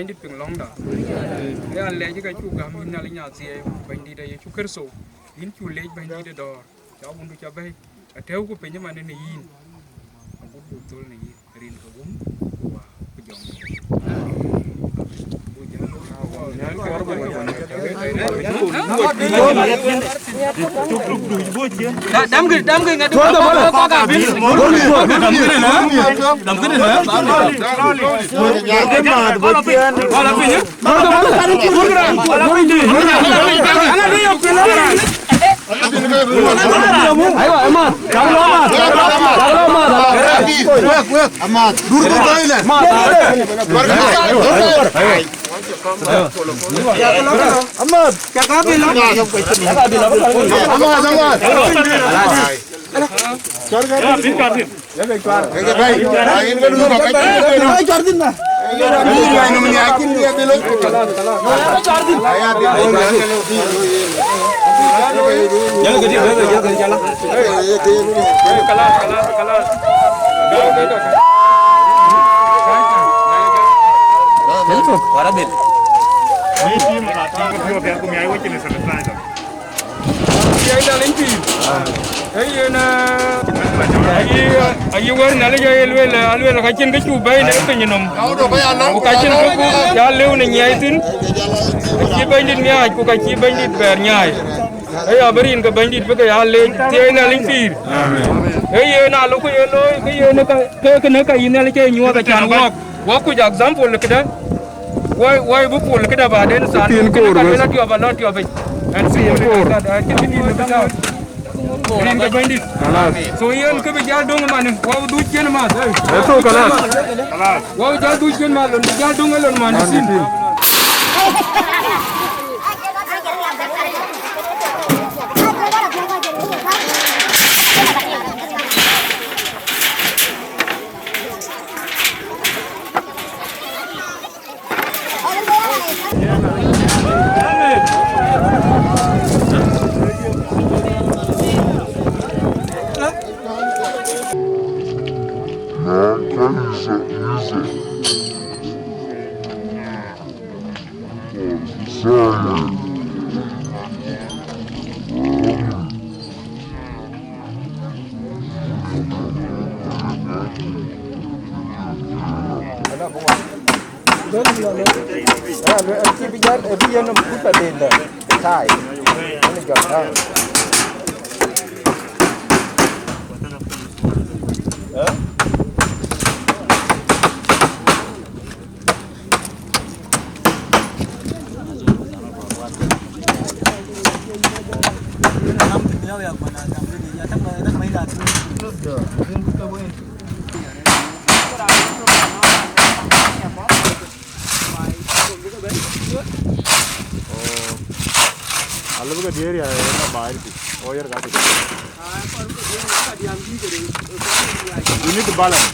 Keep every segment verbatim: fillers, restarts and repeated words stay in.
Bɛ̈nydït piŋ lɔ̈ŋda. Ë alɛɛc ka cuk gäm yïn Nhialic Nhialic, Bɛ̈nydït Yecu Kërtho, yïn cuk leec Bɛ̈nydït ë dɔ̈ɔ̈r, cä wundu cä bɛ̈i, atɛ̈ɛ̈uku piny ëmën në yïn, agut buk thöl në yïn, rin ke Wun, ku Wä, ku Jɔŋ. Damkï, damkï, ŋadï. Aywa, ëmat. Cak lɔ mat. Cak lɔ mat. Amat. Dur ku toilet. Amat. Amat, amat. Yai Nhialic pïïr. Ee yen, ee, ayï, ayï wɛ̈t Nhialic aye lueel, alueel ka cïn kë cuk bɛ̈ɛ̈i në piny nɔm. Ku ka cïn kë buk ya lëu në nyiɛɛi thïn. Acï Bɛ̈nydït miaac, ku ka cï Bɛ̈nydït bɛɛr nyaai. Ee ya bï rin ke Bɛ̈nydït bï ke ya leec, thiëëi Nhialic pïïr. Ee yen aa lok ku ye looi, ke yen ka, ke kënë ka yï Nhialic ee nyuɔɔth acan wɔɔk. Wɔ kuc example këdë, wɔ, wɔ bï pol këdë baden than, kën ka luel atiɔp alɔ tiɔpic. And simple as that. Acïn kë dït bï tääu. Rin ke Bɛ̈nydït. So yen kë bï jäl döŋ ëmën, wɔ bï dhuc ciën math. Ëtök kalas. Wɔ bï jäl dhuc ciën math, lon bï jäl döŋ ë lon man. Alëu bï ke diëër ya, yen abaai pï. O, yer ka pï. You need to balance.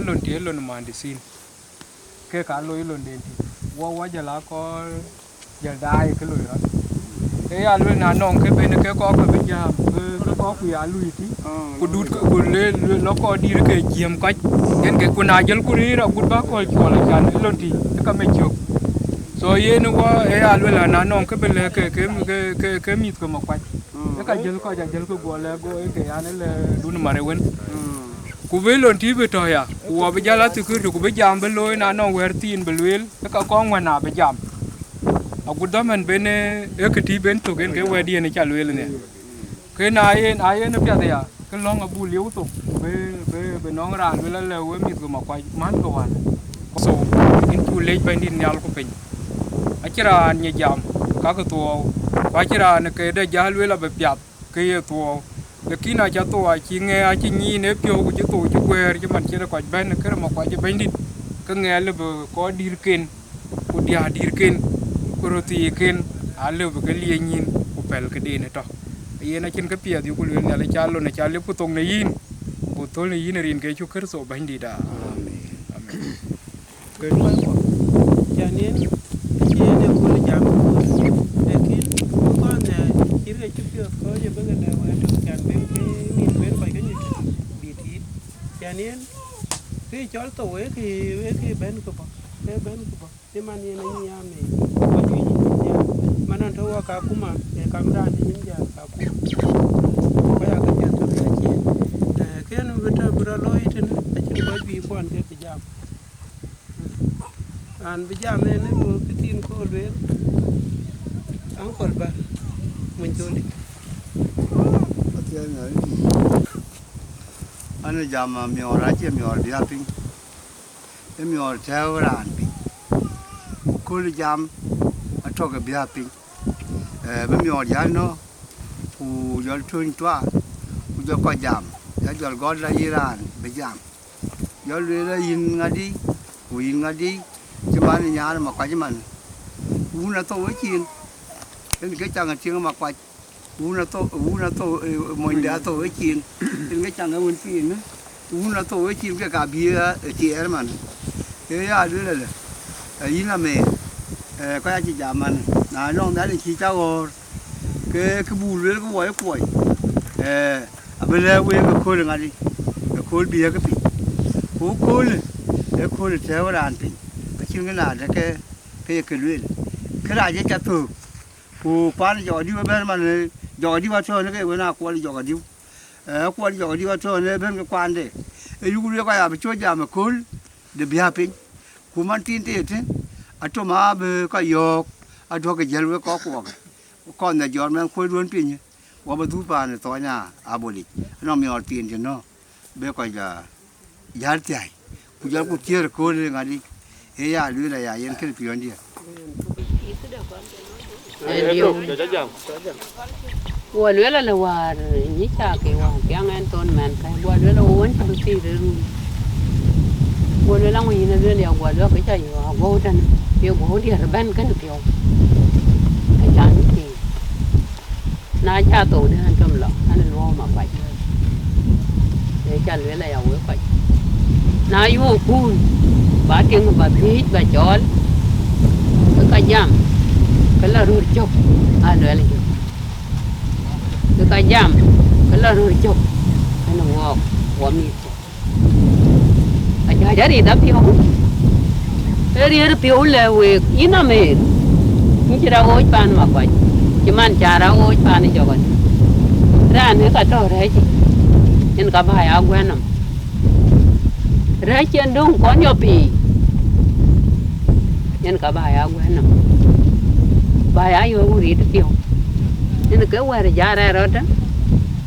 Lon tï lon muhandisin, ke ka loi londen tï, wɔ wɔ jɔl a kɔɔr jɔl daai kë loi rɔt. Ke ya luel na nɔŋ kë ben ke kɔɔr ke bï jam, ke, ke kɔɔr ku ya lui tï, ku dut ke, ku le, le lɔ kɔɔr dït ke jiëm kɔc, yen ke ku na jɔl ku rëër agut bä kɔl cuɔl acan ë lon tï, ë ka me cök. So yen wɔ ë ya luel na nɔŋ kë bï lɛ̈k ke, ke, ke, ke, ke mïth ke Makuac. Ë ka jël kɔc ajël ke guɔ lɛ̈k go ë ke yan ë lɛ dun mare wën. Ku bï lon tï bï tɔ̈ ya, ku wɔ bï jäl a security, ku bï jam bï looi na nɔŋ wɛ̈ɛ̈r thiin bï lueel, ë ka kɔŋ wën abï jam. Agut dhɔmën ben, ë, ë kë tï ben thök en ke wɛ̈ɛ̈rdiën ë ca lueel nhial. Ke na yen, a yen ë piath ya, ke lɔ̈ŋ abuk lieu thok, bï, bï, bï nɔŋ raan luel alɛ we mïth ke Makuac, man ke wän. So, yen cu lec Bɛ̈nydït nhial ku piny. Acïn raan nyɛ jam, ka ke thuɔɔu, ku acïn raan ke de jäl luel abï piath. Ke ye thuɔɔu. Lakin aca thou acï ŋɛɛ acï nyin ë piɔ̈u ku cï thou cï guëër cï man cïn ë kɔc bɛ̈n kërë Makuac ë Bɛ̈nydït, ke ŋɛɛ lëbë kɔc dïïrken, ku diäär dïïrken, ku röt thiiken, alëbë ke liec nyin ku pɛl këden ë tɔ̈. Yen acïn kë piɛth yuk lueel Nhialic ca lon aca lip ku thok në yïn, ku thöl në yïn ë rin ke Yecu Kërtho Bɛ̈nydït aa. Amen. Amen. Ke luɔi kuɔ, cän yen, acï yen ë kööl jam ë kööl, lakin bï kɔn nhɛɛr cït ke cï piɔ̈ɔ̈th kɔ̈ɔ̈c ë bï ke lɛ̈k wɛ̈ɛ̈r tök, cän ben ke mïth ben kɔc ke nyuc bï tiit. Cän yen, kë cɔl thou ee kë, ee kë bɛ̈n kë bɔ̈, ee bɛ̈n kë bɔ̈, cï man yen anyic amec, kɔc juëc ë nyin jam, man nɔn tɔ̈ wɔ Kakuma, ee kam raan ë nyin jam Kakuma. Kɔc aa ke piɛth tök ë aciëën. Eh, kën bï tɔ̈ bï rɔt looi tënë, acïn kɔc bï kuɔn ke bï jam. Raan bï jam en ë bɔ̈ këthiin kööl lueel, Uncle Bär, Munycoli. An ë jam, a miɔɔr acie miɔɔr bï a piny, ë miɔɔr tɛ̈ɛ̈u raan piny. Ku kööl jam atɔ̈ ke bï a piny. Eh, bï miɔɔr jäl nɔ̈k, ku jɔl töny tuaar, ku jɔl kɔc jam, ya jɔl gɔl la yï raan bï jam. Jɔl lueel ë yïn ŋadï, ku yïn ŋadï, cï man ë nyaan ë Makuac man. Wun athou ë ciin, yen ke caŋ ë tieŋ ë Makuac. Wun athou, wun athou, eh, monyde athou ë ciin, yen ke caŋ ë wun piin. Wun athou ë ciin ke ka bï, eh, tiɛɛr man. Ke ya lueel ëlë, eh, yïn Amer, eh, kɔc acï jam man, na nɔŋ Nhialic cï ca ɣɔ̈ɔ̈r, ke kë buk lueel ke wɔ ë kuɔi, eh, abï lɛ̈k wek ëkööl ŋadï, ëkööl bï yek piny. Ku ëkööl, ëkööl tɛ̈ɛ̈u raan piny, acïn kë na de ke, ke ye ke lueel. Kërac ë ca thök, ku kuan jɔk adïu ëbɛ̈n man, eh, jɔk adïu atɔ̈ɔ̈në ke wën a kuɔl jɔk adïu. Eh, kuɔl jɔk adïu atɔ̈ɔ̈në ëbɛ̈n ke kuande. Ee yuk lueel kɔc abï cɔl jam ëkööl de bï a piny. Ku man thin tëë tënë, atɔ̈ ma bï kɔc yɔ̈ɔ̈k, aduɔ̈k ke jiël wek kɔc kuɔɔk. Kɔn nhiac jɔt mɛnh kuöc duön piny, wɔ bï dhuk paan ë thɔɔny aa abolic. Anɔŋ miɔɔr thiin cï nɔ̈k, bï kɔc, ah, jäl thiäi. Ku jɔlku tiëër ëkööl ë ŋadï, ee ya lueel aya yen kënë piɔ̈ndiɛ̈. Ë diu. Guɔ lueel alë wäär nyic cak ke wäär piaŋ ɛn thon mɛn käi, guɔ lueel awën cï bï thiir ë run. Guɔ lueel aŋö yïn ë lueel ya, guɔ lueel ke ca yɔ̈ɔ̈k aguɔ̈u tënë, ye guɔ̈u diɛ̈r ëbɛ̈n kënë piɔ̈u. Acan bï thiir. Na ca thou dë an, tëm lɔ an, luɔ̈ɔ̈m akuac. Ee ca lueel aya wek kɔc. Na yuɔ̈ɔ̈k kuun, ba tiŋ ba thiëëc ba cɔɔl, ke ka jam, ke la röör cök, a luɛl jök. Ke ka jam, ke la röör cök, kënë wɔɔk, wɔ mïth. Ajuëc arït apiɔ̈u, ë riëër piɔ̈u lɛ̈k week, yïn Amer, yïn cï rɔt ɣooc paan Makuac, cï man ca rɔt ɣooc paan ë jɔk adï. Raan ë ka tɔ̈ rɛ̈ɛ̈c, yen ka bä ya guɛ̈n nɔm. Rɛ̈ɛ̈c cïn döŋ kɔn yɔ piny. yen ka ba ya guɛ̈n nɔm, ba ya yök wuriit piɔ̈u. Yen ke wɛ̈ɛ̈r ja rɛɛr rɔt,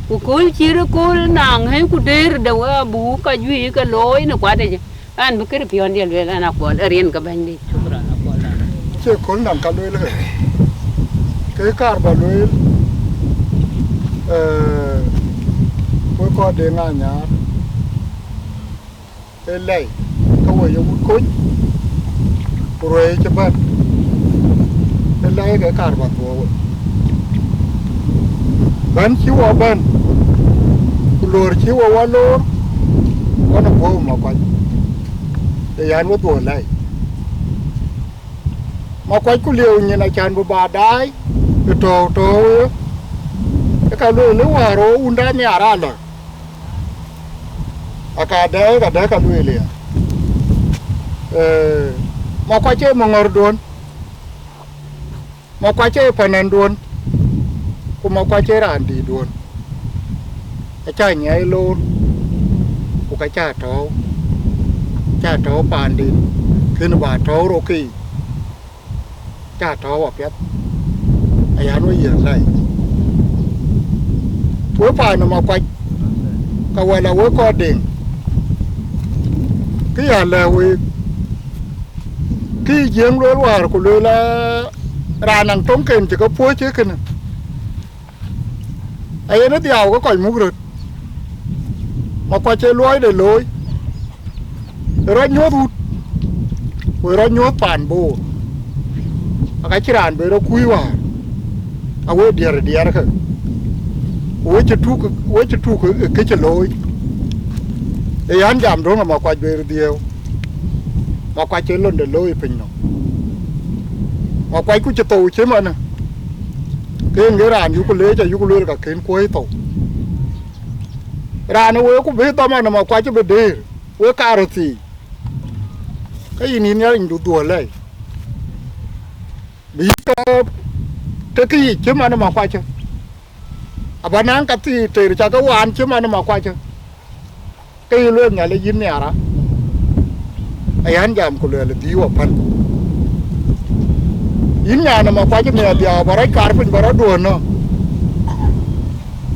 ku kööl cït kööl naŋ hëi ku dëër de we abuk ka juëc ke looi në kuat yic, an, bï kërë piɔ̈ndiɛ̈ lueel, an, Akuɔl ë rin ke bɛ̈nydït. Cie kööl naŋ ka lueel ke, ke kaar ba lueel, ee, wek kɔc de ŋa nyar, ee lɛi, ke we ye wut kony, ku ruɛɛi cï bɛ̈n, ee lɛi ke kaar ba thuɔɔu we. Bɛ̈n cï wɔ bɛ̈n, ku loor cï wɔ wɔ loor, ɣɔn ë guɔ̈u Makuac, ee yɛn we dhuɔ̈k lɛi. Makuac ku lieu nyin acan bï ba daai ë tɔ̈u tɔ̈u ye, ee ka lueel ë wäär ɣo wunda nhiaar alä, aka dɛɛi ka dɛ̈k ka lueel ya. Ee, Makuac ee maŋɔ̈rduɔ̈n, Makuac ee panɛnduɔ̈n, ku Makuac ee raandïtduɔ̈n. Acä nyiɛɛi loor, ku ka cä tɔ̈ɔ̈u, cä tɔ̈ɔ̈u paanden, kën ba tɔ̈ɔ̈u rokei, cä tɔ̈ɔ̈u apiɛth, ayan we yiëk lɛi. We paan ë Makuac, ka wɛl a we kɔɔr deŋ, kë ya lɛ̈k week, kë Jiëŋ lueel wäär ku lueel, aa, raan naŋ töŋken cï ke puɔ̈c ee kënë. Ayen ë dhiau ke kɔc muk röt, Makuac ee luɔi de looi, ë rɔt nyuɔ̈th wut, ku ë rɔt nyuɔ̈th paan Boor, aka cï raan ben rɔt kuc wäär, a we diɛr diɛɛrkë, ku we cï tuk, we cï tuk ë kë cï looi. Ee yɛn jam döŋ ë Makuac ber dhiëëu, Makuac ee lon de looi piny nɔm. Makuac ku cï thou cï manë, ke yen ke raan yuku leec ayuku lueel ka kën kuɔ̈i thou. Raan ë week ku bï dhaman ë Makuac bï dëër, wek karöthii, ke yïn yïn Nhialicdu dhuɔ̈k lɛi, bï yï ke, ke kë yic cï man ë Makuac. Aba naŋ ka thii tëër ca ke waan cï man ë Makuac, ke yï lueel Nhialic yïn nhiaar a, ayan jam ku luɛɛl ë dhïïu apäl. Yïn nyan ë Makuac nhiaar dhiau ba rɔt kaar piny ba rɔt duɔ̈ɔ̈r nɔ̈k,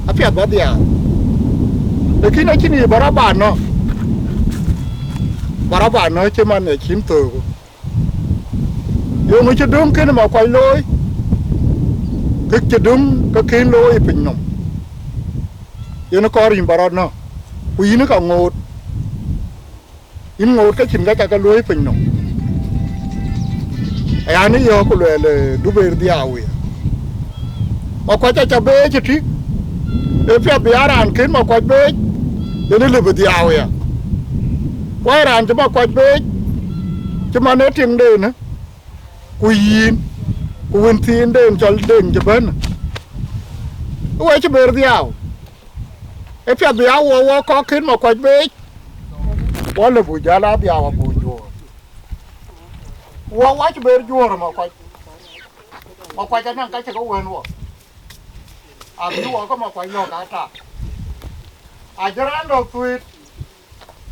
apiɛth ba dhiau, lakin acïn yï ba rɔt ba nɔ̈k, ba rɔt ba nɔ̈k cï man ë cïn thööku. Yeŋö cï döŋ kënë Makuac looi, kek cï döŋ ke kën looi piny nɔm. Yen kɔɔr yïn ba rɔt nɔ̈k, ku yïn ka ŋoot, yïn ŋoot ke cïn ka ca ke luöi piny nɔm. Ayan ë yɔ̈ɔ̈k ku luɛɛl, ee, dubeer dhiau ya. Makuac aca beec ëtï, ee piɛth bï ya raan kën Makuac beec, yen ë lëbë dhiau ya. Wai raan cï Makuac beec, cï man ee tiŋden, ku yïn, ku wën thiinden cɔl Deŋ cï bɛ̈n, ë we cï ber dhiau. Ee piɛth bï ya wɔ wɔ kɔ̈k kën Makuac beec, wɔ lëbë jäl a dhiau abuk juɔ̈ɔ̈r. Wɔ wɔ cï ber juɔ̈ɔ̈r Makuac. Makuac anɔŋ ka cï ke wën wɔ, abï wɔ ke Makuac lɔ̈k aa tak. Ajï raan lɔ̈k thuëët,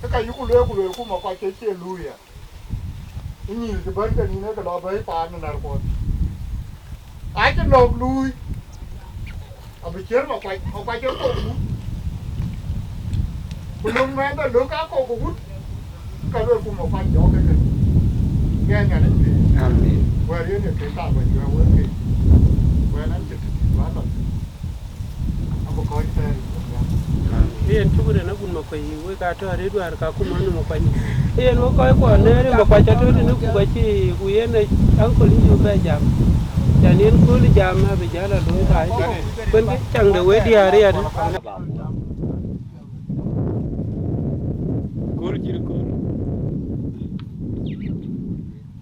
ke ka yuku lueel ku lueel ku Makuac ke cie luui ya. Ë nyïïr cï bɛ̈n ke nïn ee ke lɔ bɛ̈i paan ë Narkuɔth. Acï lɔ̈k luui, abï ciër Makuac, Makuac ee kok wut. Ku löŋ mɛɛnde löŋ ka kok wut, ka luel ku Makuac jɔɔk ke kën. Ŋɛɛn Nhialic pïïr. Amen. Wɛ̈ɛ̈r yen ye kën ka bä juɛ̈ɛ̈r wek kën. Wɛ̈ɛ̈r an cï tëtït bä lɔ thïn. Abï kɔc thɛɛr yic bï piath. Yen cuk rin agun Makuac, wek atɔ̈ arëët wäär ka kum anu Makuac. Yen wek kɔc kuɔ nɛɛr ë Makuac atɔ̈ tënë ku ka cï ku yen ë ankol yï bɛ jam. Can yen kööl jam abï jäl a looi daai. Kuën kë caŋ de wek diäär riɛt. Kööl cït kööl.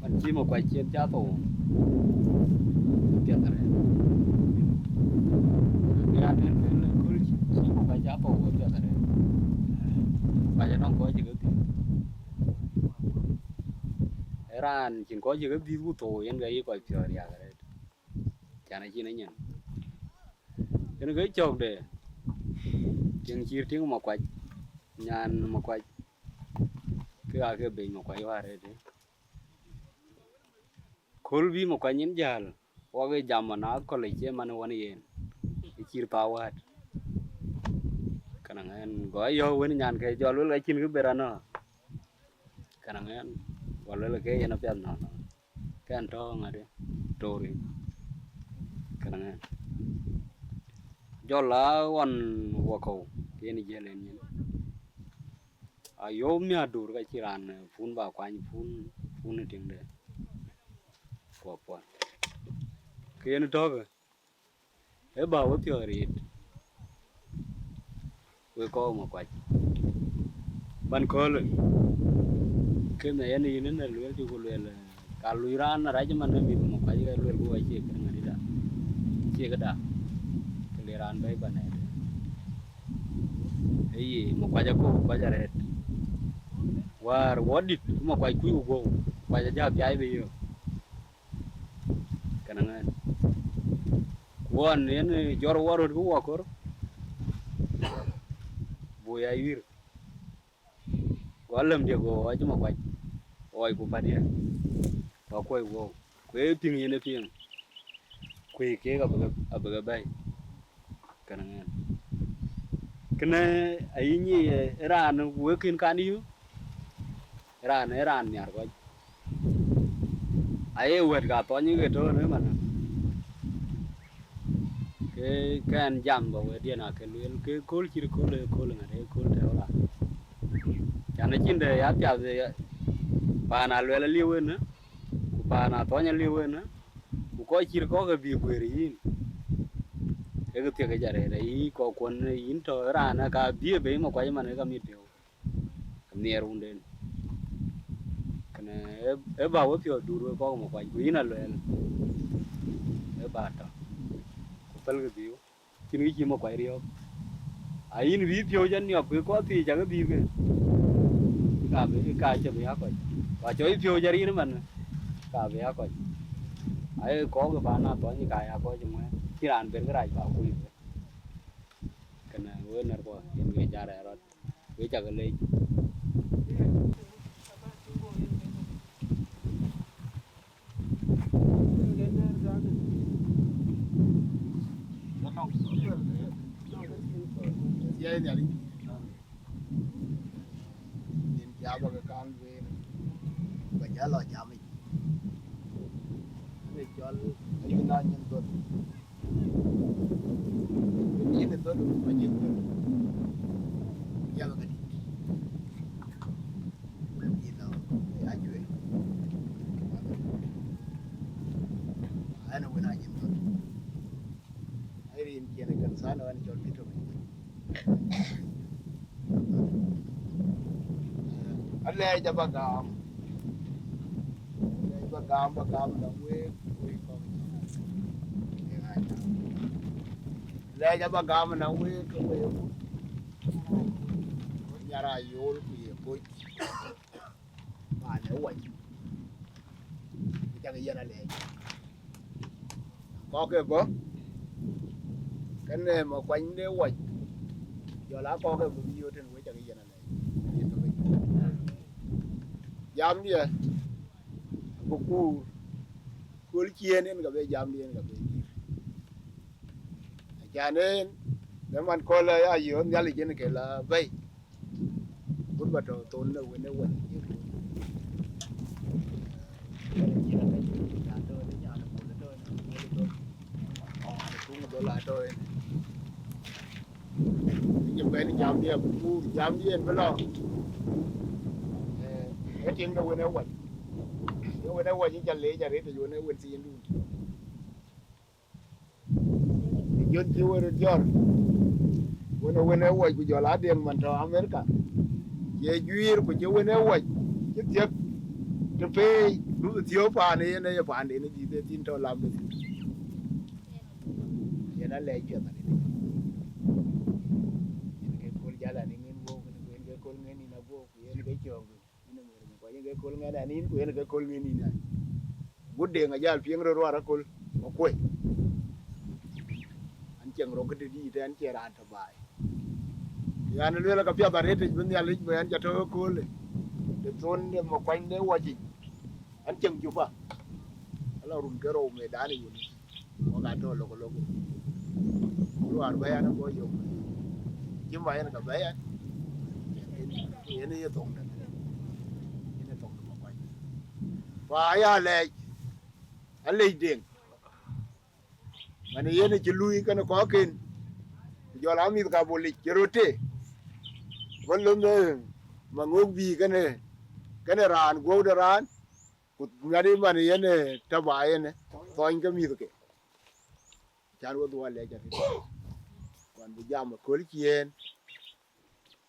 Man cï Makuac cïn ca thou, piɛth arëët. Raan en, en kööl cï, cï Makuac ca thou, piɛth arëët. Makuac anɔŋ kɔc cï ke dhïth. Raan cïn kɔc cï ke dhïth ku thou, yen ke yï kɔc piɔ̈ɔ̈th riääk arëët. Can acïn anyin. Yen ke cɔ̈kde, tiŋ cïïr tiŋ Makuac, nyan Makuac, ke aa ke beny Makuac wäär arëët. Kööl bï Makuac nyin jäl, wok ë jam man akɔ̈l ë cie man ë wän yen, ë cïr thawäät. Kënë ŋɛn, go ayɔ̈ɔ̈k wën nyan ke jɔ luel ka cïn kë ber anɔ̈. Kënë ŋɛn, go luel ke yen apiath nɔn, kɛn tɔ̈ ŋadï, tori. Kënë ŋɛn, jɔ la ɣɔn wakɔ̈u, ke yen jiël en nyin. Ayöök miäk dur ka cï raan, eh, pun ba kuany pun, pun ë tiŋde. Puɔ̈th puɔ̈th. Ke yen tɔ̈kë, ë bä we piɔ̈ɔ̈th riit, wek kɔ̈k Makuac. Man köölë, ke në yen yïn ënë lueel cï ku lueel, eh, ka luc raan rac man ë mïth Makuac ke lueel ku acie kën ŋadï da, acie këda, ke le raan bɛ̈i bä nɛɛt. Ë yi Makuac akɔ̈u Makuac arɛɛt. Wäär wɔ dït Makuac kuc ku guɔ̈u, Makuac ajä piac bï yök. Kënë ŋɛn. Ku ɣɔn yen jɔr wɔ röt ku wɔ kor, bui ayuir. Go alɛm dië go ɣɔc Makuac, ɣɔc ku pädië, ku akuɔi guɔ̈u. Ku ee piŋ yen ë piŋ, kuëi keek abï ke, abï ke bɛ̈i. Kënë ŋɛn. Kënë ayï nyi, eh, ë raan wek kën kan yï, ë raan, ë raan nhiar kɔc. Aye wɛ̈t ka thɔny ke tɔ̈ në manë. Ke kɛn jam bä wɛ̈tdiɛn ake lueel, ke kööl cït kööl, ee kööl ŋät, ee kööl tɛ̈ɛ̈u raan. Can acïn dɛ ya piath, eh, paan Aluɛl aliu ënë, ku paan Athɔny aliu ënë, ku kɔc cït kɔ̈k ke bï guëër yïn. Ee kë thiek yic arëët, ayï kɔ̈k kuɔn yïn tɔ̈ ë raan ë ka bï ë bei Makuac man ë ka mit piɔ̈u. Nhiɛɛr wunden. Kënë ë, ë bä we piɔ̈ɔ̈th duur wek kɔ̈k Makuac, ku yïn Aluɛl, ë bä tɔ̈, ku pälkï dhiu, cïn kë cï Makuac riɔ̈ɔ̈k. A yïn bï piɔ̈u cä niɔp, ke kɔc thiëc cakë dhïïr ke, ka bï, ka cï bï ya kɔc. Ku acɔl piɔ̈u cä riin ëmën, ka bï ya kɔc. Aye kɔ̈k ë paan Athɔny ka ya kɔc ë ŋuɛ̈ɛ̈n, cïn raan ber kërac bä kuc. Kënë we nɛ̈rkuɔ, yen we jal rɛɛr rɔt, we cakë leec. Cie Nhialic, yen jam ke kan lueel, ba jal lɔ jam yic. Ane cɔl ayï na nyin dhöl. Yïn ë dhöl, ba nyin dhöl. Yam ke dït. Yïn lɔ, ya cuɛ. Ane wën a nyin dhöl. Ai rin kiɛn ë kanitha nɔ, ɣɛn cɔl Peter Meny. Alɛɛc abä gam. Alɛɛc abä gam, bä gam nɔm week, week kɔ̈k. Alɛɛc abä gam nɔm week, week. Nyar Ayol ku ye Koc. Paan ë Wac. Ku cak yen alɛɛc. Kɔ̈k ke bɔ̈, kënë Makuany de Wac, jɔl aa kɔ̈k ke bɔ̈ bï yöt tën wec cak yen alɛɛc. Jamdiɛ abï kuur, kööl ciëën en ka be jamdiɛn ka be dïr. Acan en, në man kööl aya yööth Nhialic en ke la bɛ̈i. Gut ba tɔ̈ thon në wën ë Wac. Cï bɛ̈n jamdiɛn abï kuur, jamdiɛn bï lɔ. Eh, ee tiŋ de wën ë Wac. Ee wën ë Wac, ë ca leec arëët, ee wën ë wën thiindun. Jon cï wën röt jɔt, wën ë wën ë Wac ku jɔl a Deŋ man tɔ̈ Amerika, cie juiir ku cï wën ë Wac cï thiëk të peei, du thiöök paan yen aye paanden ë dhïth ë thïn tɔ̈ lam bï thïn. Yen alɛɛc piɛth arëët. Yen ke kööl jäl anï ŋën guɔ̈u, yen ke kööl ŋën nïn aguɔ̈u, ku yen ke cöökdu. Yen ë Makuany ke kööl ŋɛn ɛn yïn, ku yen ke kööl ŋɛn yïn ɛn. Gut Deŋ ajal piŋ röt ruar aköl, Makuany. An, cieŋ rɔt këdï dïït, ɛn cie raan tɔ̈ baai. Yan lueel ka piath arëët yic bï Nhialic bï ɛn ca tɔ̈ ëköölë, të thon de Makuany de Wac yic. An, cieŋ Juba. Ala run ke rou medan ë yun, wok atɔ̈ lok lok. Luaar bɛ̈ɛ̈i an, bɔ̈ yök. Cï ma yen ka bɛ̈ɛ̈i an, yen ye thoŋde, yen ye thoŋde Makuac. Fa aya lɛc, alec Deŋ. Man yen cï lui kenë kɔcken, ku jɔl a mïth ka bolic cï röt tëë. Bï löm ë Maŋök bï kenë, kenë raan guɔ̈u de raan, ku ŋadï man yen, eh, taba yen, eh, thɔny ke mïthke. Can we dhuɔl lɛc arëët. Ɣɔn bï jam aköl ciëën.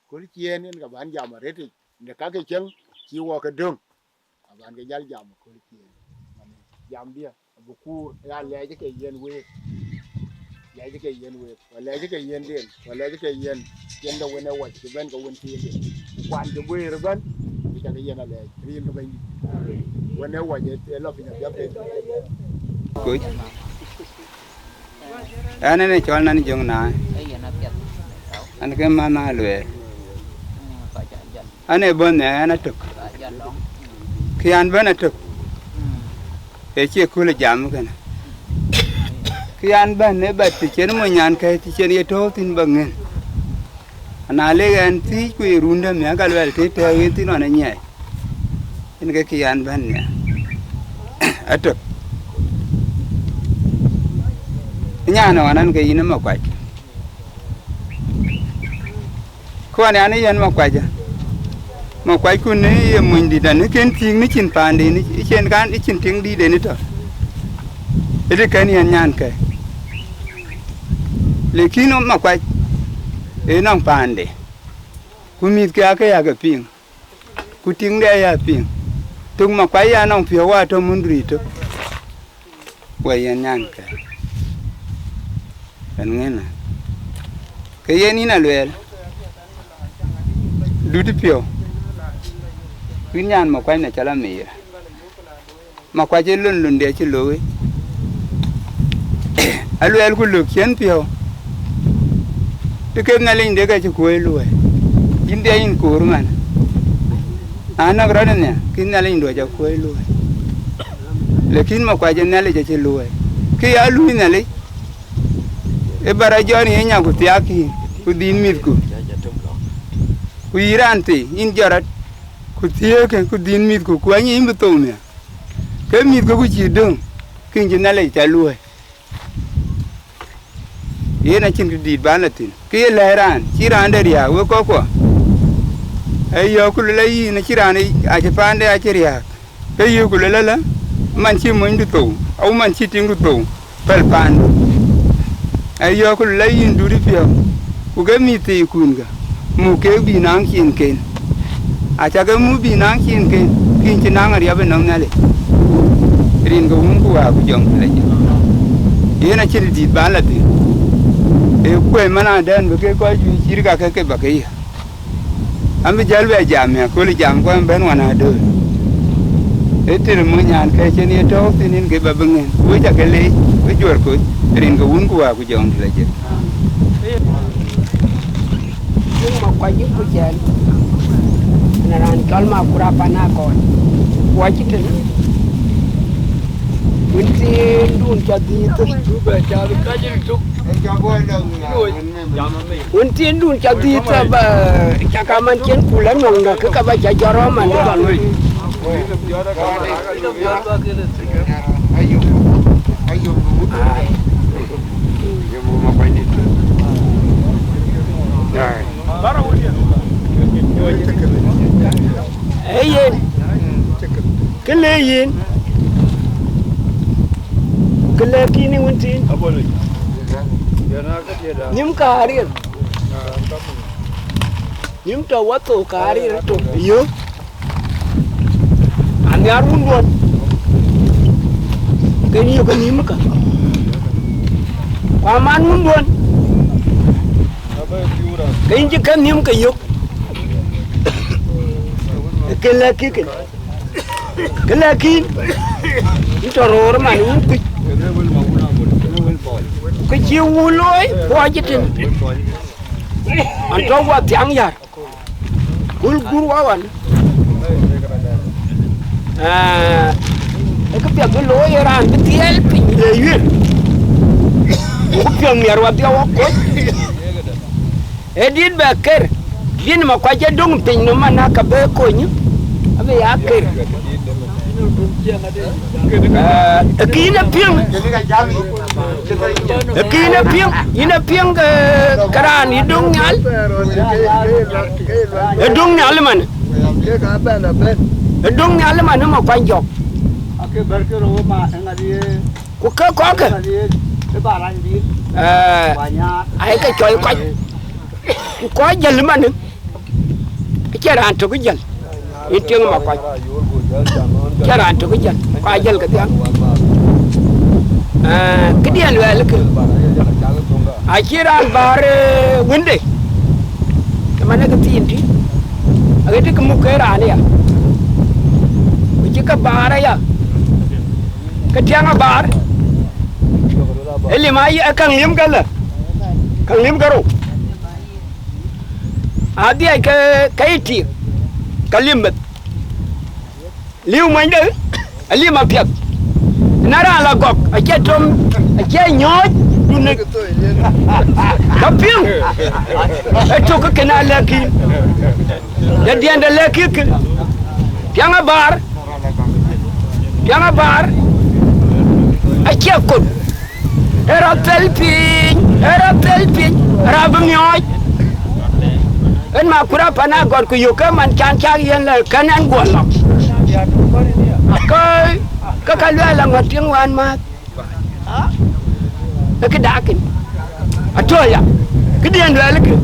Aköl ciëën yen ka bän jam arëët yic. Në ka ke cieŋ, cï wɔ ke döŋ. Abän ke jäl jam aköl ciëën. Man jamdiɛ̈, abï kuur, ya lɛc ke yen week. Lɛc ke yen week. Wa lɛc ke yen den. Wa lɛc ke yen, yen de wën ë wac, cï bɛ̈n ke wën thiëëk yen. Ku kuan cï guëër ëbɛ̈n, ku cak yen alɛc. Rin ke Bɛ̈nydït. Wën ë wac ë, ë lɔ piny apiɛth ë. Kuc. Ɛn ënë cɔl nɛn Jöŋ Naai. Ɛn ke man a lueel. Ɛn ë bɔ̈ nhial ɛn atök. Kë an bɛ̈n atök. Ee cie kööl ë jam kënë. Kë an bɛ̈n ë bɛ̈t të cïn mony nyan kɛ̈i të cïn ye tɔ̈ɔ̈u thïn bä ŋën. Ana lek ɛn thiëc ku ye rundë miäk, ka luɛl të tɛ̈ɛ̈u yen thïn ɣɔn ë nyiɛɛi. Yen ke kë an bɛ̈n nhial. Atök. Nyan ɣɔn an ke yïn ë Makuac. Kuan an ë yɛn Makuac. Makuac ku në ye monydït an, ë kën thiëëk në cin paanden, ë cin kan, ë cin tiŋ dïït en ë tɔ̈. Ë të kën yɛn nyankë. Lakin Makuac ë nɔŋ paande. Ku mïthke aake ya ke piŋ. Ku tiŋde aya piŋ. Tök Makuac ya nɔŋ piɔ̈u wa tɔ̈ Mundri tök. Wɛ̈ɛ̈r yɛn nyankë. Ɣɛn ŋënë. Ke yen yïn aluɛɛl. Dut piɔ̈u. Wïn nyan Makuac na cɔl Amiir. Makuac ë lon londe acï looi. Aluɛɛl ku lök ciën piɔ̈u. Të ke Nhialic de ka cï kuöc luɔi. Yïn de yïn koor man. Na nɔ̈k rɔt ë nhial, ke Nhialic duɔ̈c akuöc luɔi. Lakin Makuac ë Nhialic acï luɔi. Kë ya luui Nhialic, ë bä rɔt jɔt ë nya ku thiaakï, ku dhil mïthku. Ku yïn raan thii, yïn jɔt rɔt, ku thiëëkë, ku dhil mïthku, ku anyï yïn bï thou nhial. Ke mïthku ku cïï döŋ, kïn cï Nhialic ca luɔi. Yen acïn kë dït bän la thïn. Kë ye lɛ̈i raan, cï raan de riääk, wek kɔckuɔ. Ee yɔ̈ɔ̈k ku luel ayïn, acï raan, acï paande acï riääk. Ke yöök ku luel ëlä, man cï monydu thou, awu man cï tiŋdu thou, päl paandu. Ee yɔ̈ɔ̈k ku luel ayïn, dut piɔ̈u, ku ke mïth thiikun, ke muk keek bï naŋ ciinken. Aca ke muk bï naŋ ciinken, kïn cï naŋ ariɔp ënɔm Nhialic. Rin ke Wun ku Wät ku Jɔŋdït Lajik. Yen acïn dït bän la thïn. Ee kuëë man adɛ̈n bï ke kɔc juëc cït kakë ke bä ke ye. An bï jäl bɛ jam ë akööl jam ku an bɛ̈n wan adöör. Ee tëde mony nyankë cïn ye tɔ̈ɔ̈u thïn, yen ke bä bï ŋën. Wec akë leec, wec juɔ̈r koc, rin ke Wun ku Wät ku Jɔŋdït Lajik. Wun Makuac ku cɛɛl, na raan cɔl Makur Apan Akɔɔl. Wacï tënë. Wën thiin dun ca dhïïth. Wën thiin dun ca dhïïth, ba, ca ka man cien kul anuɔŋdä, ke ka ba ca jɔt rɔ̈m man ë bä ŋuc. Ai. Ee yen, kë le yen, kë le kïn ë wën thiin. Nhïïm ka ariel. Nhïïm tɔ̈ wathok ka ariel tök yök. Anhiar wunduɔn, ke yïn yök ke nhïïm kä. Ku aman wunduɔn, ke yïn cï kɛ̈n nhïïm ke yök. Ke lɛ̈k kï kën. Ke lɛ̈k kïn, yïn tɔ̈ röör man wun kuc. Kë cï wun looi, puɔc tënë. An tɔ̈ wa thiaŋ yär. Kul gur wa wan. Aa, Ee këpiɛth bï looi ë raan bï thiɛɛl piny le yuëër, ku piɔ̈n miɛt wadhiɛ wɔ kony. Ee dït bɛ ker, dït Makuac ë döŋ piny nɔm, man aa ka bɛ kony, abï ya ker. Ee, ee kë yïn ë piŋ, ee kë yïn ë piŋ, yïn ë piŋ, ee, ke raan yï döŋ nhial, ë döŋ nhial ëmën, ë döŋ nhial ëmën ë Makuac jɔk. Ku ke kɔ̈kë, ee, ayeke cɔl kɔc, ku kɔc jäl ëmën, acie raan tök jäl, yïn tiëŋ Makuac, acie raan tök jäl, ku ajäl kedhie. Ee, këdiɛn luɛɛl kë, acï raan bäär, ee, wënde, ëmën ë ke thiin tï, aɣet kë muk ke raan aya, ku cï ke bäär aya, ke tiɛŋ abäär, ë lim aye, ë käŋ lim ke lë, käŋ lim ke rou, adhiɛc ke, ke yï tik, ke lim meth, liu monyde, alim apiɛth, na raan la gɔk, acie tom, acie nyɔɔc, du nek, ka piŋ, ë tök kën alɛ̈k yïn, de diɛnde lɛ̈k yï kë, tiɛŋ abäär, tiɛŋ abäär, acie kot, ë rɔt thel piny, ë rɔt thel piny, rap bï miɔɔc. Ɣɛn ma kura pan agɔt ku yök ke man can cak yen lɛ kɛn ɛn guɔ lɔ. Ke, ke ka luɛɛl aŋɔt tiŋ wään määth. Ë këda kën. Atɔ̈ ya. Këdiɛn luɛɛl kë.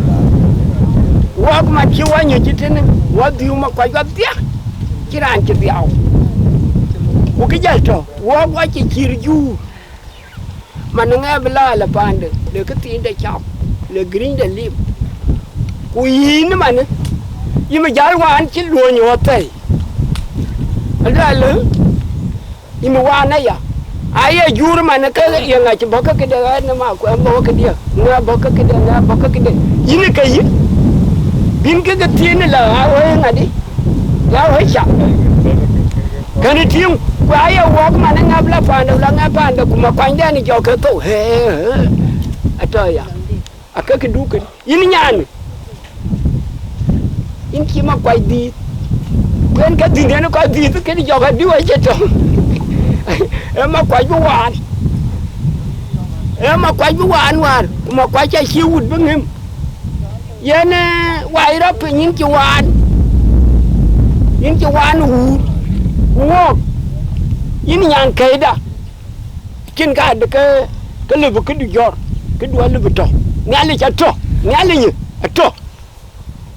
Wɔk man cï wɔ nyuc cï tënë, wɔ dhiu Makuac wadhia. Cï raan cï dhiau. Ku kë jäl tɔ̈, wɔk wɔ cï cïr juur. Man ŋɛɛ bï la la paande, le këthiinde cam, le gïrinyde lim. Ku yïn man, yïn bï jäl wään cï luöny ɣɔ̈th thɛi. Aluɛɛl, yïn bï wään aya. Aye juur man ke ye ŋa cï bɔ̈ ke këde ɣɛn ë ma ku ɛn bɔ̈ ke këdië, ŋa bɔ̈ ke këde, ŋa bɔ̈ ke këde. Yïn ke yï, bïn ke këthiin la ɣa wëi ŋadï, ɣa wëi cam. Kën tïŋ, ku aye wɔk man ë ŋɛp la paande, la ŋɛp paande, ku Makuacden jɔ ke thou. He, he, he. Atɔ̈ ya. Akëk du kën. Yïn nyan. Yïn cï Makuac dhiëëth. Ku en ke dhiëëth, en kɔc dhiëëth, kën jɔk adiu acï tɔ̈. Ee Makuac bï waan. Ee Makuac bï waan wäär. Ku Makuac acï wut bï ŋëm. Yen, ee, wai rɔt piny, yïn cï waan, yïn cï waan wuur, ku wook, yïn nyan këda, cïn ka de ke, ke lëbï këdu jɔr, këdu alëbï tɔ̈, Nhialic atɔ̈, Nhialic atɔ̈,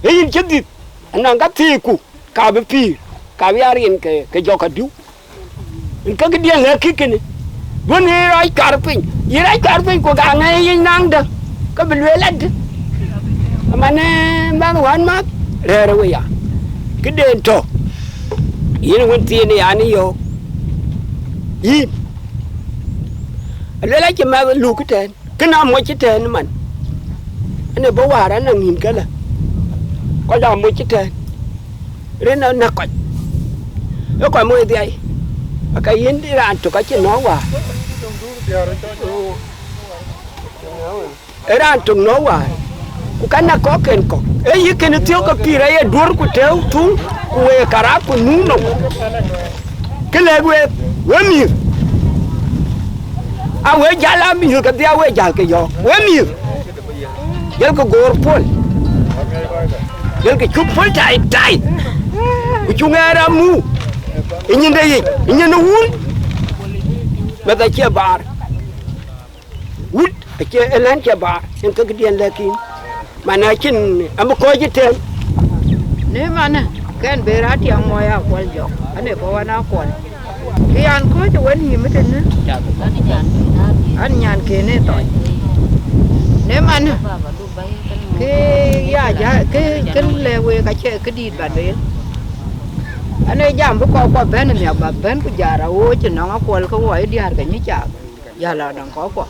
ee yïn cï dhith, anɔŋ ka thiiku, ka bï pïïr, ka bï ya rin ke, ke jɔk adiu. Ë kakë diɛn lɛ̈k kï kënë, duɔ̈n yï rac cuar piny, yï rac cuar piny, ku ka ŋɛ̈i yic naŋdä, ke bï lueel adï? Aman, ee, mɛnh wään mäth, rɛ̈ɛ̈r ë weya. Këden tɔ̈, yïn wën thiin ë yan yɔ̈ɔ̈k, yïn, aluel acï mɛth luk ëtɛ̈ɛ̈n. Kënë amoc ëtɛ̈ɛ̈n man, ënë bɔ̈ wäär anɔŋ nïn këlä, kɔc amoc ëtɛ̈ɛ̈n, rin anäk kɔc, ë kɔc moc dhiai, aka yïn raan tök acï nɔ̈k wäär, ë raan tök nɔ̈k wäär, ku ka näk kɔcken kɔ̈k, ee yï kën thiɔ̈k ke pïïr aye duɔ̈r ku tëëu thuŋ, ku week karak ku nu nɔm. Kë lɛ̈k week, we mïth, a we jäl a mïth kedhie, a we jäl ke yɔ̈ɔ̈k, we mïth, jëlkï goor puɔ̈l, jëlkï cuk puɔ̈l tai tai, ku cu ŋɛɛr amu ë nyinde yic, ë nyin ë wun, meth acie baar. Wut acie ëlän cie baar, yen ke këdiɛn lɛ̈k yïn, man acïn, abï kɔc ëtɛ̈ɛ̈n. Në manë, kɛn bï raan tiɛŋ muɔɔi akuɔl jɔk, anë bɔ̈ wan akuɔl. Kë yan kɔ̈ɔ̈c ë wën yïm tënë, an, nyan kënë thɔc. Në manë, kë ya ja, kë, kë lɛ̈k week acie këdït ba lueel. Anë jam bï kɔckuɔ bɛ̈n ë miak ba bɛ̈n ku jar aɣooc ë nɔŋ akuɔl ke wɔ ë diäär ke nyic caak, jäl anɔŋ kɔckuɔ.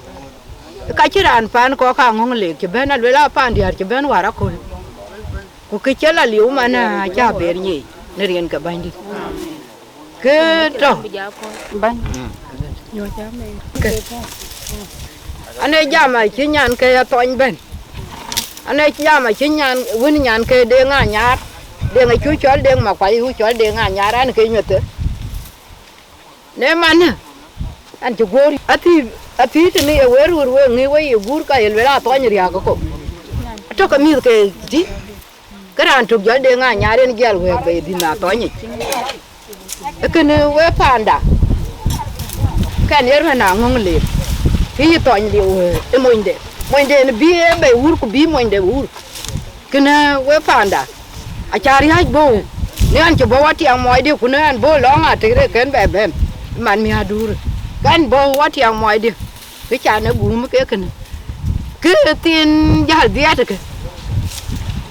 Ka cï raan paan kɔ̈k kaŋöŋ leek cï bɛ̈n, aluel a paan diäär cï bɛ̈n wäär aköl. Ku kë cï la liu man, acä ber nyic në riɛnke Bɛ̈nydït. Kë tɔ̈ bɛ̈ny, ke ane jam acï nyan ke ye thɔny bɛ̈n, ane jam acï nyan wën nyan ke Deŋ Anyaar, Deŋ acuk cɔl Deŋ Makuac, acuk cɔl Deŋ Anyaar, an ke nyuäthë. Ne manë, an cï guöör athïï, athïï tënë ye wëër wër wek ŋic we ye guur ka ye luel a thɔny riääk ëkö. Atɔ̈ ke mïth ke tï, ke raan tök jɔl Deŋ Anyaar yen jiɛl wëëk bei dhïn a thɔny yic. Ee kënë we paanda, kɛn ye rɛ̈n aŋöŋ leer, kë yï thɔny liu ë monyde, monyde në bï e bei wur ku bï monyde wur. Kënë we paanda, aca riääc bɔ̈, në ɣɛn cï bɔ̈ watiɛŋ muɔɔcdiɛ̈, ku në ɣɛn bɔ̈ lɔ̈ŋ ater ë kën bɛ bɛ̈n, man miäkduur, kën bɔ̈ watiɛŋ muɔɔcdiɛ̈, kë can ë guum ke kënë, kë thiin jäl dhiɛɛt ke,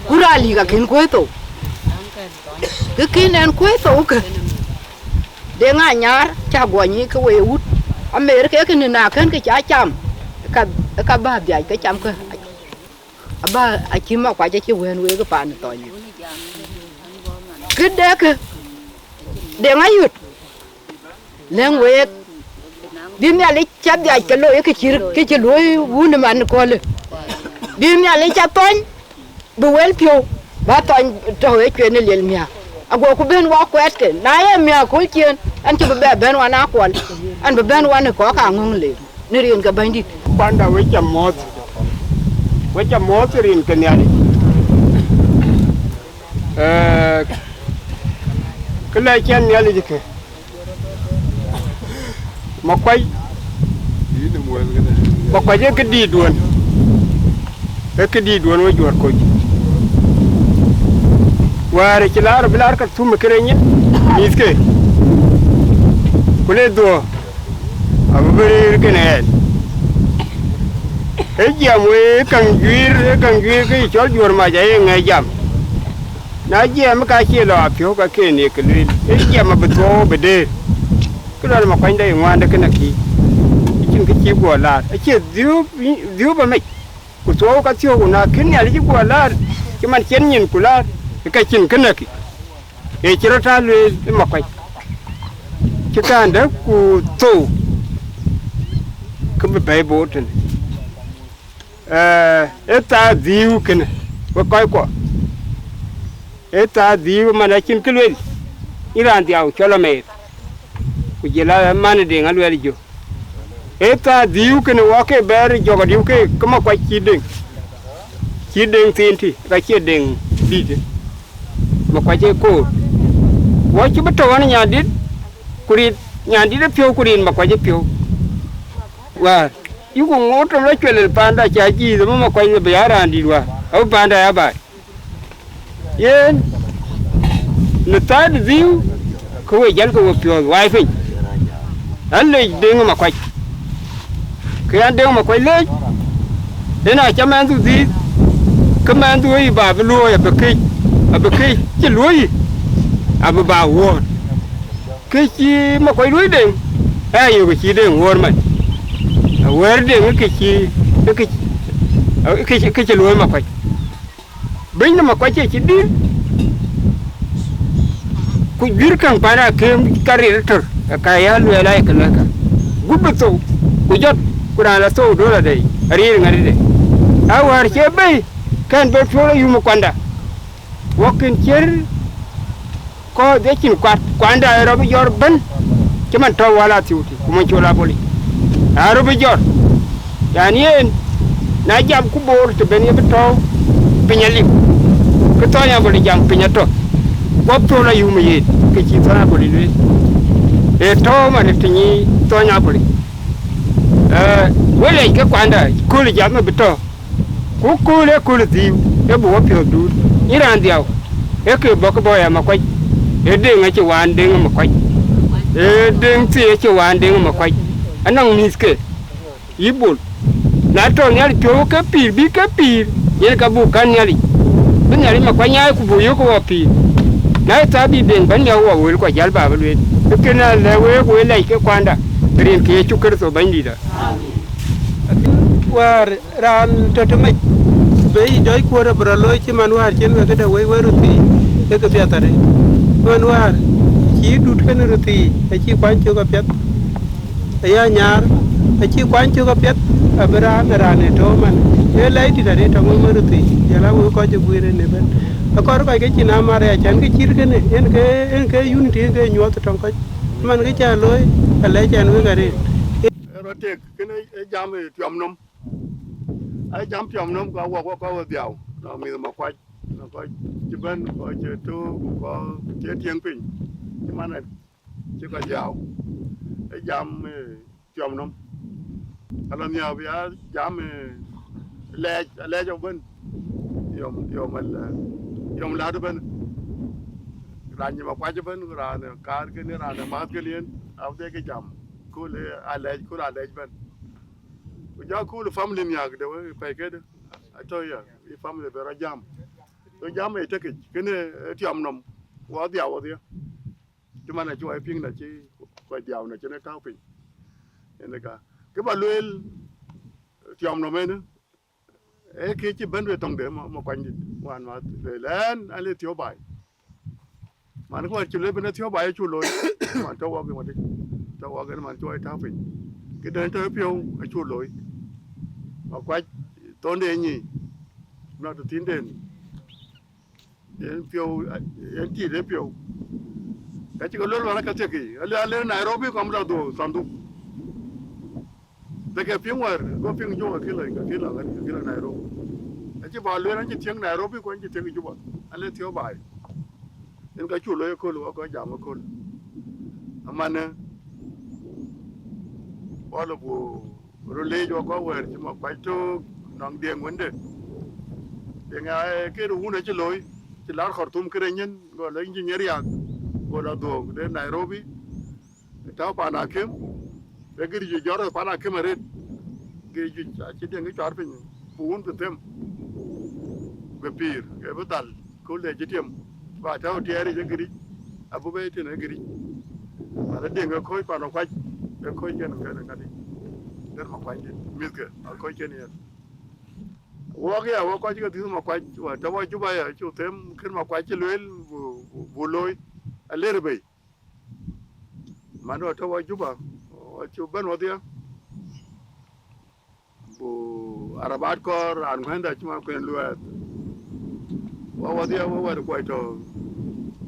ku raan lïk akën kuëë thou, kë kën ɛn kuëë thou ke, Deŋ Anyaar cä guɔ nyic ke wei wut, amer ke kënë na kën ke ca cam, ka, ka bä dhiac ke cam ke. Aba acï Makuac acï wën week ë paan ë thɔny. Këdë kë Deŋ Ayöt lëŋ week, bï Nhialic cä dhiac ke loi kë cï, kë cï luöi wun ë man ë köölë, bï Nhialic cä thɔny, bï wël piɔ̈u, bä thɔny tɔ̈u ë cuet në liel miäk, agoku bɛ̈n wä kuɛɛtkë, na ye miäk kööl ciëën, ɛn cï bï bɛ bɛ̈n wan akuɔl, ɛn bï bɛ̈n wan ë kɔ̈k aŋöŋ leer. Në rin ke Bɛ̈nydït. Kuanda we ca mɔ̈ɔ̈th, we ca mɔ̈ɔ̈th rin ke Nhialic. Eh, kë lɛc cɛn Nhialic ke Makuac, Makuac ee këdïït duön, ee këdïït duön we juɔ̈r koc. Wäär cï laar bï laar ka thum ë kërë nyin, mïthke, ku le dhuɔ̈, abï bï rëër kënë ɣɛn. Ee jam wei, ee käŋ juiir, ee käŋ juiir ke yï cɔl juɔ̈r mac aye ŋɛ̈ɛ̈c jam. Na jiɛɛm ka cie lɔ apiɔ̈u ka ken ye kë lueel, ee jam abï thuɔɔu abï dëër. Kë lɔn Makuany dɛ ye ŋuan de kënë kï, acïn kë cï guɔ laar, acie dhiöp, dhiöp amec, ku thuɔɔu ka thiööku na kën Nhialic cï guɔ laar, cï man cïn nyin ku laar, ke ka cïn kënë kï. Ee cï rɔt aa lueel ë Makuac, cï käändë ku thou, ke bï bɛ̈i boor tënë. Eh, ee thaa dhiiu kënë, wek kɔckuɔ. Ee thaa dhiiu man acïn kë lueel, yïn raan dhiau cɔl Ameer, ku jël a man ë Deŋ Aluɛl jö. Ee thaa dhiiu kënë wɔ ke bɛ̈ɛ̈r jɔk adiu ke, ke Makuac cï Deŋ, cï Deŋ thiin tï, ka cie Deŋ dït, Makuac ee koor. Wɔ cï bï tɔ̈u ɣɔn nyandït, ku rin nyandït ë piɔ̈u, ku rin Makuac ë piɔ̈u. Wäär, yuku ŋoot tɔ̈u lɔ cuɛl ë paanda ca jiith, ëmɔ Makuany bï ya raandït wäär, abï paanda ya baai. Yen, në thaa de dhiiu, ke we jäl ke we piɔ̈ɔ̈th waai piny, an lec Deŋ Makuac. Ke an Deŋ Makuac lec, yen aca mɛnhdu dhiith, ke mɛnhdu ë yï ba bï luööi abï këc, abï këc cï luöi yï, abï ba wuɔ̈ɔ̈r. Kë cï Makuac luöi Deŋ, ë ayök cï Deŋ wuɔ̈ɔ̈r man. Awɛ̈ɛ̈r Deŋ ë kë cï, ë kë cï, ë kë cï, kë cï luöi Makuac. Bɛ̈ny de Makuac ë cï dït, ku juïr käŋ pan akëm ka ril tör, ka ya luɛɛl ayek lɛ̈k ka. Gup bï thou, ku jɔt, ku raan la thou döl adɛ̈i, ariir ŋadï de. Awäär cie bei, kɛn bɛ piɔ̈u la yum ë kuanda. Wɔ kën ciër kɔ̈ɔ̈th ë cin kuat, kuanda ë rɔt bï jɔt ëbɛ̈n, cï man tɔ̈u wäl athiu tï, ku mony col abolic. Aa rɔt bï jɔt, yani yen, na jam ku boor të ben ye bï tɔ̈u piny aliu, ke thɔny abolic jam piny atɔ̈, guɔp thol ayum ë yen, ke cï thɔny abolic lueel. Ee tɔ̈u man ë të nyi thɔny abolic. Eh, we lɛc ke kuanda, kööl jam ë bï tɔ̈u. Ku kööl ee kööl dhiiu, ee bï wɔ piɔ̈ɔ̈th duut. Yïn raan dhiau, ee ke bɔ̈ ke bɔ̈ ya Makuac, ee Deŋ acï waan Deŋ Makuac, ee Deŋ thii acï waan Deŋ Makuac. Anɔŋ mïthke, yï Bol. Na tɔ̈ Nhialic piɔ̈u ke pïïr, bï ke pïïr, yen ka buk kän Nhialic, bï Nhialic Makuac nyaai ku buk yök ke wɔ pïïr. Na ye thaa bï Deŋ bɛ̈n miɔ̈u wɔ wël, ku ajäl bä bï lueel. Ee kënë alɛ̈k week, we lɛc ke kuanda, rin ke Yecu Kërtho Bɛ̈nydïïtda. Wäär raan tɔ̈ tëmec, be yï jɔc kuɔ̈t abï rɔt looi cï man wäär cïn wek këde wei wei röt thii, ke ke piath arëët. Man wäär cï Yï dut kënë röthii acï kuany cök apiɛth, aya nyar acï kuany cök apiɛth, abï raan ë raan ë tɔ̈u man, ee lɛc dït arëët tɔŋ ë mär röthii, jɔl a wek kɔc ë guiir en ëbɛ̈n. Akɔɔr kɔc ke cïn amar ë acän kë cït kënë, en ke, en ke unity, en ke nyuɔɔth tɔŋ kɔc. Man kë cä looi, alɛc ɛn wek arëët. Ë rɔt tek kënë ë jam ë tiɔm nɔm. Ai jam tiɔm nɔm ka wɔ, wɔ kɔc wɔ dhiau, nɔŋ mïth Makuac, nɔŋ kɔc cï bɛ̈n, kɔc cï tök, kɔc cï tiëŋ piny, cï man ë cï kɔc dhiau. Ë jam ë tiɔm nɔm. Ala nhiaar bï ya jam ë lɛɛc, alɛɛc ëbɛ̈n. Yom, yom al, yom lät ëbɛ̈n. Raan nyï Makuac ëbɛ̈n, raan kaar kënë, raan ë mäth kënë yen, abï dhil ke jam. Kul ë alɛɛc, kul alɛɛc ëbɛ̈n. Ku jɔ kul family nhiaak de wek pɛ̈i këde. Atɔ̈ ya, ë family bï rɔt jam. So jam ë tekic, kënë ë tiɔm nɔm, wɔ dhiau wɔdhie. Cï man acï wai piŋ na cï kɔc dhiau na cïn ë tääu piny. Yen ë ka. Kë ba lueel tiɔm nɔm ënë, ee kë cï bɛ̈n wek thoŋde Ma-, Makuanydït, wään ma lueel ɛn, an le thiɔ̈u baai. Man kë wär cï lueel bï na thiɔ̈u baai acuk looi, man tɔ̈ wɔk ë wadï, tɔ̈ wɔk ënë man cï wai tääu piny. Këden tɔ̈ ë piɔ̈u acuk looi. Makuac thonde ë nyic, na tɔ̈ thiinden. Yen piɔ̈u, yen tiit ë piɔ̈u. Ka cï ke luel wär ka thiek yic, ale, ale Nairobi kɔm la dhuk thanduk. Thek ke piŋ wär, go piŋ Juba, kï lɔ, kï lɔ, kï lɔ Nairobi. Acï ba luel an cï thiëŋ Nairobi, ku an cï thiëŋ Juba. Ale thiɔ̈u baai. Yen ka cuk looi ëkööl, wɔ kɔc jam ëkööl. Amanë, wɔ lɔ bu röt leec wɔ kɔc wɛ̈ɛ̈r cï Makuac tök nɔŋ Deŋ wënde. Deŋ aa, ee, kë de wun acï looi, cï laar Khartoum këde nyin, go lɔ engineer riääk, go lɔ dhuök de Nairobi, tääu pan akïm, ke gëri juëc jɔt pan akïm arëët, gëri juëc acï Deŋ ke cuar piny, ku wun bï them, bï pïïr, ke bï dhal. Kööl de cï tiëm, ba tääu tiɛɛr yic ë gëric, abï bei tën ë gëric. Pan ë Deŋ ë kööc pan ë Makuac, ë kööc kën, kën ŋadï, kën Makuacdït, mïthke, ë kööc kën yen. Wɔk ya, wɔ kɔc ke dhïth Makuac, wɔ tɔ̈ wɔ Juba ya, cuk them, kën Makuac cï lueel, bu, bu, bu looi, aler bei. Man wɔ tɔ̈ wɔ Juba, wɔ cuk bɛ̈n wɔdhie. Ku arabat kɔɔr raan kuɛ̈nda cï man kuɛ̈n luɛɛth. Wa wadhia we wɛ̈t kuɔc tɔ̈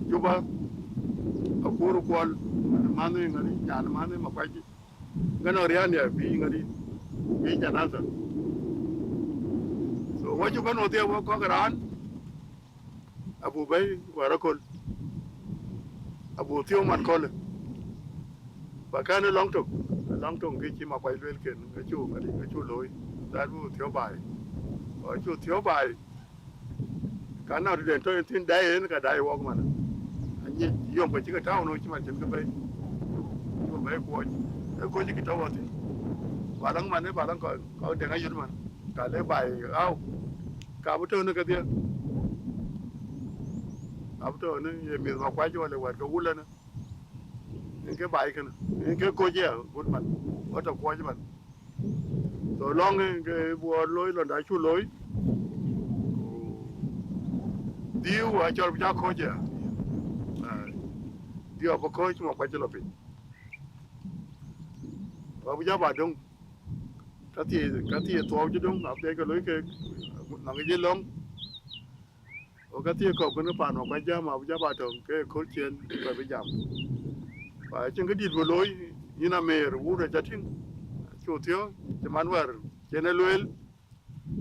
Juba, akur kuɔl, mani ŋari, nyan mani Makuac. Ŋɛn ɔ rian ya bï ŋari, bï janatha. So wa Juba wadhia we kɔk raan, abu bɛ̈i wɛ̈t aköl, abu thiɔ̈u man köl. Ba kɛn ë lɔŋ tök, lɔŋ tök kë cï Makuac lueel kën, acuk, acuk looi, that bu thiɔ̈u baai. Acuk thiɔ̈u baai, ka nɔ̈k tëden tɔ̈ yen thïn dai en, ka dai wɔk man. Anyic yom ke cï ke tääu nɔ̈k cï man cïn ke bɛ̈i, cï ke bɛ̈i kuɔc, ë köc cï ke tɔ̈u wɔ thïn. Ba lɔŋ man, ë ba lɔŋ kɔc, kɔc Deŋ Ayut man, ka le baai ɣau, ka bï tɔ̈u në kedhie. Abï tɔ̈u në ye mïth Makuac wala wɛ̈t ke wulënë. Yen ke baai kënë. Yen ke köc ya, gut man. Wa tɔ̈ kuɔc man. So lɔŋ yen ke buɔɔt looi, lɔnda cuk looi. Ku dhiu acɔl bï ja köc ya. Ah, dhiu abï köc Makuac cï lɔ piny. Wa bï ja ba döŋ. Ka thii, ka thii thuɔɔu cï döŋ, abï ke looi kek, nɔŋ jï lɔŋ. Ku ka thii kɔ̈k kënë pan Makuac jam, abï jam atɔ̈ŋ ke köl ciën, ku bï jam. Ku acïn kë dït bï looi, yïn amer, wut aca tïŋ, acuk thiɔ̈k, cï man wär, cïn e lueel,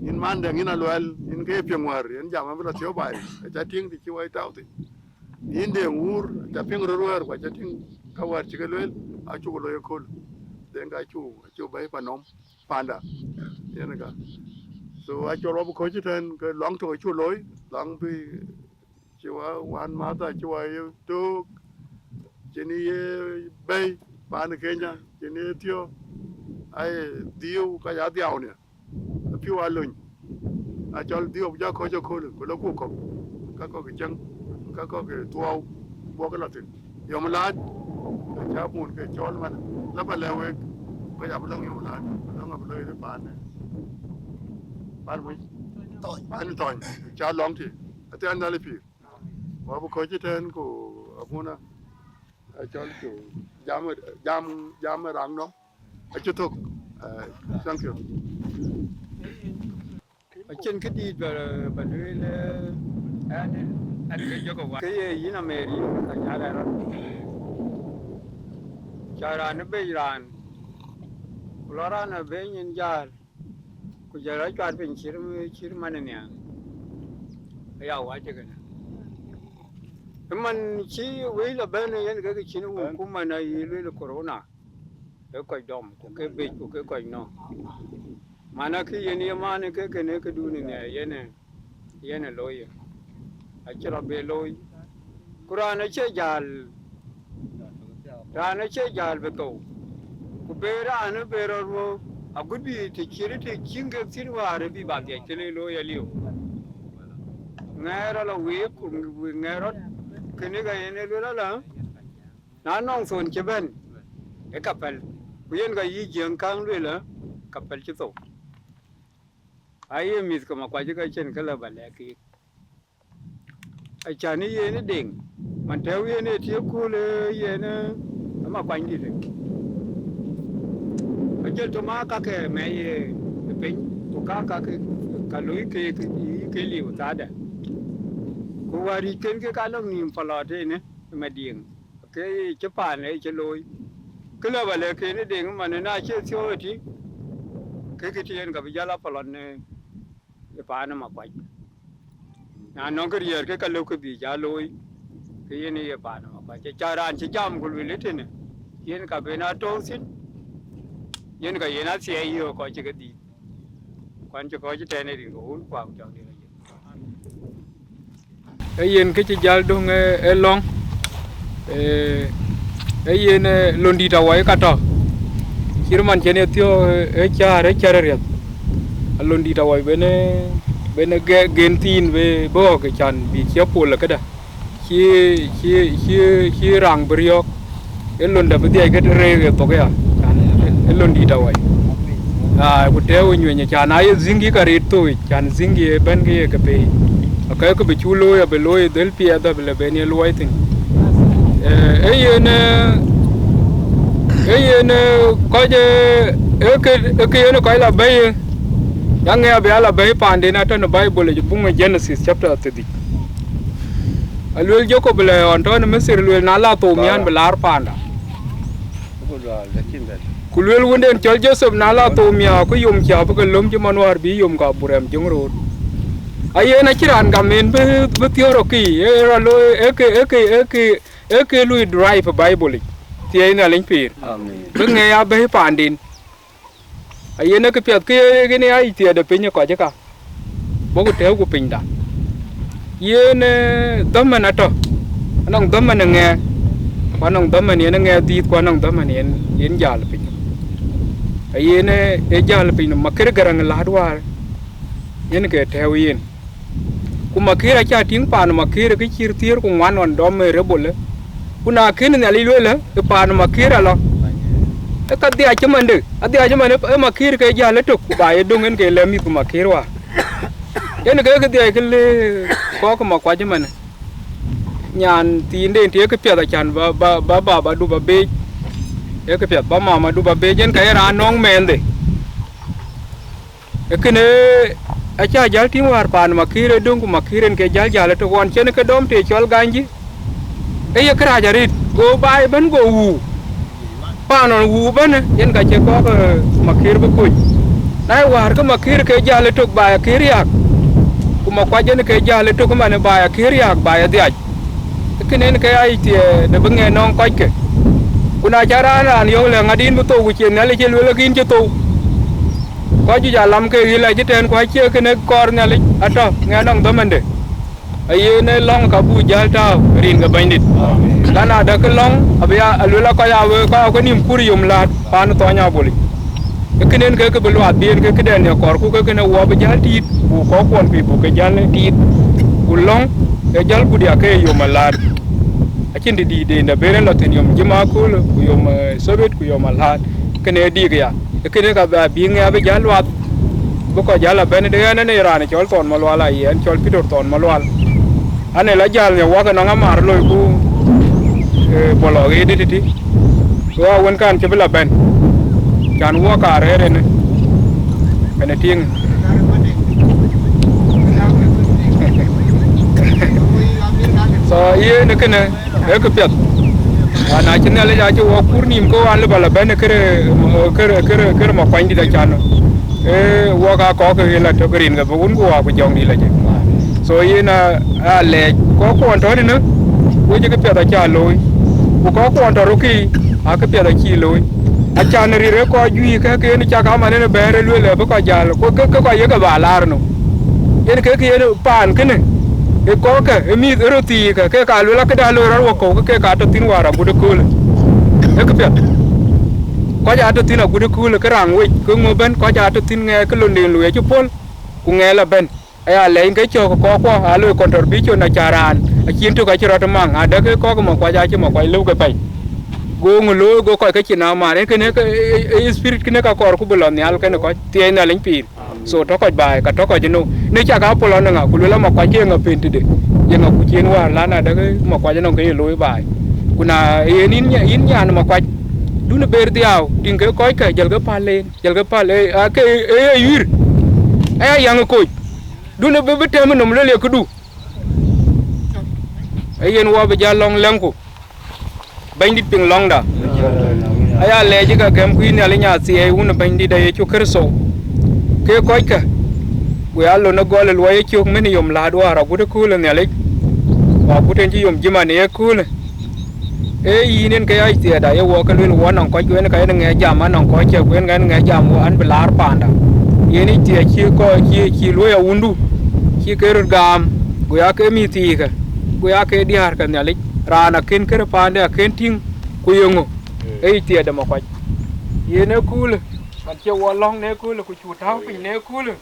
yïn man Deŋ, yïn aluɛl, yïn ke ye piŋ wär, yïn jam abï lɔ thiɔ̈u baai, aca tïŋ të cï wai tääu thïn. Yïn Deŋ wur, aca piŋ röt wär, ku aca tïŋ ka wär cï ke lueel, acuk looi ëköl. Deŋ ka cuk, acuk bɛ̈i pan nɔm panda. Yen ka. So acɔl wa bï köc ëtɛ̈n, ke lɔŋ tök acuk looi, lɔŋ bï cï wa wän mäth, acï wa ye tök, cïn ye bɛ̈i pan Kenya, cïn ye thiɔ̈k, aye dhiu ka ya dhiau nia. Apiu alony, acɔl dhiu abï ja köc aköl, ku lɔ ku kɔ̈k, ka kɔ̈k cäŋ, ka kɔ̈k thuɔɔu, buɔk lɔ thïn. Yom laat, aca mun ke cɔl man, la ba lɛ̈k wek, kɔc abï lɔŋ yom laat, lɔŋ abï lɔ yïn paan, paan muc, paan thɔny, ca lɔŋ tï, athian Nhialic pïïr. Wa bï köc ëtɛ̈n ku abuna, Acɔl cu jam, jam, jam raŋ nɔm. Acï thök. Eh, thank you. Acïn këdït ba, ba lueel, eh, ɛn, ɛn ke jɔkë wa. Ke ye yïn Ameri, ka jal ë rɔt. Ca raan ë bec raan, ku lɔ raan ë bec nyin jal, ku jɔl rɔt cuat piny cït, cït man ë nhial. Aya wac ë kënë. Ë man cï wëi lɔ bɛ̈n yen ke cïn wun ku man ayï lueel corona. Ke kɔc dɔm, ku ke bec, ku ke kɔc nɔ̈k. Mana kë yen ye man ke kënë këdun ë nhial yen, yen ë looi ye. Acï rɔt be looi. Ku raan acie jäl, raan acie jäl bï thou. Ku be raan ë be rɔt ruɔ̈u, agut bï të cït të cïn kek thïn wäär bï ba dhiɛc tënë looi aliu. Ŋɛɛr rɔt la week, ku ŋɛɛr rɔt kënë ka yen ë luel ala. Na nɔŋ thon cï bɛ̈n, ë ka päl, ku yen ka yï Jiëŋ kaŋ lueel, ë ka päl cï thou. Aye mïth ke Makuac ka cïn kë lë ba lɛ̈k keek. Acan ë yen ë Deŋ, man tɛ̈ɛ̈u yen ë tï kööl, ë yen ë Makuanydït. Ajël tɔ̈ ma kakë mɛc ë piny, ku ka kakë ka looi keek yï ke liu thadë. Ku wäric ken ke ka lɔ̈k nïïm palɔt ënë ë Madiŋ. Ke cï paan ë cï looi. Kë lë ba lɛ̈k ken ë Deŋ man ë na cie thiɔ̈k ëtï, ke kë tï yen ka bï jäl a palɔt në ë paan ë Makuac. Na nɔŋ kë riɛɛr ke ka lëu ke bï ja looi, ke yen ë ye paan ë Makuac. Ca raan cï jam ku lueel ëtënë, yen ka ben a tɔ̈u thïn, yen ka yen a thiɛɛi yöök kɔc cï ke dhiëth. Kuan cï kɔc ëtɛ̈ɛ̈n ë rin ke wun kuak cɔk dït aye. Ee yen kë cï jäl döŋ ë, ë lɔ̈ŋ, ee, ee yen, ee, lon dït awɔi ka tɔ̈. Cït man cïn ye thiɔ̈k, ee, ee cäär, ee cäär riɛth. A lon dït awɔi ben, ee, ben, ee, ge-, gen thiin bï, bï ɣɔ̈k can bï ciɛ̈p pol ë këdë. Cï, cï, cï, cï raŋ bï riɔ̈ɔ̈k. Ë lon dɛ̈ bï dhiac ke rëër ë thok aya, can ë lon dït awɔi. Aa, ku tɛ̈ɛ̈u ë nyueny, can aa ye dhïŋkï ka rëët thou yic, can dhïŋkï ë bɛ̈n ke ye ke peei. Akëc kë bï cu looi, abï looi ë dhël piɛth, abï lë ben ye luɔi thïn. Ee, ee yen, ee, ee yen, ee, kɔc, ee, ee ke, ee ke yen kɔc la bɛ̈i, ee, ya ŋɛ abï a la bɛ̈i paanden atɔ̈ në Baibol yic, buŋ ë Genesis chapter thiërdhïc. Aluel Jakop lë ɣɔn tɔ̈ në Mithir, luel, na la thou miän bï laar paanda. Ku luel wënden cɔl Jothep, na la thou miäk, ku yom cä bï ke löm cï man wäär bï yom ka burɛm jöŋ roor. Ayen acïn raan gam en bï, bï thiɔ̈r ë kï, ee rɔt looi, ee ke, ee ke, ee ke, ee ke lui drive Baibol yic, thiëi Nhialic pïïr. Amen. Bï ŋɛɛi abɛ̈i paanden. Ayen ë këpiɛth kë yen aa yic thiëëdë piny ë kɔc ëka, bɔ̈ ku tɛ̈ɛ̈uku pinyda. Yen, ee, dhaman atɔ̈, anɔŋ dhaman ë ŋɛɛ, ku anɔŋ dhaman yen ë ŋɛɛ dhiëth, ku anɔŋ dhaman yen, yen jäl piny. Ayen, ee, ee jäl piny, Makër Gäräŋ läät wäär, yen ke tɛ̈ɛ̈u yen. Ku Makër acä tïŋ paan Makër ke cï thiëër ku ŋuan ɣɔn dɔm ë rebel, ku na kën Nhialic lueel ë paan Makër alɔ, ë ka dhiac cï mande, adhiac cï man ë Makër ke jäl ëtök, ku ba ye döŋ en ke lɛ̈k mïth ku Makër wäär. Yen ke kë dhiac kë le kɔ̈k Makuac ëmën. Nyan thiinden të ye këpiɛth acan ba, ba, ba babadu ba beec, ye këpiɛth ba mamadu ba beec, yen ka ye raan nɔŋ mɛnhde. Ee kënë acä jäl tïŋ wäär paan Makër ë döŋ, ku Makër en ke jäl jäl ëtök ɣɔn cïn ke dɔm të cɔl Ganji. Ee ye kërac arëët, go baai ëbɛ̈n go wuu. Paan ɣɔn wuu ëbɛ̈n, yen ka cï kɔ̈k, ee, Makër bï kony. Na ye wäär ke Makër ke jäl ëtök ba ye Makër riääk, ku Makuac en ke jäl ëtök ëmën ba ye Makër riääk ba ye dhiac. Ee kënë en ke aa yic thiëëdë bï ŋɛɛr nɔŋ kɔckë. Ku na cä raan raan yɔ̈ɔ̈k lɛ ŋadï yïn bï thou, ku cie Nhialic cï lueel ke yïn cï thou. Kɔc juëc alam ke ɣil acï tɛ̈ɛ̈n, ku acie kënë kɔɔr Nhialic atɔ̈ ŋɛk nɔŋ dhamande. Ayen ë lɔ̈ŋ ka buk jäl tääu rin ke Bɛ̈nydït. Lan adäk ke lɔ̈ŋ abï ya aluel a kɔc aa wek kɔc aa ke nïïm kur yom läät paan ë thɔny abolic. Ee kënë en ke kë bï luaath bï en ke këdɛn ye kɔɔrku ke kënë wɔ bï jäl tiit, buk kɔ̈kkuɔn pïïr buk ke jäl tiit, ku lɔ̈ŋ ë jäl gut ya ke yom aläät. Acïn të dïït den dɛ̈ ben en lɔ thïn, yom Jima aköölë, ku yom, eh, Thabath, ku yom aläät. Kënë ë dik ya. Ee kënë ka bï ŋɛk abï jäl luath, bï kɔc jäl abɛ̈n de ɣɛn, ɣɛn ee raan cɔl Thɔn Malual, aye ɣɛn cɔl Peter Thɔn Malual. Ɣɛn ee la jäl nhiɔ̈k wak ënɔŋ amär loiku, Bɔlɔ ɣeet ë tïtï, ke wä wën kan cï bï la bɛ̈n, can wɔ kaar rëër ënë, ënë tiiŋ. So yen ë kënë ee këpiɛth. Ana cï Nhialic acï wɔ kuur nïïm, ke wan lë bä la bɛ̈n ë kërë, kërë, kërë, kërë Makuanydït acan. Ee, wok aa kɔ̈k ke ɣel atök rin ke bï wun ku wä ku jɔŋdït la jëk. So yen a, a lɛɛc kɔ̈k kuɔn tɔ̈ tënë, wec ë këpiɛth acä looi, ku kɔ̈k kuɔn tɔ̈ rökï, a këpiɛth acï looi. Acan rir ë kɔc juëc kek yen cak aman en bɛ̈ɛ̈r ë lueel ë bï kɔc jäl, ku ke, ke kɔc yeke bä laar nu. Yen kek yen paan kënë, ë kɔ̈kkë, ë mïth ë röt thiickë, kek aa lueel akëda loi rɔt wakɔ̈u, ke kek aa tɔ̈ thïn wäär agut ëköölë. Ee këpiɛth. Kɔc aa tɔ̈ thïn agut ëköölë, ke raŋ wec, ke ŋö bɛ̈n, kɔc aa tɔ̈ thïn ŋɛk ke lon den lueel acï puɔ̈l, ku ŋɛk la bɛ̈n. Aya lɛc ke cök kɔ̈k kuɔ aa loi contribution na ca raan, acïn tök acï rɔt maŋ, adäk ke kɔ̈k Makuac acï Makuac lëu ke pɛ̈i. Go ŋö looi, go kɔc ke cin amaan, en kënë ke, e, e, e spirit kënë ka kɔɔr ku bï lɔ nhial kenë kɔc, thiëëc Nhialic pïïr. So tɔ̈ kɔc baai, ka tɔ̈ kɔc ënou. Në cak apol ɔn ŋa, ku luel Makuac ke ŋa pen tëde. Ye ŋa ku cien wäär lan adäk Makuac ënɔŋ ke ye looi baai. Ku na yen yïn nya-, yïn nyan Makuac, dun ë ber dhiau, tïŋ ke kɔckë, jël ke päl en, jël ke päl, e, a ke, e, e, yuir. Aya yaŋ ë koc. Dun ë bï, bï tɛm ë nɔm luel ye këdu. Ee yen wɔ bï jäl lɔ̈ŋ lɛ̈ŋku. Bɛ̈nydït piŋ lɔ̈ŋda. Aya lɛɛc ë ka gɛ̈m kuïn Nhialic nya thiɛɛi wun ë Bɛ̈nydït ë Yecu Kërtho. Ke kɔckë, ku ya lon ë gɔl ë luɔi ë cök mën yom läät wäär agut ëköölë Nhialic, ku agut en cï yom jiman ë ëköölë. Ee yïn en ke yac thiɛɛt, aye wɔ ke luel wɔ nɔŋ kɔc, ku en ka en ŋɛk jam anɔŋ kɔc cë, ku en ka en ŋɛk jam wɔ an bï laar paanda. Yen ic thiɛɛt cï kɔc cï, cï luɔi awundu, cï ke röt gaam, ku ya ke mïth thiikë, ku ya ke diäär ke Nhialic. Raan akën kërë paande akën tïŋ, ku yeŋö? Ee yic thiɛɛt de Makuac. Yen ëköölë, man cie wɔ lɔ̈ŋ në ëköölë, ku cu tääu piny në ëköölë.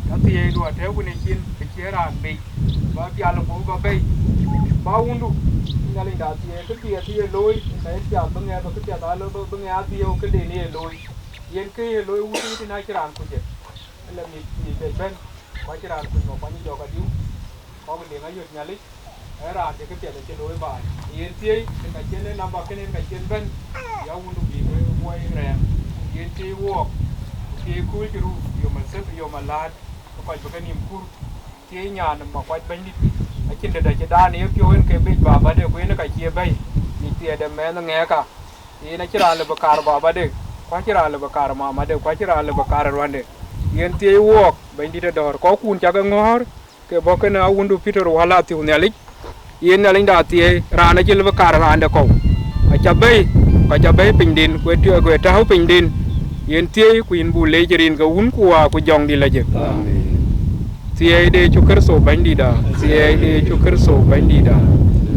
Ka thiëëcdu atɛ̈ɛ̈uku në cin, ke cie raan bei, ba pial ku ba bɛ̈i, ba wundu. Nhialicda thiëëc kë piɛth ye looi, ka ye pial bï ŋɛk, bï kë piɛth aa loi, bï, bï ŋɛk adhiëëu këden ye looi. Yen kë ye looi wundu tïn acïn raan kuc ë. Ëlë mïth, mïth ë bɛ̈n, ku acïn raan kuc Makuany jɔk adiu. Kɔ̈k Deŋ Ayöt Nhialic, ee raan de këpiɛth acï looi baai. Yen thiëi, en ka cïn ë namba kënë en ka cïn bɛ̈n, ya wundu bï ke woi rɛɛm. Yen thiëi wook, ku thiëi kööl cï ruu, yom asep, yom alaat, ke kɔc bï kenïïm kur. Thiëi nyan Makuac Bɛ̈nydït, acïn dɛ̈t acï daan ye piɔ̈u en ke bec babade, ku en ka cie bɛ̈i, yic thiɛɛt de mɛnh ŋɛɛka. Yen acïn raan lë bï kaar babade, ku acïn raan lë bï kaar mamade, ku acïn raan lë bï kaar ruande. Yen thiëi wook, Bɛ̈nydït ë dɔ̈ɔ̈r, kɔ̈kkun cak ë ŋɔ̈ɔ̈r, ke bɔ̈ kënë awundu Peter wäl athiëu Nhialic, yen Nhialicda thiëëi, raan acï lë bï kaar raan de kɔ̈u. Aca bɛ̈i, ku aca bɛ̈i pinyden, ku ë tï-, ku ë tääu pinyden, yen thiëëi, ku yïn buk leec rin ke wun ku wä ku jɔŋdït la jëk. Amen. Thiëëi de Yecu Kërtho Bɛ̈nydïtda, thiëëi de Yecu Kërtho Bɛ̈nydïtda,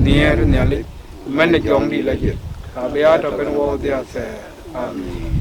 nhiëër Nhialic, mɛn ë jɔŋdït la jëk, ka bï ya tɔ̈ kën wɔ dhia thɛɛr. Amen.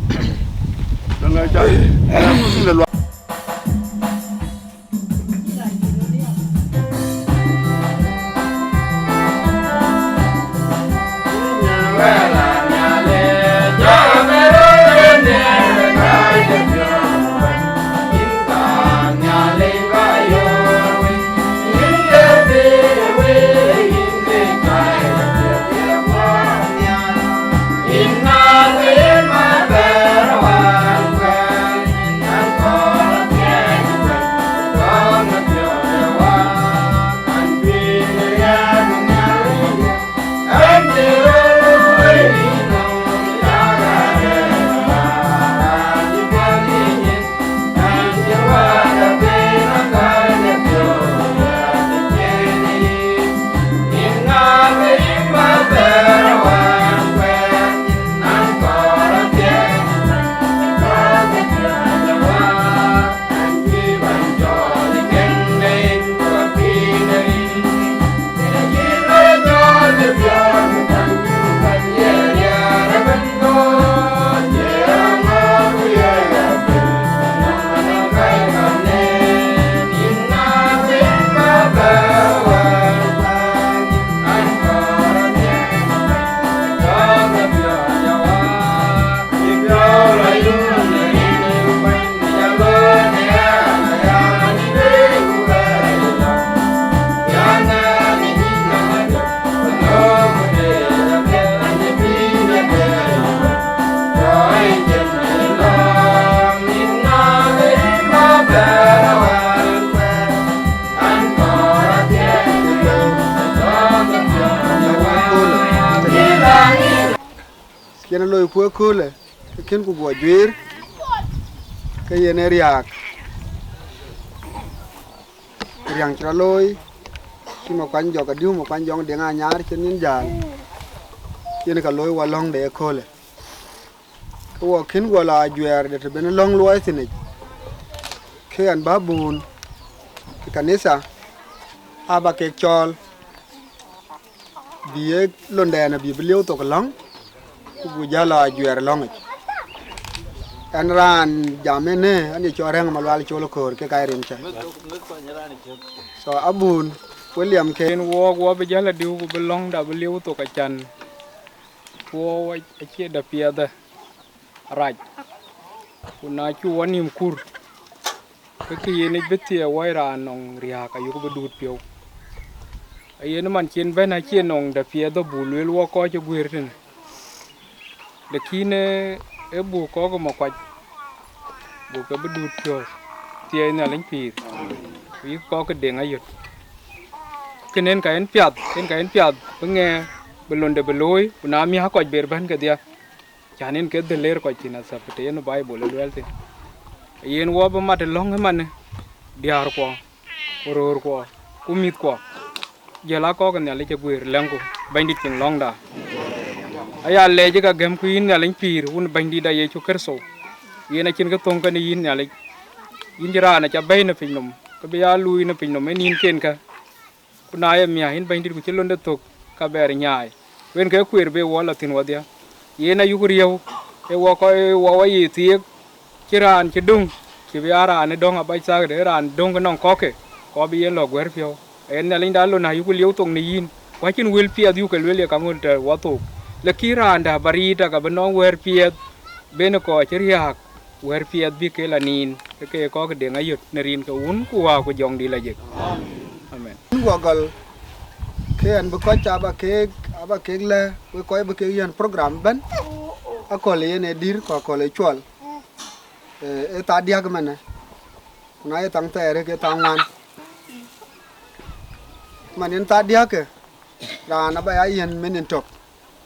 Ëköölë, ke kën ku guɔ juëër, ke yen ë riääk, riääk cï rɔt looi, cï Makuany Jɔk Adiu, Makuany Jɔŋ Deŋ Anyaar cïn nyin jäl, yen ka looi wɔ lɔ̈ŋ de ëköölë. Ke wɔ kën guɔ la ajuɛɛr de të ben lɔ̈ŋ luɔi thïn yic, ke ɣɛn bä buun ë kanitha aba kek cɔɔl, bï ye londɛn abï bï lieu thok lɔ̈ŋ, ku buk jäl la ajuɛɛr lɔ̈ŋ yic. Ɣɛn raan jam ënë, ɣɛn ye cɔl Rɛ̈ŋ Malual Col Köör kek aa rin cä. So, abun, William ke. Yen wɔɔk, wɔ bï jäl Adiu ku bï lɔ̈ŋda bï lieu thok acan, wɔ acie dap piɛthë arac, ku na cuk wɔ nïïm kur, ke kë yen yic bï thiëëk wɔ raan nɔŋ riääk ayuk bï duut piɔ̈u. Ayen man cïn bɛ̈n acie nɔŋ dap piɛth dhɔ buk lueel wɔ kɔc ë guëër tënë, lakin ë buk kɔ̈k ë Makuac, buk ke bï duut piɔ̈u, thiëëc Nhialic pïïr, ku yïk kɔ̈k ë Deŋ Ayöt. Kënë en ka en piath, en ka en piath bï ŋɛk, bï londe bï looi, ku na miäk kɔc ber bɛ̈n kedhie. Cän en ke dhil leer kɔc thïn athapitë yen Baibul ë luɛɛl thïn. Yen wɔ bï mat ë lɔ̈ŋ ëmanë, diäärkuɔ, ku röörkuɔ, ku mïthkuɔ, jël aa kɔ̈k ë Nhialic ë guëër lɛ̈ŋku, Bɛ̈nydït piŋ lɔ̈ŋda. Aya lɛc ë ka gɛ̈mku yïn Nhialic pïïr, Wun Bɛ̈nydïtda Yecu Kërtho. Yen acïn kë thöŋ kënë yïn Nhialic, yïn cï raan aca bɛ̈i në piny nɔm, ke bï ya luui në piny nɔm ë nïnkenkä. Ku na ye miäk yïn Bɛ̈nydït ku cï londe thök, ka bɛɛr nyaai, ku en ke kueer be wɔ la thïn wɔdhia. Yen ayuk riëëu, ee wɔ kɔc wɔ wɔ ye thiëëk, cï raan cï döŋ, cï bï aa raan ë döŋ abac thakde, raan döŋ ke nɔŋ kɔ̈kke, ku abï yen lɔ guɛ̈r piɔ̈u. Yen Nhialicda lon ayuk lieu thok në yïn, ku acïn wël piɛth yuk ke lueel ye kaŋö të wɔ thok. Lakin raanda bä riit aka bï nɔŋ wɛ̈ɛ̈r piɛth, ben ë kɔc cï riääk, wɛ̈ɛ̈r piɛth bï ke la niin, ke ke kɔ̈k Deŋ Ayöt në rin ke Wun ku Wä ku Jɔŋdït lajik. Amen. Guɔ gɔl, ke ɣɛn bï kɔc aba keek, aba keek lɛ̈k, wek kɔc bï keek yɛn program ëbɛ̈n, akɔ̈l yen ë dïr ku akɔ̈l ë cuɔl, ee, ë thaa diäk ëmënë, ku na ye thaŋ thɛɛr ke thaa ŋuan. Man yen thaa diäk, raan aba ya yiën min tök,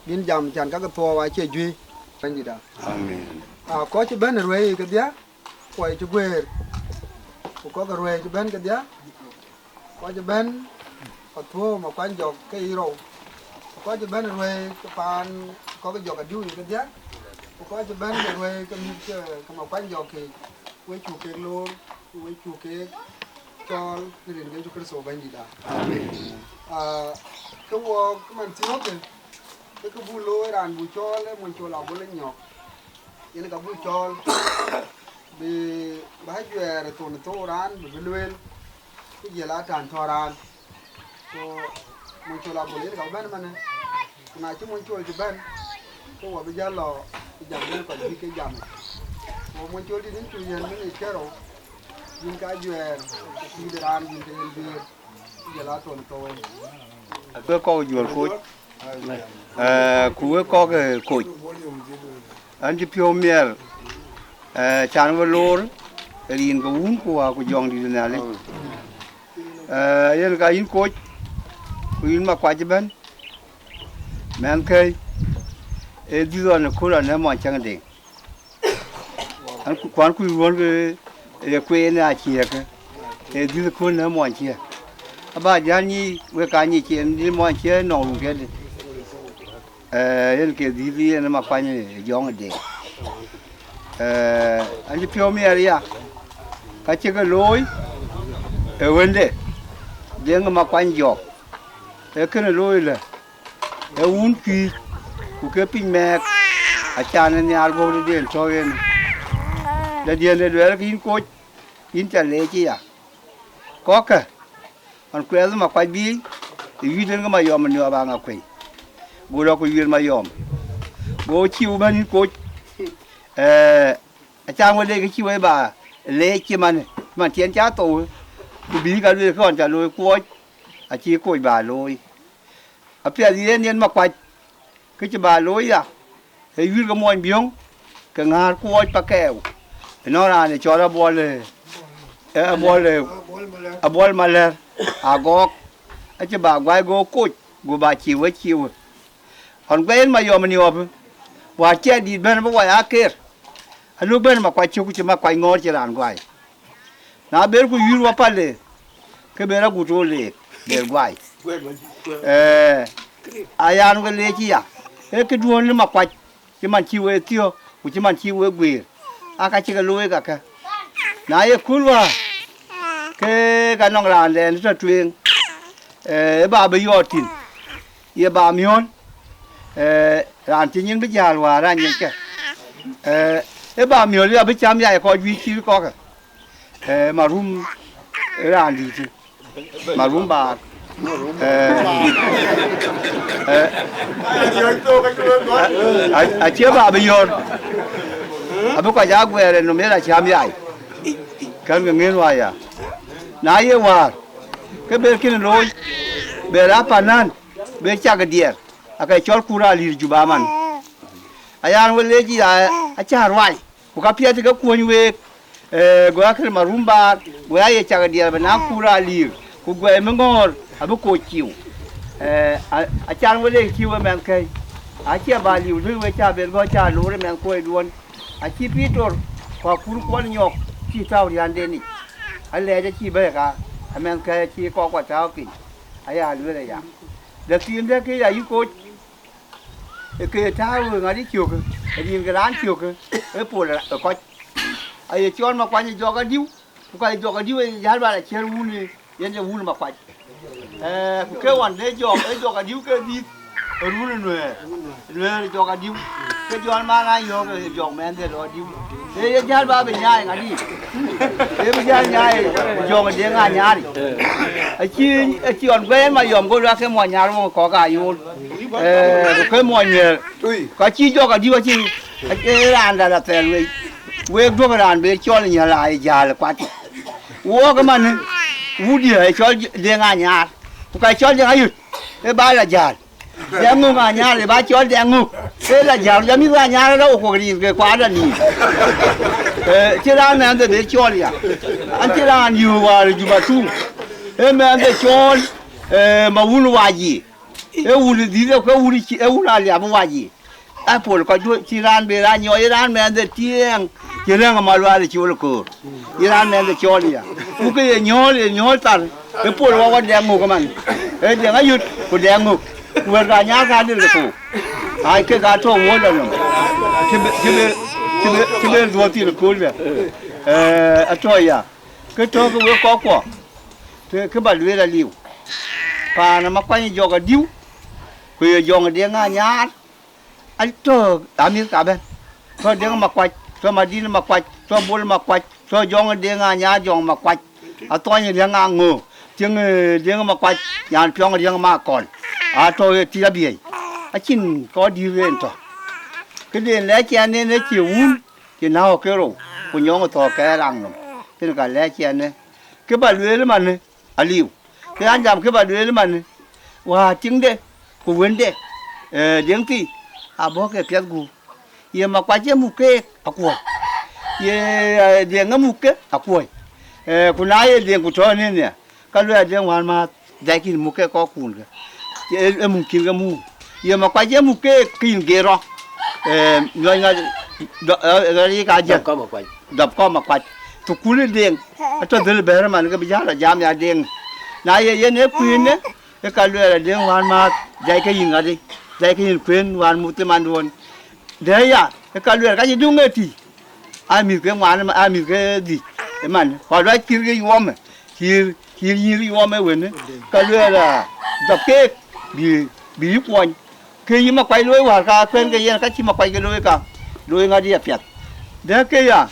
bïn jam cän ka ke thuɔɔu acie juëc, Bɛ̈nydïtda. Amen. Aa, kɔc cï bɛ̈n ë ruɛ̈i kedhie, kuɔi cï guëër, ku kɔ̈k ë ruɛ̈i cï bɛ̈n kedhie, kɔc cï bɛ̈n, Pathuɔ̈u Makuany Jɔk ke yï rou, ku kɔc cï bɛ̈n ë ruɛ̈i ke paan kɔ̈k ë Jɔk Adiu yic kedhie, ku kɔc cï bɛ̈n ë ruɛ̈i ke mïth ke, ke Makuany Jɔk keek, we cuk kek loor, ku we cuk kek cɔɔl në rin ke Yecu Kërtho Bɛ̈nydïtda. Amen. Aa, ke wɔɔk man thiɔ̈kë, ke kë buk looi raan buk cɔɔl ee Mony Col Abol ë Nyɔk, yen ka buk cɔɔl, bï, bä juɛɛr thon thou raan, bï bï lueel, ku jël aa tän thɔ̈ raan. Ku Mony Col Abol yen ka bï bɛ̈n ëmënë, ku na cï Mony Col cï bɛ̈n, ke wɔ bï jäl lɔ ë jam yen kɔc bï ke jam. Ku Mony Col dït yïn cu yiën minit karou, yïn ka juɛɛr, ku pïïr de raan yïn ke yen juëër. Wek kɔ̈k juɔl koc, ee, ku wek kɔ̈k, ee, koc, ɣɛn cï piɔ̈u miɛɛr, ee, can we loor ë rin ke Wun ku Wä ku Jɔŋdït Nhialic. Ee, yen ka yïn koc, ku yïn Makuac ëbɛ̈n, mɛnhkëi, ee dhïth ɣɔn ë kööl ɣɔn ë Mony Cäŋ Deŋ. An, ku, kuan kuc ruɔ̈n ke ye kueen ë aciëëk, ke dhïth kööl në mony cië. Aba jäl nyic, wek ka nyic cï en dhïth mony cië nɔŋ run kedï. Ee, yen ke dhïth yen Makuany ë Jɔŋ ë Deŋ. Ee, an cï piɔ̈u miɛɛr ya, ka cï ke looi ë wënde, Deŋ Makuany Jɔk. Ee kënë looi lë, ee wun cuic, ku ke piny mɛɛk, acan ë nhiaar guɔ̈pdeden tɔ̈u en. Dɛ̈diɛ̈n de luɛɛl ke yïn koc, yïn ca leec ëya. Kɔ̈kkë, ɣɔn kuɛth Makuac biic, ë wïïtden ke Mayɔm ë Niɔp Aŋakuei, go lɔ ku wiëër Mayɔm, go ciu bɛ̈n yïn koc. Ee, acan wek leec ke cï wek ba leec cï man, man tiɛn ca thou, ku bï ka lueel kë ɣɔn ca looi kuɔc, acï koc ba looi. Apiɛth yen yen Makuac, kë cï ba looi ya, ee wïïr ke muɔny biöŋ, ke ŋäär kuɔɔc pakɛɛu, ënɔɔn raan ë cɔl Abuɔl, ee, ee, Abuɔl, ee, Abuɔl Malɛ̈r, Agɔɔk, acï ba guai go koc, go ba ciëu, aciëu. Ɣɔn guɛc en Mayɔm ë Niɔp, Wäär cï adït bɛ̈n bï wai aker, anuk bɛ̈n Makuac cök, ku cï Makuac ŋɔ̈ɔ̈r cï raan guai. Na ber ku yïr wa pale, ke ber agut wo leek, ber guai. Ee, ayan we leec ya, ee këduɔ̈ɔ̈n në Makuac, cï man cï we thiɔ̈k, ku cï man cï we guëër, aa ka cï ke looi kakë. Na ye kul wäär, ke ka nɔŋ raan dɛn tɔ̈ tueŋ, ee, ë ba bï yɔɔt thïn, ye ba miɔ̈l, ee, raan cï nyin bï jäl wäär raan nyin ke, ee, ë ba miɔ̈l abï cam yai kɔc juëc cït kɔ̈kë, ee, marum raan dïïtë, marum baar, ee, ee, a- a- acie ba bï yɔ̈ɔ̈r, abï kɔc aa guɛɛr ë nɔm yen acam yai, kɛn ke ŋën wäär ya. Na ye wäär, ke ber kën looi, ber apanan, ber cak diɛɛr, ake cɔl kur alir Juba man. Ayan we leec ya, acä ruai, ku ka piɛth ke kuɔny week, ee, go akër marum baar, go aye cak diɛɛr bï na kur alir, ku guɛɛi mi ŋɔ̈ɔ̈r abï koc ciu. Ee, a- acan we leec cï we mɛnhkɛ̈i, acie ba liu tui we cä ber gɔ̈c cä loor ë mɛnh kuɔɔcduɔ̈n. Acï Pitor, ku akur kuɔl nyɔk, cï tääu riändenic. Alɛɛc acï bɛ̈ɛ̈i ka, amɛnhkɛ̈i acï kɔk kua tääu piny, aya lueel aya. Dɛ̈ thiin dɛ̈ ke ya yï koc, ë ke tääu ë ŋadï ciökë, ë rin ke raan ciökë, ë pol ë kɔc. Aye cɔl Makuany ë jɔk adiu, ku ka ë jɔk adiu ë jäl bal aciɛl wun ë, yen ë wun Makuac. Ee, ku ke wan de jɔk, ë jɔk adiu ke dhiëth, ë run ë Nuɛɛr, Nuɛɛr ë jɔk adiu, ke jɔl man a yɔ̈ɔ̈k ë jɔk mɛnhde lɔ adiu. Ee ye jäl ba bï nyaai ŋadï, ee bï jäl nyaai jɔŋ ë deŋ a nyaari. Acï, acï ɣɔn guɛɛr ma yɔm go luak ke muɔny nyar won kɔk a yool. Ee, ku ke muɔny Nuɛɛr, ka cï jɔk adiu acï, ee raan dal athɛɛl wei. Week duɔ̈k raan be cɔl nyäl a ye jäl kuat. Wok ëmën, wudï ë cɔl deŋ a nyaar, ku ka cɔl deŋ ayut, ë ba la jäl. Dɛŋ ŋök a nyaar, ë ba cɔl dɛŋ ŋök, ë la jäl, jɔ mïth a nyaar rɔu ku rin ke kuat anïïm. Ee, cï raan mɛnhde be cɔl ya. An cï raan yöök wäär ë Juba tuŋ, ë mɛnhde cɔl, ee, ma wun wac yic. Ë wun ë dhïth, ë ke wun ë cï, ë wun aliap wac yic. Apol kɔc duöc cï raan be raan nyɔɔc, ye raan mɛnhde tiɛɛŋ, cï rɛ̈ŋ ë malual ë col ë köör. Ye raan mɛnhde cɔɔl ya. Ku ke ye nyɔ̈ɔ̈l, ye nyɔ̈ɔ̈l thar, ë pol wä wä dɛŋ ŋök ëmën. Ee dɛŋ ayut, ku dɛŋ ŋök. Ku wɛ̈t ka nyaar ka dil ke thou. Ai, kek aa tɔ̈u wuöl lɔ nɔm. Cï be, cï be, cï be, cï be dhuɔ̈th thil ë kööl bɛ. Ee, atɔ̈ ya. Ke tɔ̈ ke wek kɔckuɔ, ke, ke ba lueel aliu. Paan ë Makuany jɔk adiu, ku ye jɔŋ ë deŋ a nyaar. Atɔ̈ amïth ka bɛ̈n, tɔ̈ deŋ Makuac, tɔ̈ madïn Makuac, tɔ̈ bol Makuac, tɔ̈ jɔŋ ë deŋ a nyaar jɔŋ Makuac. Athɔny riäŋ a ŋö, tiŋ, ee, deŋ Makuac, nyan piɔŋ riäŋ ma kɔl. Atɔ̈ ë tiit abiëc, acïn kɔc dïïr yen tɔ̈. Këden lɛc ɛn en ë cie wun, cï näu ke rou, ku nyɔŋ ë thɔ̈ɔ̈k ke raŋ nɔm, cïn ka lɛc ɛn ë. Kë ba lueel ëmën aliu, kë an jam kë ba lueel ëmën, wäär tiŋde ku wënde, ee, deŋ thii, abɔ̈ ke piɛth gup. Ye Makuac ye muk keek akuɔ̈c, ye, ee, deŋ ë muk ke akuɔ̈c. Ee, ku na ye deŋ ku tɔ̈ nïn nhial, ka luɛɛl deŋ wään määth, jai kïn muk ke kɔckun ke, ee, ee muk kïn ke muk. Ye Makuac ye muk keek, ke yïn geer rɔt, ee, nyuɔny ŋa, dɔ-, ee, ɣɛr yïk a jël. Dɔp kɔm akuac. Dɔp kɔm akuac. Thukul ë deŋ, atɔ̈ dhël bɛ̈ɛ̈r man ke bï jäl a jam ya deŋ. Na ye yen ee kuinë, ë ka luɛɛl a deŋ wään määth, jai ke yïn ŋadï, jai ke yïn kuën wään muth ë manduön. Dɛ̈ ya, ë ka luɛɛl ka cï duŋ ë tï, aa mïth ke ŋuan, aa mïth ke dhïc ëmën, ku aluac kïr ke yuɔɔmë, kïr, kïr nyïïr yuɔɔmë wënë, ka luɛɛl a dhɔp keek, bï, bï yï kuɔny. Ke yï Makuac looi wäär ka kuɛ̈n ke yen, ka cï Makuac ke looi ka, looi ŋadï apiɛth. Dɛ̈ ke ya,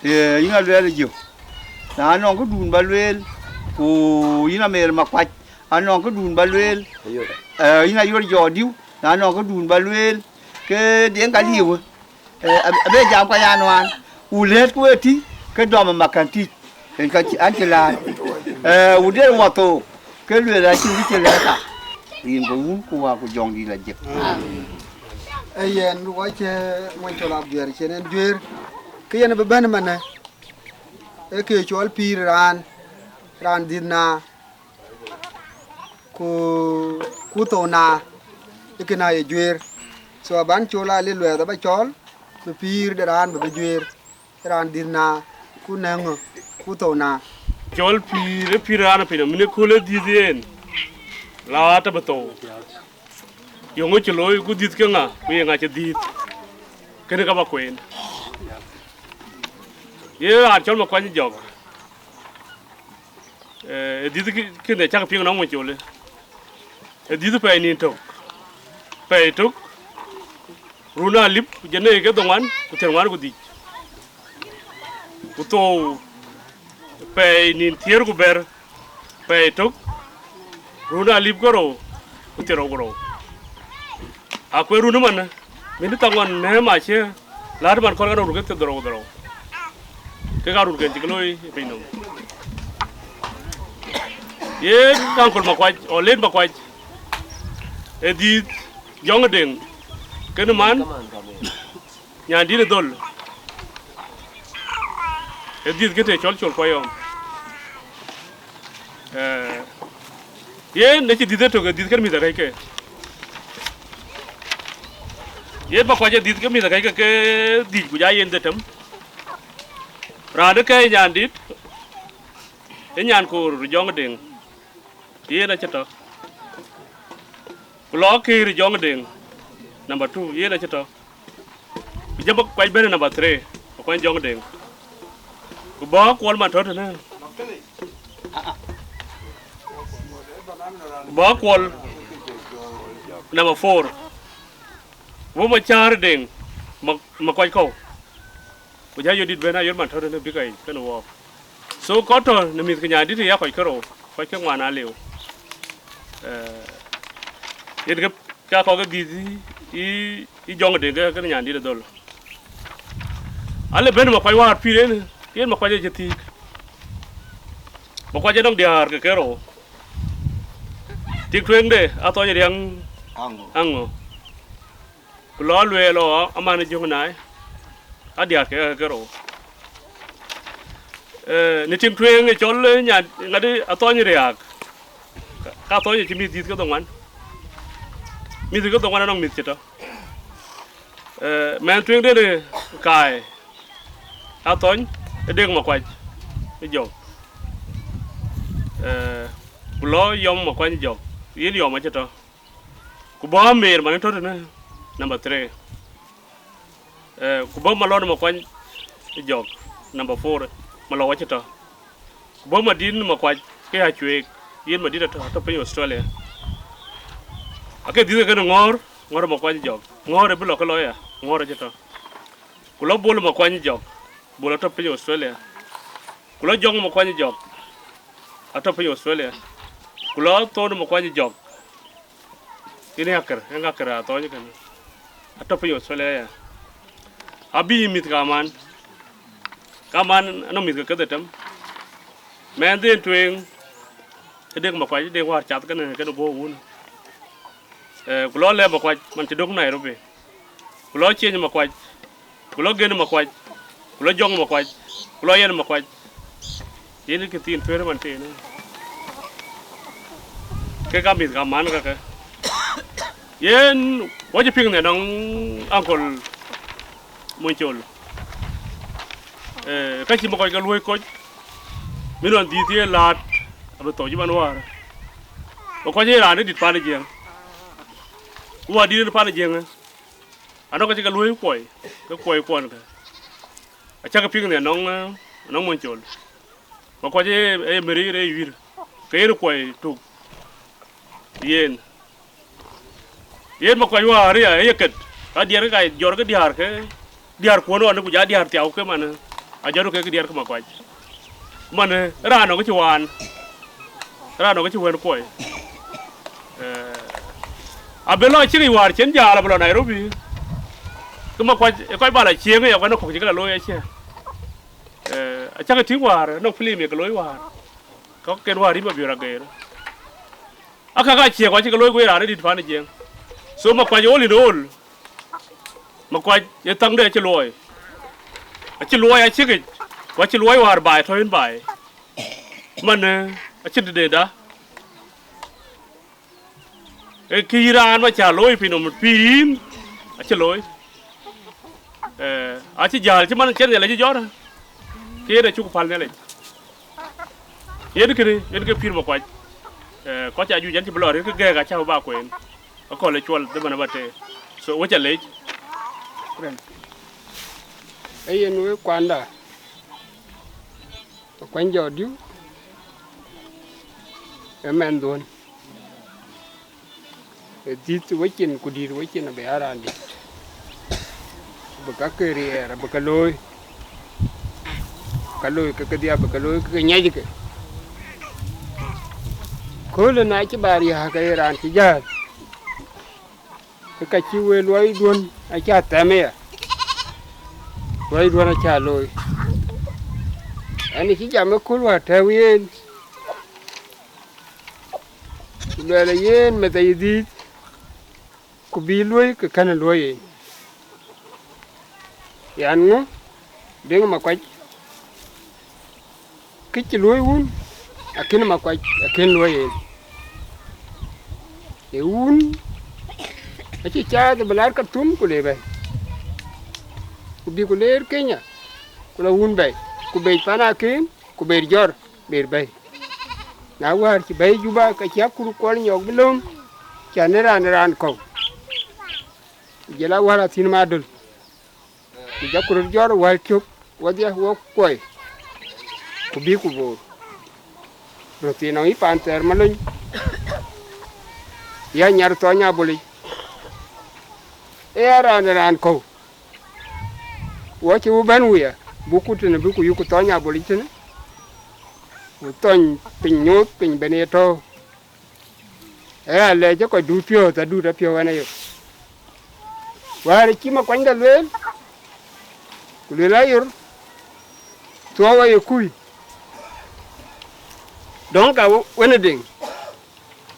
ee, yïn aluɛɛl ë jö, na nɔŋ këdun ba lueel, ku yïn amer Makuac, anɔŋ këdun ba lueel, ee, yïn ayor jɔɔk diu, na nɔŋ këdun ba lueel, ke deŋ ka liu, ee, ab-, abe jam kɔc anuaan, ku lɛ̈ɛ̈t ku ë tï, ke dɔm ë makan tïc, en ka cï, an cï laar, ee, ku der wɔ thook, ke lueel acïn kë cï lɛ̈ɛ̈t ka, rin ke wun ku wäär ku jɔŋdït la jek. Ee yen wɔ cï mony tɔl aguiɛɛr cïn en juëër, ke yen bï bɛ̈n ëmënë, ee ke cɔl pïïr raan, raan dhïth na, ku, ku thou na, ee kënë aye juëër. So aban col a le luɛɛth aba cɔɔl, bï pïïr de raan bï bï juëër, raan dït na, ku nɛ̈ŋ ŋö, ku thou na. Cɔl pïïr ë pïïr raan piny, min ë köl ë dhiëth yen, la tɔ bï thou. Yöŋö cï looi, ku dhiëth ke ŋa, ku ye ŋa cï dhiëth? Kënë ka ba kueen. Ye raan cɔl Makuany Jɔk. Eh, ë dhiëth kë-, kënë cak piŋ nɔŋ Macol. Ë dhiëth pɛɛi nïn tök. Pɛɛi tök. Run alip, ku jënë ke dhoŋuan, ku thiërŋuan ku dhïc. Ku thou pɛɛi nïn thiëër ku bɛ̈t, pɛɛi tök, run alip ke rou, ku thiërrou ku rou. Akuën run ëmën, min thaŋ ɣɔn nɛ̈ɛ̈m acie, laat man kɔn ka rou ke thiërdhorou ku dhorou. Ke ka run ken cï ke looi ë piny nɔm. Ye Uncle Makuac, ɔ Late Makuac, ë dhiëth Jɔŋ Deŋ, kënë man, Nyandït ë dhöl, ë dhiëth kë të cɔl Col Kuɔyɔm. Eh, yen acï dhiëth ëtök, ë dhiëth kën mïth akɛ̈ckë. Yen Makuac ë dhiëth ke mïth akɛ̈ckë ke dhïc, ku ja yen dhetem. Raan ë kɛ̈ɛ̈c Nyandït, ë nyan koor Jɔŋ Deŋ, yen acï tɔ. Ku lɔ kër Jɔŋ Deŋ, number two, yen acï tɔ. Ku jɔ Makuac bɛ̈n number three, Makuany Jɔŋ Deŋ. Ku bɔ̈ Kuɔl man tɔ tënë. Ku bɔ̈ Kuɔl number four. Wɔ Macäär Deŋ, Ma-, Makuac kɔ̈u. Ku ja yöt dït bɛ̈n, a yöt man tɔ tënë bï ka yic kënë wɔɔk. So kɔc tɔ në mïth ke Nyandït ya kɔc ke rou, kɔc ke ŋuan aliu. Eh, yen ke ka kɔc ke dhiëth ë, ë, ë Jɔŋ Deŋ ke, ke Nyandït ë dhöl. Ale bɛ̈n Makuac wäär pïïr en, yen Makuac ë cï thiëëk. Makuac ë nɔŋ diäär ke ke rou. Tik tueŋde Athɔny Riäŋ Aŋö. Aŋö. Ku lɔ lueel ɔ aman ë Jɔŋ Naai, a diäär ke, ke rou. Eh, në tiŋ tueŋ ë cɔl, eh, nya, ŋadï Athɔny Riääk, ka, ka Athɔny acï mïth dhiëth ke dhoŋuan. Mïth ke dhoŋuan anɔŋ mïth cï tɔ. Eh, mɛnh tueŋden ë Kaai, Athɔny ë Deŋ Makuac ë Jɔk. Eh, ku lɔ Yɔm Makuany Jɔk, yen Yɔm acï tɔ. Ku bɔ̈ Amer man ë tɔ tënë, number three. Eh, ku bɔ̈ Malɔn Makuany Jɔk, number four, Malɔu acï tɔ. Ku bɔ̈ Madït Makuac ke Acueek, yen Madït atɔ, atɔ piny Australia. Ake dhiëth kënë Ŋɔ̈ɔ̈r, Ŋɔ̈ɔ̈r Makuany Jɔk. Ŋɔ̈ɔ̈r ë bï lɔ ke lɔ ya, Ŋɔ̈ɔ̈r acï tɔ. Ku lɔ Bol Makuany Jɔk, Bol atɔ piny Australia. Ku lɔ Jɔŋ Makuany Jɔk, atɔ piny Australia. Ku lɔ Thon Makuany Jɔk, yen ë akër, yen akër Athɔny kënë. Atɔ piny Australia ya. Abï mïth kaman. Kaman anɔŋ mïth ke kedhetem. Mɛnhden tueŋ, ë Deŋ Makuac, Deŋ wäär cath kënë, kënë guɔ wun. Eh, ku lɔ Lɛɛp Makuac, man cï dök Nairobi. Ku lɔ Cieny Makuac, ku lɔ Gen Makuac, ku lɔ Jɔŋ Makuac, ku lɔ Yɛn Makuac. Yen kë thiin tueer man tënë. Ke ka mïth kaman kakë. Yen, wɔ cï piŋ në nɔŋ Uncle Mony Col. Eh, ka cï Makuac ke luɔ̈i kɔc, min ɣɔn dhiëth ye laat, abï thou cï man wäär. Makuac ë raan ë dït pan ë Jiëŋ. Ku wäär dït pan ë Jiëŋ, eh. Anɔŋ ka cï ke luɔ̈i kuɔi, ke kuɔi kuɔn ke. Acäkï piŋ në nɔŋ, eh, nɔŋ Mony Col. Makuac ë, ë mïrïïr ë yuïr, ke yen kuɔi tuk yen. Yen Makuac wäär ya, ë ye ket, ka diɛɛr ke ka jɔr ke diäär ke, diäär kuɔn ɣɔn, ku ja diäär thiau ke man, a jɔt ke diäär ke Makuac. Man, raan nɔŋ ke cï waan, raan nɔŋ ke cï wën kuɔi. Eh, abï lɔ cïk wäär cïn jäl, abï lɔ Nairobi. Ke Makuac, ë kɔc bal a cieŋ ya, ku anɔŋ kɔ̈k cï ke la looi acie. Eh, acäkï tïŋ wäär, nɔŋ film ye ke looi wäär. Kɔ̈k ken wäär rïm abï rɔ geer. Aka ka ciëk, ku acï ke looi ku ye raan ë dït pan ë Jiëŋ. So Makuac all in all, Makuac ë thaŋde acï luɔi. Acï luɔi acïk yic, ku acï luɔi wäär baai tɔ yen baai. Man, eh, acïn tëdenda. Ee kë yï raan ma cä looi piny nɔm pïïr yïn, cï looi, eh, acï jäl cï man cï Nhialic cï jɔt, ke yen acuk päl Nhialic. Yen kënë, yen ke pïïr Makuac. Eh, kɔc ajuëc yen cï bï lɔ arëët ke gɛ̈ɛ̈k acä bï ba kueen. Akɔ̈l ë cuɔl dhëmën aba tëë. So, wek ca leec. Ee yen wek kuanda, Makuany jɔt diu, ee mɛnhduön. Ee dhiëth wecin ku dït wecin abï aa raan dït. Abï ka ke riɛɛr, abï ke looi. Ka looi ke kedhie, abï ke looi ke ke nyiɛckë. Köölë na cï ba riääk ke ye raan cï jäl. Ke ka cï wëë luɔiduön acä thɛm aya. Luɔiduön acä looi. Ɛn cï jam ë kööl wäär tɛ̈ɛ̈u yen. Ku luɛɛl ë yen meth ayï dhiëth, ku bï luöi ke kën luöi en. Yan ŋö, Deŋ Makuac, kë cï luöi wun, akën Makuac, akën luöi en. Ee wun, acï caath bï laar Karthum ku le bɛ̈i. Ku bï ku leer Kenya, ku la wun bɛ̈i, ku bec pan akën, ku ber jɔr, ber bɛ̈i. Na wäär cï bɛ̈i Juba, ke cï akur kuɔl nyɔk bï lööm, cän ë raan ë raan kɔ̈u. Ku jël awär athïn madöl. Ku jɔku röt jɔt wäl cök, wodhie wok kuɔi, ku bï ku boor. Röt thiin nɔŋ yï paan thɛɛr malony, ya nyar thɔny abolic. Ee ya raan ë raan kɔ̈u. Wɔ cï wë bɛ̈n wëya, bï ku tënë bï ku yï ku thɔny abolic tënë, ku thɔny piny nyuuth piny ben ye tɔ̈u. Ee alɛɛc ë kɔc duut piɔ̈ɔ̈th, adut apiɔ̈u ɛn ayök. Wäär cï Makuanyda lueel, ku lueel ayor, thuɔɔu aye kuc. Dɔ̈ŋ ka wën ë Deŋ,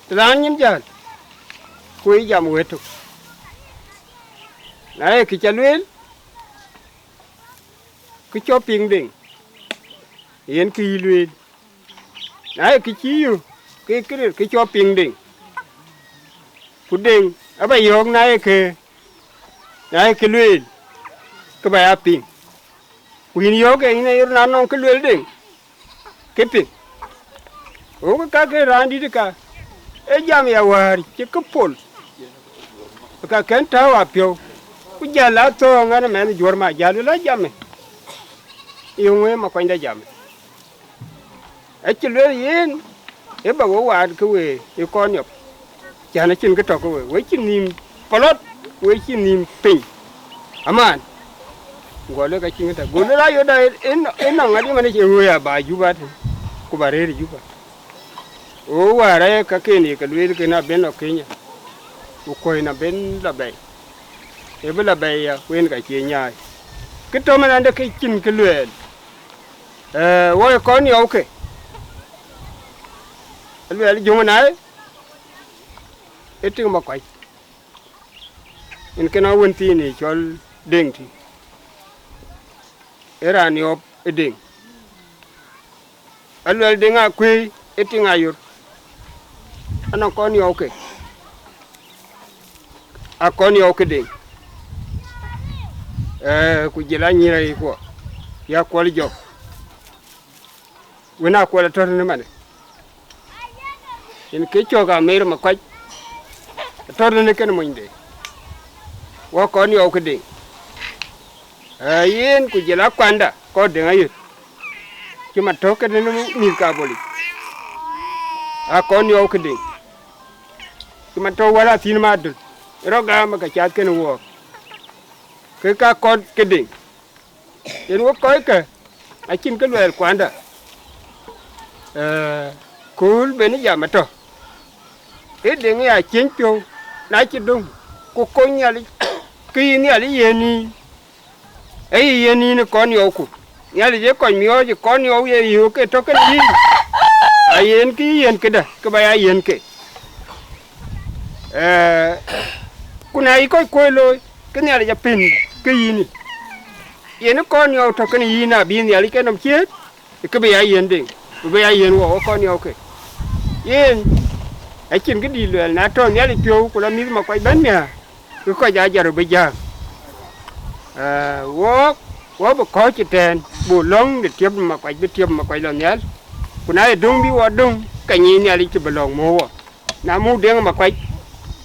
të raan nyin jäl, ku ye jam wëët tök. Na ye kë ca lueel, kë cɔk piŋ Deŋ, yen kë yï lueel. Na ye kë cï yök, ke kë ril kë cɔk piŋ Deŋ. Ku Deŋ aba yɔ̈ɔ̈k na ye kë, na ye kë lueel, ke ba ya piŋ. Ku yïn yɔ̈ɔ̈k ë yïn ayor na nɔŋ kë lueel Deŋ, ke piŋ. Ɣok ka ke raan dït ka, ee jam ya wäär cï ke pol. Ka kën tääu apiɔ̈u, ku jäl a thööŋ ɛn ë mɛnh juɔ̈r ma jäl la jamë. Yöŋ wëë Makuanyda jamë. Acï lueel yen, ë ba we waat ke we ë kɔn yɔp. Cän acïn kë tɔ̈ ke we, we cïn nïïm pɔlɔt, we cïn nïïm piny. Aman, go lueel ka cïn kë tɔ̈. Go lueel ayodä ë, ë, ë nɔŋ ŋadï man ë cï wëë aba Juba tën, ku ba rëër Juba. Ɣo wäär ayek kaken ye ke lueel ken aben lɔ Kenya, ku kuɔ̈c na ben lɔ bɛ̈i. Ë bï lɔ bɛ̈i ya, ku en ka cie nyaai. Kë tɔ̈ man ande ke cïn kë luɛɛl. Ee, wɔ ye kɔn yɔu ke. Luɛɛl Jöŋ Nai, ë tiŋ Makuac. Yen kën awën thiin ë cɔl Deŋ tï. Ë raan yɔp ë Deŋ. Aluɛl Deŋ Akuëi ë tiŋ Ayor. Anɔŋ kɔn yɔu ke. Akɔn yɔu ke Deŋ. Ee, ku jël anyïïr ayï kuɔ. Ya kuɔl jɔk. Wën akuɔl atɔ̈ tënë manë. Yen ke cɔk amer Makuac, atɔ̈ tënë kën monyde. Wɔ kɔn yɔu ke Deŋ. Ee, yen ku jël akuanda kɔn Deŋ ayït. Cï man tɔ̈ ke tënë mïth ka bolic. Akɔn yɔu ke Deŋ. Cï man tɔ̈ wäl athïn madöl. Rɔt gam ke cath kën wɔɔk. Ke ka kɔn ke Deŋ. Yen wek kɔckë, acïn kë luɛɛl kuanda. Ee, kööl ben jam atɔ̈. Ë Deŋ ya ciëny piɔ̈u, na cï döŋ, ku kony Nhialic, ke yï Nhialic yen nïïn. Ee yï yen nïïn ë kɔn yɔuku. Nhialic ë kɔc miɔɔc ë kɔn yɔu ye yöök ke tɔ̈ kënë yïn. A yen kë yï yen këdä, ke ba ya yen ke. Ee, ku na yï kɔc kuöc looi, ke Nhialic apën ke yïn. Yen ë kɔn yɔu tɔ̈ kënë yïn, abï Nhialic ke nɔm ciëët, ke bï ya yen Deŋ, ku bï ya yen wɔ, wɔ kɔn yɔu ke. Yen, acïn kë dït luɛɛl, na tɔ̈ Nhialic piɔ̈u, ku la mïth Makuac bɛ̈n miäär, ke kɔc aa jɔt bï jäl. Ee, wok, wok bï kɔ̈ɔ̈c ëtɛ̈ɛ̈n, buk löŋ de tiëp Makuac, bï tiëp Makuac lɔ nhial. Ku na ye döŋ bï wɔ döŋ, ke nyic Nhialic cï bï lɔ̈ɔ̈k muk wɔ. Na muk Deŋ Makuac,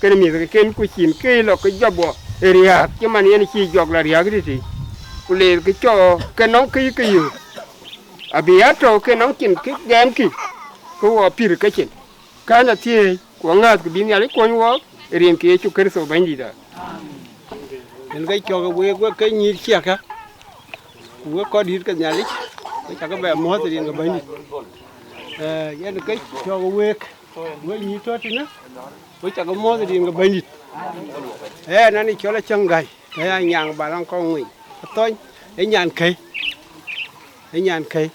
kën mïthken ku cin ke lɔ ke jɔp wɔ ë riääk, cï man yen cï jɔk lɔ riääk tëtï. Ku leer ke cɔɔk ke nɔŋ kë yï ke yök. Abï ya tɔ̈u ke nɔŋ cin kë gɛɛmkï, ke wɔ pïr kecin. Kɛ̈n athiëëc, ku aŋääth ku bï Nhialic kuɔny wɔɔk, ë rin ke Yecu Kërtho Bɛ̈nydïïtda. Yen ke cɔk week, wek ke nyïïr ciɛkë, ku wek kɔc dït ke Nhialic, wek cakë bɛ muɔ̈ɔ̈th ë rin ke Bɛ̈nydït. Ee, yen ke cɔk week, wek nyïïr tɔ̈ tënë, wek cakë muɔ̈ɔ̈th ë rin ke Bɛ̈nydït. Ee, ɣɛn ë cɔl Acäŋ Gäi, ke ya nyaŋ ba lɔŋ kɔŋ ŋuiny. Athɔny, ë nyan kɛ̈i, ë nyan kɛ̈i.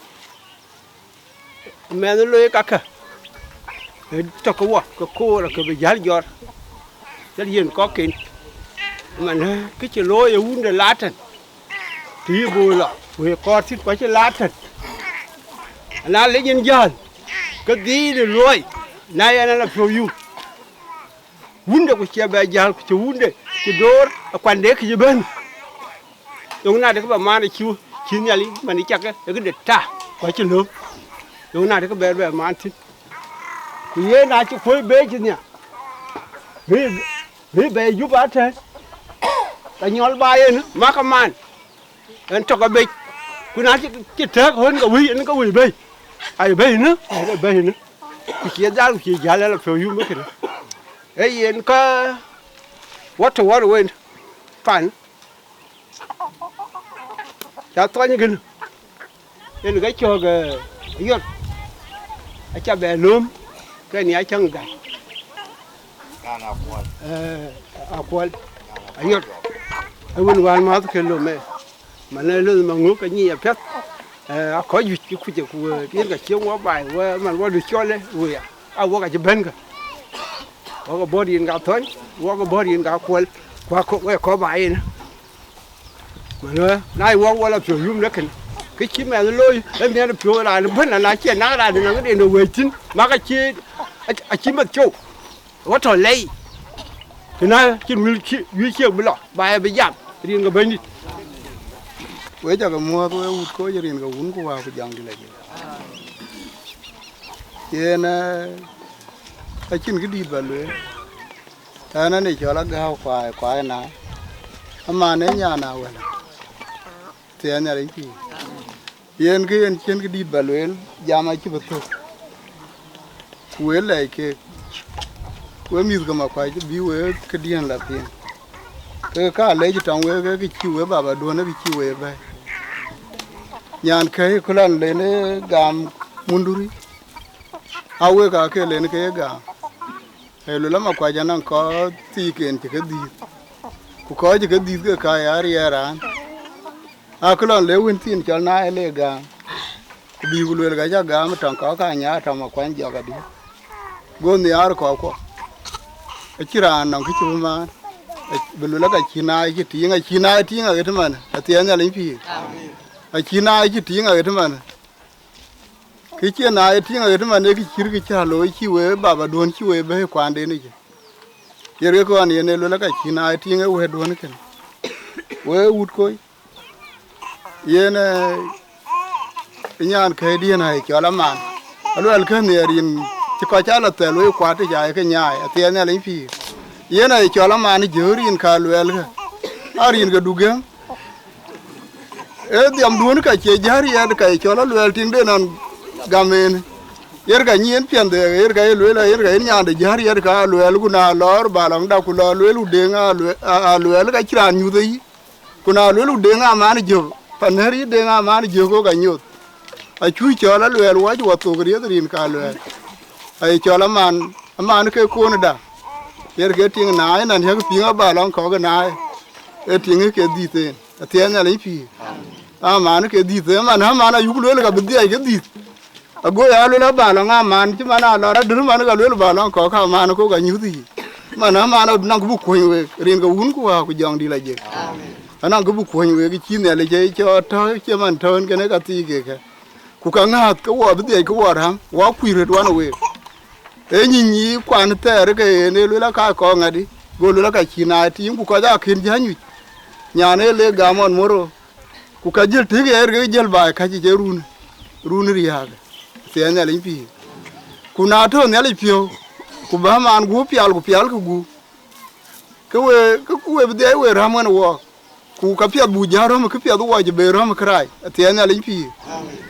Mɛnh loi kakë, ë tɔ̈ ke wɔ, ke koor ke bï jäl jɔt, jɔl yiɛ̈n kɔcken. Man, ë, kë cï looi ë wunde la tɛ̈n, të yï bɔ̈ lɔ, ku ë kɔɔr thïn ku acï la tɛ̈n. Na lec yen jäl, ke dhil ë luɔi, na yen ala piɔ̈u yum. Wunde ku cie bɛ jäl, ku cï wunde cï door, akuande kë cï bɛ̈n. Yöŋ na de kë bɛ maan acï, cï Nhialic man ë cakë, ë këde ta, ku acï lööm. Yöŋ na de kë bɛ bɛ maan thïn. Ku yen acï kuöc bɛ cï nhial. Bï, bï bɛ Juba tɛ̈n. Ka nyɔl ba yen, makë man. Ɣɛn tök abec. Ku na cï, cï tɛ̈k ɣön ke wëi, ɣɛn ke wëi bɛ̈i. Ai bɛ̈i në, ai bɛ̈i në. Ku cie dhal, ku cie jäl, ala piɔ̈u yum ë kënë. Ee yen ka, wɔ tɔ̈ wɔ wen, pan. Ca thɔny kënë, yen ke cɔ̈k, eh, yɔt, aca bɛ lööm, ke ni Acäŋ Gäi. Ee, Akuɔl, ayɔt, ë wën wään mäth ke lööm ë, man ë lööm maŋö ke nyic apiɛth, ee, akɔc juëc cï kuc ë ku, ee, yen ka cieŋ wɔ baai, wɔ man wɔ du cɔl ë, wëë, a wok acï bɛ̈n kë. Wok abɔ̈ rin ka thɔny, wok abɔ̈ rin ka Akuɔl, ku akɔ̈k, wek kɔ̈k baai yen. Wëlë, na ye wok wala piɔ̈u yum lëkën, kë cï mɛnh looi, ë miɛt piɔ̈u raan ëbën, na cie na raan dï nɔŋ këden de wëi thïn, mak acï, acï meth cou, wɔ tɔ̈ lɛi, kënë cïn wël cï, wëi ciëk bï lɔ, ba ye bï jam, rin ke Bɛ̈nydït. Wek cakë muɔ̈ɔ̈th, wek wut kɔc rin ke Wun ku Wät ku Jɔŋdït Lajik. Yen, eh, acïn këdït ba lueel, ɣɛn ë cɔl Agääu Kuai, Kuai Naai, aman ë nyan Awɛl. Thiëëc Nhialic pïïr. Yen kë yen cïn këdït ba lueel, jam acï bï thök. Ku wek lɛc keek, wek mïth ke Makuac bï wek këdiën la piŋ. Ke ka lec tɔŋ wek, ke kë cï wek babaduön, ke kë cï wek bɛ̈ɛ̈i. Nyan kɛ̈i ku lɔn len ë gam Munduri, a wek aa ke len ke ye gam. Ee luel Makuac anɔŋ kɔc thiiken cï ke dhiëth, ku kɔc cï ke dhiëth ke ka ya riɛɛr raan. Akë lɔn le wën thiin cɔl Naai le gam, ku bï ku luel ka cä gam tɔŋ kɔ̈k ka nyaar tɔŋ Makuac jɔk adï. Go nhiaar kɔ̈kkuɔ, acïn raan nɔŋ kë cï bï maan, bï luel ka cï Naai cï tiiŋ, acï Naai tiiŋ aɣet man, athiɛɛn Nhialic pïïr. Acï Naai cï tiiŋ aɣet man. Kë cï Naai tiiŋ aɣet man, ee kë cït kë cä looi cï wek babaduön cï wek bɛ̈ɛ̈i kuanden ëcë. Yen ke kɔn yen ee luel ka cï Naai tiiŋ ë wɛ̈tduön kënë. Wek wut kɔc, yen, eh, nyan këdiën aye cɔl Aman. Aluɛl kën nhiɛɛr rin cï kɔc cä lɔ thɛl wek kuat tic aye ke nyaai, athiɛɛn Nhialic pïïr. Yen aye cɔl Aman Jɔ̈ɔ̈r rin ka luɛɛlkë. A rin ke du gëŋ. Ee dhiamduön ka cie jäl riɛt ka ye cɔl Aluɛɛl tiŋden nɔn gam en. Yer ka nyiɛɛn piɛnhde, yer ka ye lueel, yer ka yen nyaande jäl riɛt ka Aluɛɛl, ku na lɔɔr ba lɔŋda, ku lɔ lueel ku Deŋ Aluɛ-, a-, Aluɛɛl ka cï raan nyuth ë yï. Ku na lueel ku Deŋ Aman Jök, pan nɛ̈r yï Deŋ Aman Jök, wok anyoth. Acu cɔl Aluɛɛl wɔ cï wɔ thok rieth rin ka Aluɛɛl. Aye cɔl Aman, Aman ke koonda. Yer ke tiŋ Naai, nɔn yäk piŋ aba lɔŋ kɔ̈k ë Naai. Ee tiŋ ke dhiëth en. Athiɛɛn Nhialic pïïr. Aman ke dhiëth, ee man, Aman ayuk lueel ka bï dhiac ke dhiëth. Ago ya lueel aba lɔŋ Aman, cï man a lɔ rɔt dër man ka lueel ba lɔŋ kɔ̈k ka Aman kok anyuth yic. Man, Aman anɔŋ kë bï kuɔny week, rin ke Wun ku Wät ku Jɔŋdït Lajik. Anɔŋ kë bï kuɔny week, cï Nhialic cï cɔɔt tɔ̈, cï man tɔ̈ en kënë ka thii kekë. Ku ka ŋääth ke wɔ bï dhiac ke wɔ räm, wɔ kuc röt wan week. Ee nyiny yï kuan thɛɛr ke en ee lueel aka kɔɔr ŋadï, Go lueel, ka cï na tiiŋ, ku kɔc aa kën jäny wic. Nyan ë le gam ɣɔn moro, ku ka jël tëk ɣer ke jël baai kac yic ë run, run riääk, thiɛɛn Nhialic pïïr. Ku na tɔ̈ Nhialic piɔ̈u, ku bä man gup pial, ku pial kë gup, ke we, ke we bï dhiɛɛi we räm ɣɛn wɔɔk. Ku ka piɛth bu jäl rɔ̈m, kë piɛth wɔ cï be rɔ̈m kërac, athiɛɛn Nhialic pïïr.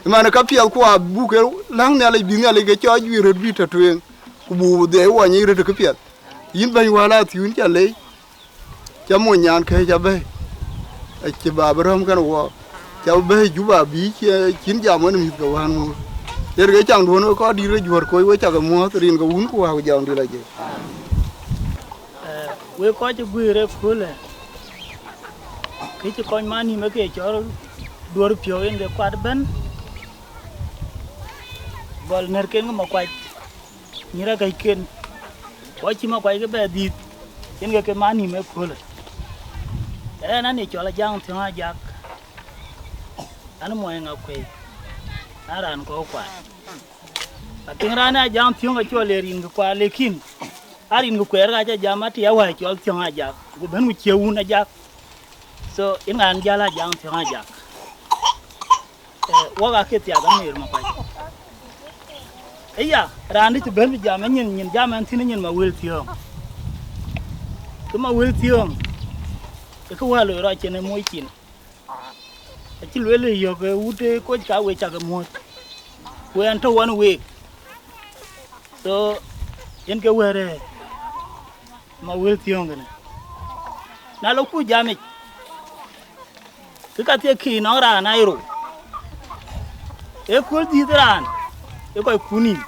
Ëmɛn ka piɛth ku abuk ke läŋ Nhialic, bï Nhialic ke cɔɔc juiir röt bï tɔ tueŋ, ku bu dhiɛɛi wɔ nyic röt kë piɛth. Yïn bɛ̈ny wäl athiun ca lec, ca mony nyan kë ca bɛ̈i, acï bä bï rɔ̈m kɛn wɔ, ca bï bɛ̈i Juba bï cï, cïn jam wën mïth ke wään muur. Yen ke caŋduön we kɔc dït ke juɔ̈r kɔc, we cak muɔ̈th rin ke wun ku wäku jɔŋdït la jël. Eh, wek kɔc cï guiir ëköölë, kë cï kɔc man nïm ë ke cɔl duɔ̈r piɔ̈u yen ke kuat ëbɛ̈n, gɔl nɛ̈rken ke Makuac, nyïïr agäcken, kɔc cï Makuac ke bɛ dhiëth, yen ke ke man nïm ëköölë. Ɣɛn an, ë cɔl Ajaŋ Thiɔ̈ŋ Ajak, an, muɔny Ŋakuei, an, raan kɔ̈u kuat. Apiŋ raan ë Ajaŋ Thiɔ̈ŋ acɔl le rin ke kuat, lekin a rin ke kuɛɛr ka ca jam, ati awäi cɔl Thiɔ̈ŋ Ajak, ku bɛ̈n ku cie wun Ajak. So, yen ŋa an jäl Ajaŋ Thiɔ̈ŋ Ajak. Eh, wɔk ake thiak amer Makuac. Ëya, raan dï cï bɛ̈n bï jam, ë nyin, nyin jam ɛn thïn, ë nyin Mawël Thiɔ̈ŋ. Kë Mawël Thiɔ̈ŋ, ë kë wä loi rɔt cïn ë moc cin. Acï lueel ë yök ë wut ë koc ka we cak ë muɔ̈th. Ku ɛn tɔ̈ wan week. So, yen ke wɛ̈ɛ̈r ë Mawël Thiɔ̈ŋ kënë. Na lɔ ku jamic, kë ka thiek kï nɔŋ raan aa ye rou. Ë kööl dhiëth raan, ë kɔc kun nïm.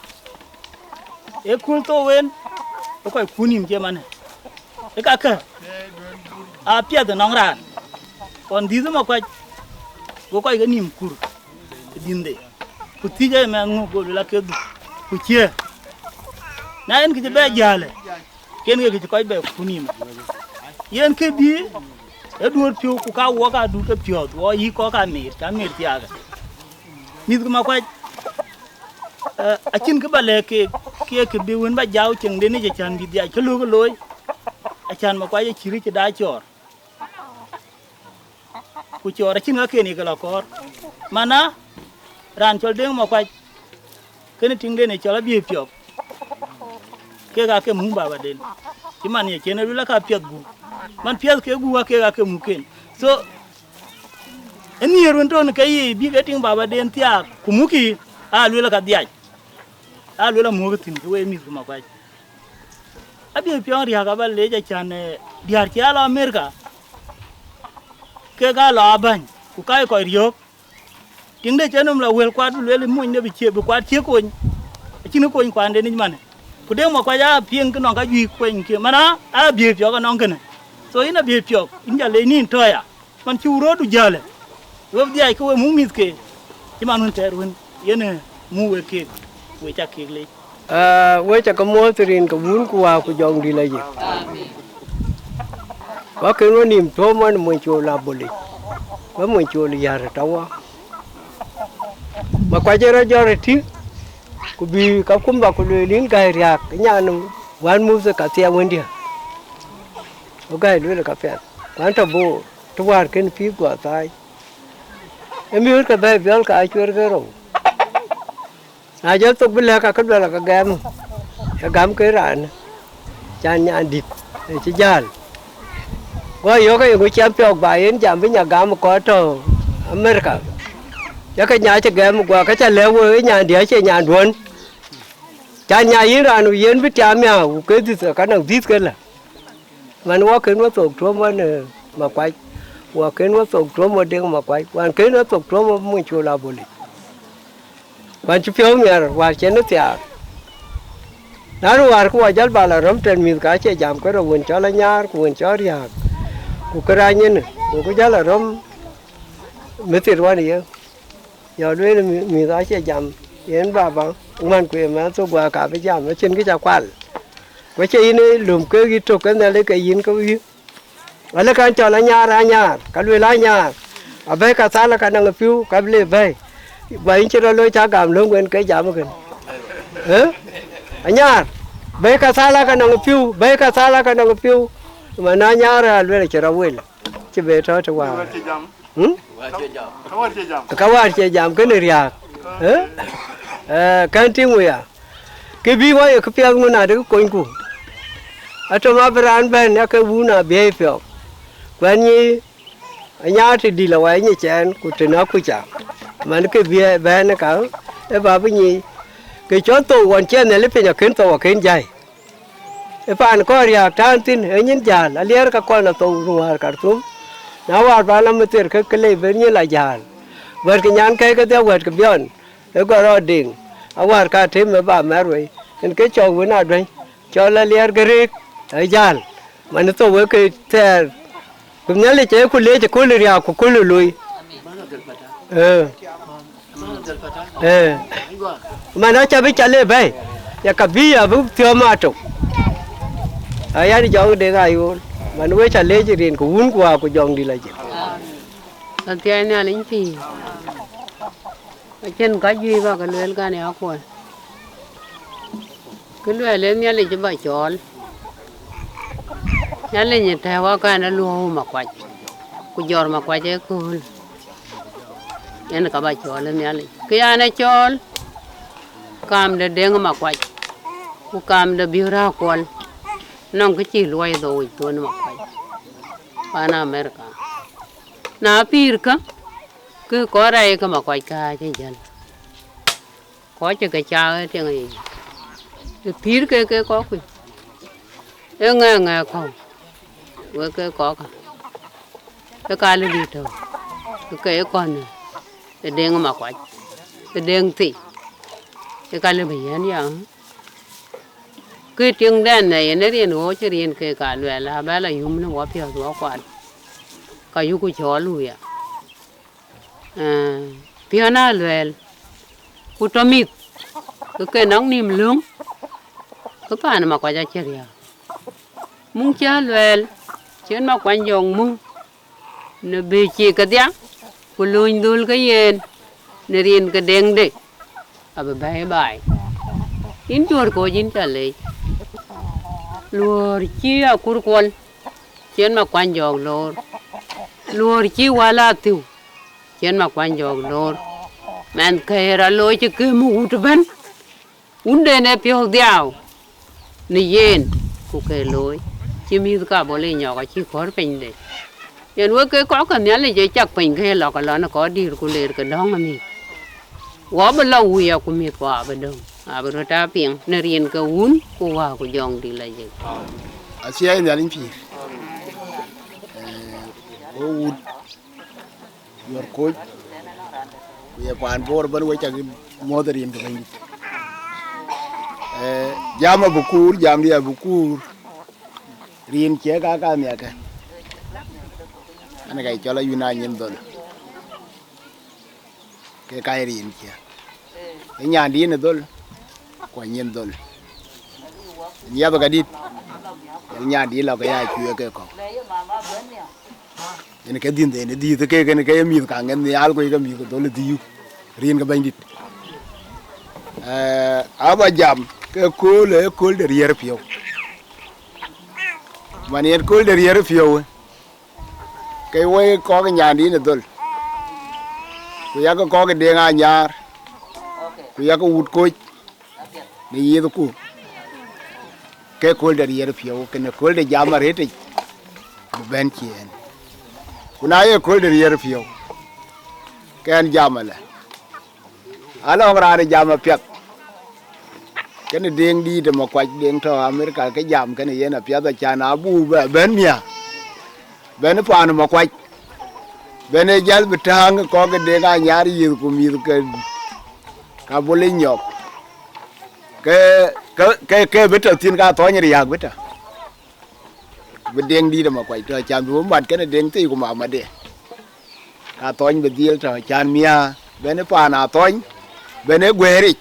Ë kööl thou en, ë kɔc kun nïm cie manë. Ë kakë, aa piɛth ë nɔŋ raan. Ɣɔn dhiëth ë Makuac, go kɔc ke nïm kur ë dhiënhde. Ku thiëc ë mɛnh ŋö, go lueel ake dhuk, ku cie. Na en kë cï bɛ jäl ë, ken ke kë cï kɔc bɛ kun nïm. Yen kë bï ë duɔ̈r piɔ̈u, ku ka wɔ ka dut ke piɔ̈ɔ̈th, wɔ yï kɔ̈k amer, cä amer thiaakë. Mïth ke Makuac, eh, acïn kë bä lɛ̈k keek, ke kë bï wën bä jau ceŋden yic, acan bï dhiac kë lök ë looi, acan Makuac acï rïc ë daa cɔɔr. Ku cɔɔr acïn ŋa ken ye ke lɔ kɔɔr. Mana, raan cɔl Deŋ Makuac, kënë tiŋden ë cɔl Abiëëc Piɔ̈k, kek aa ke muk babaden. Cï man ye cen ë luel aka piɛth gup. Man piɛth ke gup aa kek aa ke muk ken. So, ë nhiëër wën tɔ̈ në ke yiic bï ke tiŋ babaden thiaak, ku mukï, aa luel aka dhiac. Aa luel amuk thïn, ke we mïth ke Makuac. Abiëëc Piɔ̈k riääk aba leec acan, eh, diäär cï aa lɔ Amerika, kek aa lɔ abäny, ku ka ye kɔc riɔ̈ɔ̈k. Tiŋde cï nɔm lɔ wël kuat, bï lueel monyde bï cie, bï kuat cie kony. Acïn kony kuanden yic manë. Ku Deŋ Makuac aa piŋ kë nɔŋ ka juëc kueny kië, mana, Abiëëc Piɔ̈k anɔŋ kënë. So, yïn Abiëëc Piɔ̈k, yïn ca leec nïn tɔ̈ ya. Man cï wuröötdu jäl ë, we bï dhiac ke we muk mïthke, cï man wën thɛɛr wën yen ë muk wek keek, we cak keek leec. Ah, we cä ke muɔ̈th rin ke Wun ku Wät ku Jɔŋdït la yic. Ku akën we nïïm tuɔ̈ɔ̈m ɣɔn mony cool abolic, we mony cool yär tɔ̈ wɔ. Makuac ë rɔt jɔt ë tïŋ, ku bï ka kum bä ku lueel yïn gäi riääk, nyan wän Muthɛ ka thiɛɛu wëndiɛ̈. Ku gäi lueel ka piɛth, ku an tɔ̈ Boor, të wäär kën pïïr guɔ thaac. Ë miööt ke bɛ̈ɛ̈i biɔl ka cueer ke rou. Na jɔ thok bï lɛ̈k, ka kë duɛl ka gɛm, ë gam ke raan, can nyan dït, ë cï jäl. Guɔ yɔ̈ɔ̈k, ayeŋö cï ɛm piɔ̈k ba yen jam bï nya gam kɔc tɔ̈ Amerika? Yakë nya cï gɛm guɔ, ke cä lɛ̈k we, ë nyan diɛ̈ acie nyan duɔ̈n. Can nya yïn raan, yen bï tiam ya, ku ke dhïth, ka nɔŋ dhïth ke lä. Man wɔ kën wä thok tuɔ̈m wän, eh, Makuac, wɔ kën wä thok tuɔ̈m wä Deŋ Makuac, wän kën wä thok tuɔ̈m wä mony cool abolic. Wän cï piɔ̈u miɛr, wäär cïn ë thiaak. Na röt wäär, ke wɔ jäl bä lɔ röm tɛ̈n mïth, ka cie jam kërë wën cɔl Anyaar, ku wën cɔl Riääk, ku kërac nyin, goku jäl lɔ röm mïthir wän ye. Jɔ lueel, mï-, mïth acie jam, yen baba, ŋuän ku ye mɛnh thok guɔ ka bï jam, acïn kë ca kual. Ku acie yïn ë löm ke yï tök ke Nhialic ke yïn ke yï. Wälë kan cɔl Anyaar, Anyaar, ka lueel Anyaar, abɛ̈i ka thal ka nɔŋ ë piu, ka bï le bɛ̈i. Guɔ yïn cï rɔt looi ca gam löŋ wën ke jam kën. Ë? Anyaar, bɛ̈i ka thal ka nɔŋ ë piu, bɛ̈i ka thal ka nɔŋ ë piu. Man na nyar a luel cï rɔ wel, cï be tɔ̈ të wäär. Hmm? Ka wäär cie jam kënë riääk. Eh? Eh, kɛn tïŋ wëya. Kë bï wɔ ye këpiɛth ŋun adï konyku. Atɔ̈ ma bï raan bɛ̈n ya ke wun a biɛi piɔ̈k. Kuɛn nyi anyaar të dïl awai nyi cɛɛn ku të na kuca. Man kë bï bɛ̈n ka, ë ba bï nyi. Kë cɔl thou ɣɔn cï Nhialic piny akën thou akën jai. Ë paan kɔn riääk tään thïn, ë nyin jäl, aliɛɛr ka kɔn athou në wäär Karthum. Na wäär ba la mïthir ke ke lei ben nyin la jäl. Wɛ̈t ke nyan kɛ̈i kedhie wɛ̈t ke biɔn, ë gɔl rɔt deŋ. Awäär ka tëm ë ba mɛ̈r wei, en ke cɔk wën aduɛny, cɔl aliɛɛr ke rëëk, ë jäl. Man ë thou wek ke thɛɛr. Ku Nhialic ee ku leec ë kööl riääk ku kööl looi. Ee. Ee. Man aca bï cal ë bɛ̈i, ya ka bï ya bï thiɔ̈ɔ̈m atok. Ayadï jɔŋ dek ayool, man we ca leec rin ku wun ku waa ku jɔŋ dïl acïn. Ka thiɛɛi Nhialic pïïr. Acïn ka juëc ba ke lueel kan ya kuɔl. Kë luɛɛl ë Nhialic ba cɔɔl. Nhialic ë tɛ̈ɛ̈u akan ë luɔ̈u Makuac, ku jɔr Makuac ëkööl. Yen ka ba cɔɔl ë Nhialic. Kë yan ë cɔɔl, kaam de Deŋ Makuac, ku kaam de Biöör Akuɔl, nɔŋ kë cï luɔi dhou wic thon Makuac, pan Amerika. Na pïïr kä, kë kɔn rɛɛc ke Makuac kä acï jäl. Kɔc cï ke cak ë tiɛŋ yic, ë pïïr ke ke kɔ̈k kuc, ë ŋɛk ŋɛk kɔ̈u, wek ke kɔ̈k kä, ë ka lë dït tɔ̈u, ë ke ë kɔn ë Deŋ Makuac, ë Deŋ thii, ë ka lë bï yɛn ya. Kë tiŋdɛn ë yen ë riɛn ɣöö cï riɛn ke ka luɛɛl, abɛ la yum në wɔ piɔ̈ɔ̈th wɔ kual, ka yuku cɔɔl wuya. Ee, piɔ̈n aa luɛɛl, ku tɔ mïth, ke ke nɔŋ nïïm löŋ, ke paan Makuac acï riääk. Muŋ cä luɛɛl, cïn Makuany jɔŋ muŋ, në bï cï kedhia, ku lööny dhöl ke yen, në rin ke Deŋde, abï bɛ̈ɛ̈i baai. Yïn Juɔ̈r Koc yïn ca leec. Luɔ̈ɔ̈r cï Akur Kuɔl, cïn Makuany jɔɔk loor. Luɔ̈ɔ̈r cï Wäl Athiu, cïn Makuany jɔɔk loor. Mɛnhkë rɔt looi cï këm wut ëbɛ̈n, wunden ë piɔ̈u dhiau në yen, ku ke looi, cï mïth ka bɔl ë nyɔk acï kɔ̈r pinyde. Yen wek ke kɔc ke Nhialic ë cak piny ke lɔ ke lɔ në kɔc dïïr ku leer ke dɔ̈ŋ ë mïth. Wɔ bï lɔ wuya ku mïth ku abï döŋ, abï röt aa piŋ në rin ke wun ku wä ku jɔŋ dï la jël. Acie Nhialic pïïr. Ee, wo wut Juɔ̈r Koc, ku ye paan Bor ëbɛ̈n we cak muɔ̈th rin ke Bɛ̈nydït. Ee, jam abï kuur, jamdï abï kuur, rin cië ka ka miäkë. An ka cɔl ayun a nyin dhöl. Ke ka ye rin cië. Ë nyandï në dhöl, ku anyin dhöl. Nhiath ka dït, ë nyandï lɔ ke ya cuëë ke kɔ̈u. Yen ke dhïn dhënë dhïth ke kën ke ye mïth ka ŋɛn nhial ku ye ke mïth ke dhöl ë dhïu, rin ke Bɛ̈nydït. Ee, aba jam ke kööl, ee kööl de riɛr piɔ̈u. Man yen kööl de riɛr piɔ̈u, ke wek kɔc nyandï në dhöl, ku yak kɔc Deŋ Anyaar, ku yak wut Koc në yith ku, ke kööl de riɛr piɔ̈u, kënë kööl de jam arëtic bï bɛ̈n ciëën. Ku na ye kööl de riɛr piɔ̈u, ke ɛn jam ëlë. Alɔŋ raan ë jam apiɛth. Kënë Deŋ dïït ë Makuac, Deŋ tɔ̈ Amerika, ke jam kënë yen apiɛth, acan abuk bɛ bɛ̈n miäk, bɛ̈n paan ë Makuac, bɛ̈n ë jäl bï tääŋ kɔ̈k ë Deŋ Anyaar yith ku mïth ke, ka bɔl ë nyɔk. Ke, ke, ke, ke bï tɔ̈ thïn, ka thɔ̈ny riääk bï tɔ̈. Bï Deŋ dïït ë Makuac tɔ̈, acan bï bï mat kënë Deŋ thii ku mamade. Ka thɔ̈ny bï dhil tɔ̈, acan miäk bɛ̈n ë paan Athɔ̈ny, bɛ̈n ë guëëric.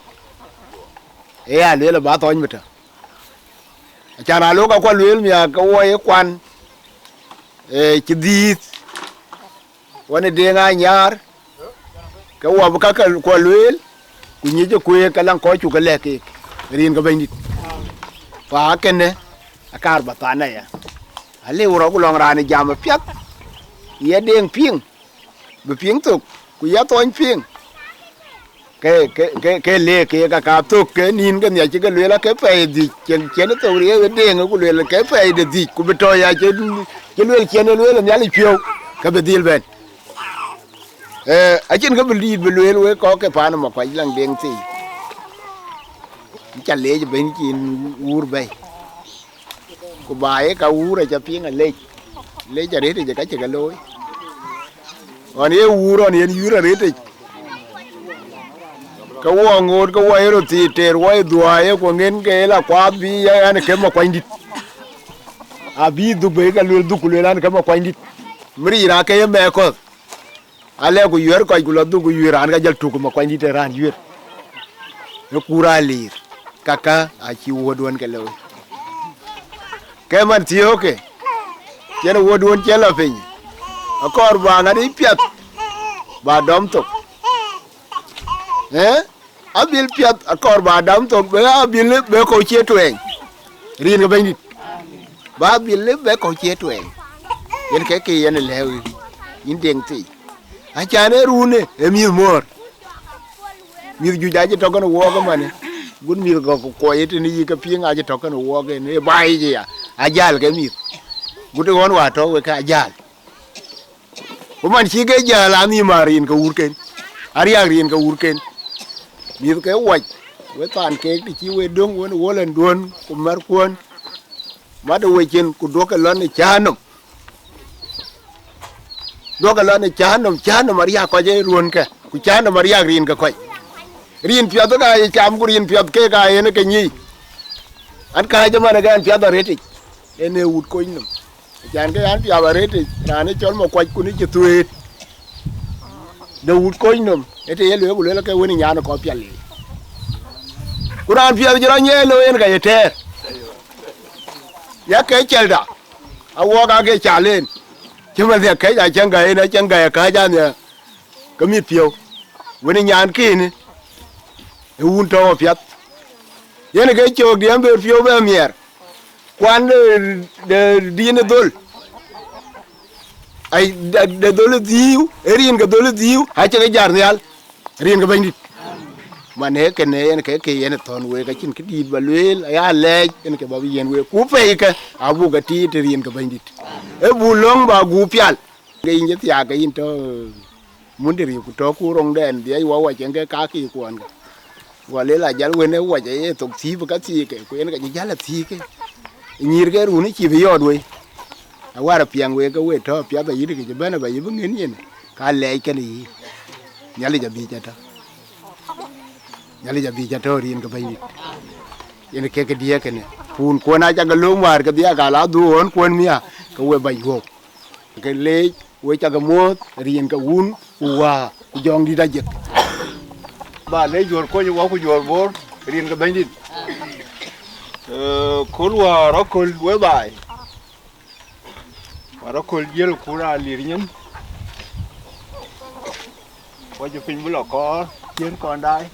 Ee ya lueel aba Athɔ̈ny bï tɔ̈. Acan alok akuɔ lueel miäk ke wɔ ye kuan, ee, cï dhïïth, wën ë Deŋ Anyaar, ke wɔ bï ka ke kuɔ lueel, ku nyic ë kueer ke laŋ kɔc cuk ke lɛ̈k keek, rin ke Bɛ̈nydït. Fa kënë akaar ba than aya. Alëu rɔt ku lɔŋ raan ë jam apiɛth, ye Deŋ piŋ, bï piŋ thok, ku ya Thɔny piŋ. Ke, ke, ke, ke le ke ka, ka thok ke nïn ke nhiac cï ke lueel, ake pɛɛi dhïc, cien, cien thok riëëu ë Deŋ, ku lueel ke pɛɛi de dhïc, ku bï tɔ ya cï, cï lueel cien ë lueel Nhialic piɔ̈u, ke bï dhil bɛ̈n. Eh, acïn kë bï dïït bï lueel wek kɔ̈k ke paan ë Makuac, laŋ Deŋ thii. Ca leec bɛ̈ny cin wuur bɛ̈i. Ku ba ye ka wuur aca piŋ alec, lec arëëtic ë ka cï ke looi. Ɣɔn ye wuur, ɣɔn yen yuur arëëtic, ke wɔ ŋoot, ke wɔ ye röt thii teer, wɔ ye dhuaaye, ku ŋen ke ye la kuaath bï ya ɛn ke Makuanydït. Abï dhuk bei ke lueel dhuk, ku lueel an, ke Makuanydït. Mï riir ake ye mɛɛk kɔ̈th. Alɛ ku yuɛɛr kɔc, ku lɔ dhuk ku yuëër raan ka jɔl tuk, Makuanydït ë raan yuëër. Ë kuur aa liir, kaka acï wuɔ̈tduön ke looi. Ke man thiöökë, cïn wuɔ̈tduön cï lɔ piny, akɔɔr ba ŋadï piath, ba dɔm thok. Ë? Abil piath akɔɔr ba dɔm thok, be abil be kɔ̈u cie tuɛɛny. Rin ke Bɛ̈nydït. Ba abil be kɔ̈u cie tuɛɛny. Yen ke ke yen lɛ̈ɛ̈u yïn, yïn Deŋ thii. Acan ë runë ë mïth muɔ̈ɔ̈r. Mïth juëc acï tɔ̈ kën wuɔɔk ëmanë. Gut mïth gɔ̈k ku kuɔc ë tënë yï ke piŋ acï tɔ̈ kën wuɔɔk en ë baai yic aya. Ajäl ke mïth. Gut ë ɣɔn wäär tɔ̈ wek ke ajäl. Ku man cï ke jäl anhïïm aa rin ke wurken, ariäk rin ke wurken. Mïth ke wac, we thaan keek të cï we döŋ wën ë wol ɛn duön ku märkuön, mat ë wecin ku duɔ̈kkë lɔ në cäär nɔm. Duɔ̈kkë lɔ në cäär nɔm, cäär nɔm ariäk kɔc ë ruönkë, ku cäär nɔm ariäk rin ke kɔc. Rin piɔth ka ye cam, ku rin piɔth keek aa yen ke nyic. An, kääc ëmanë ke ɛn piath arëtic, en ee wut kony nɔm. Acan ke an piath arëtic, raan ë cɔl Makuac ku në cï thuëët. De wut kony nɔm, ë të ye lueel ku lueel ke wën ë nyan ë kɔc pial yiic. Ku raan piɛth cï rɔt nyiɛɛi looi en ka ye tɛɛr. Ya ke cɛlda, awɔɔk ake cal en. Cï man dhiak kɛc acäŋ gäi en, acäŋ gäi akääc anhiɛɛr. Ke mit piɔ̈u, wën ë nyan kënë, ë wun tɔ̈u apiath. Yen ke cöök diɛ̈m ber piɔ̈u bɛ miɛɛr, kuan de, de din ë dhöl, ai, de, de dhöl ë dhiiu, ë rin ke dhöl ë dhiiu, acï ke jar nhial, rin ke Bɛ̈nydït. Man ee kënë yen ke, ke yen ë thɔ̈n week, acïn këdïït ba lueel, aya lɛɛc, yen ke ba bï yiɛ̈n week, ku pɛ̈i ke, abuk ke tiit ë rin ke Bɛ̈nydït. Ë bu löŋ ba gup pial, ke yïn cï thiaak ke yïn tɔ̈ mundiri, ku tɔ̈ ku roŋdɛn dhiɛc wä wac en ke kakï kuɔn ke. Wä lel ajal wën ë wac aye thok thiëëp ka thiëëk ke, ku en ke cï jäl a thiëëk ke. Nyïïr ke run ë cïï bï yɔɔt wei. Awär apiɛŋ wek ke we tɔ̈ apiath ayït ke cï bɛ̈n aba yï bï ŋën yen, ka lɛɛc kën yï. Nhialic abï ca tɔ̈. Nhialic abï ca tɔ̈ rin ke Bɛ̈nydït. Yen ke ke diëëk kënë. Puun kuɔn acak ke lööm wäär ke dhiaak ala dhuöön kuɔn mia, ke we ba yuɔ̈ɔ̈k. Ke leec, we cak ke muɔ̈ɔ̈th, rin ke wun, ku wä, ku jɔŋdït ajek. Ba leec juɔ̈r kony wä ku juɔ̈r boor, rin ke Bɛ̈nydït. Eh, köl wäär aköl we baai. Wäär aköl jiël ku raan lir nyin. Wä cï piny bï lɔ kɔɔr, ciën kɔn daai.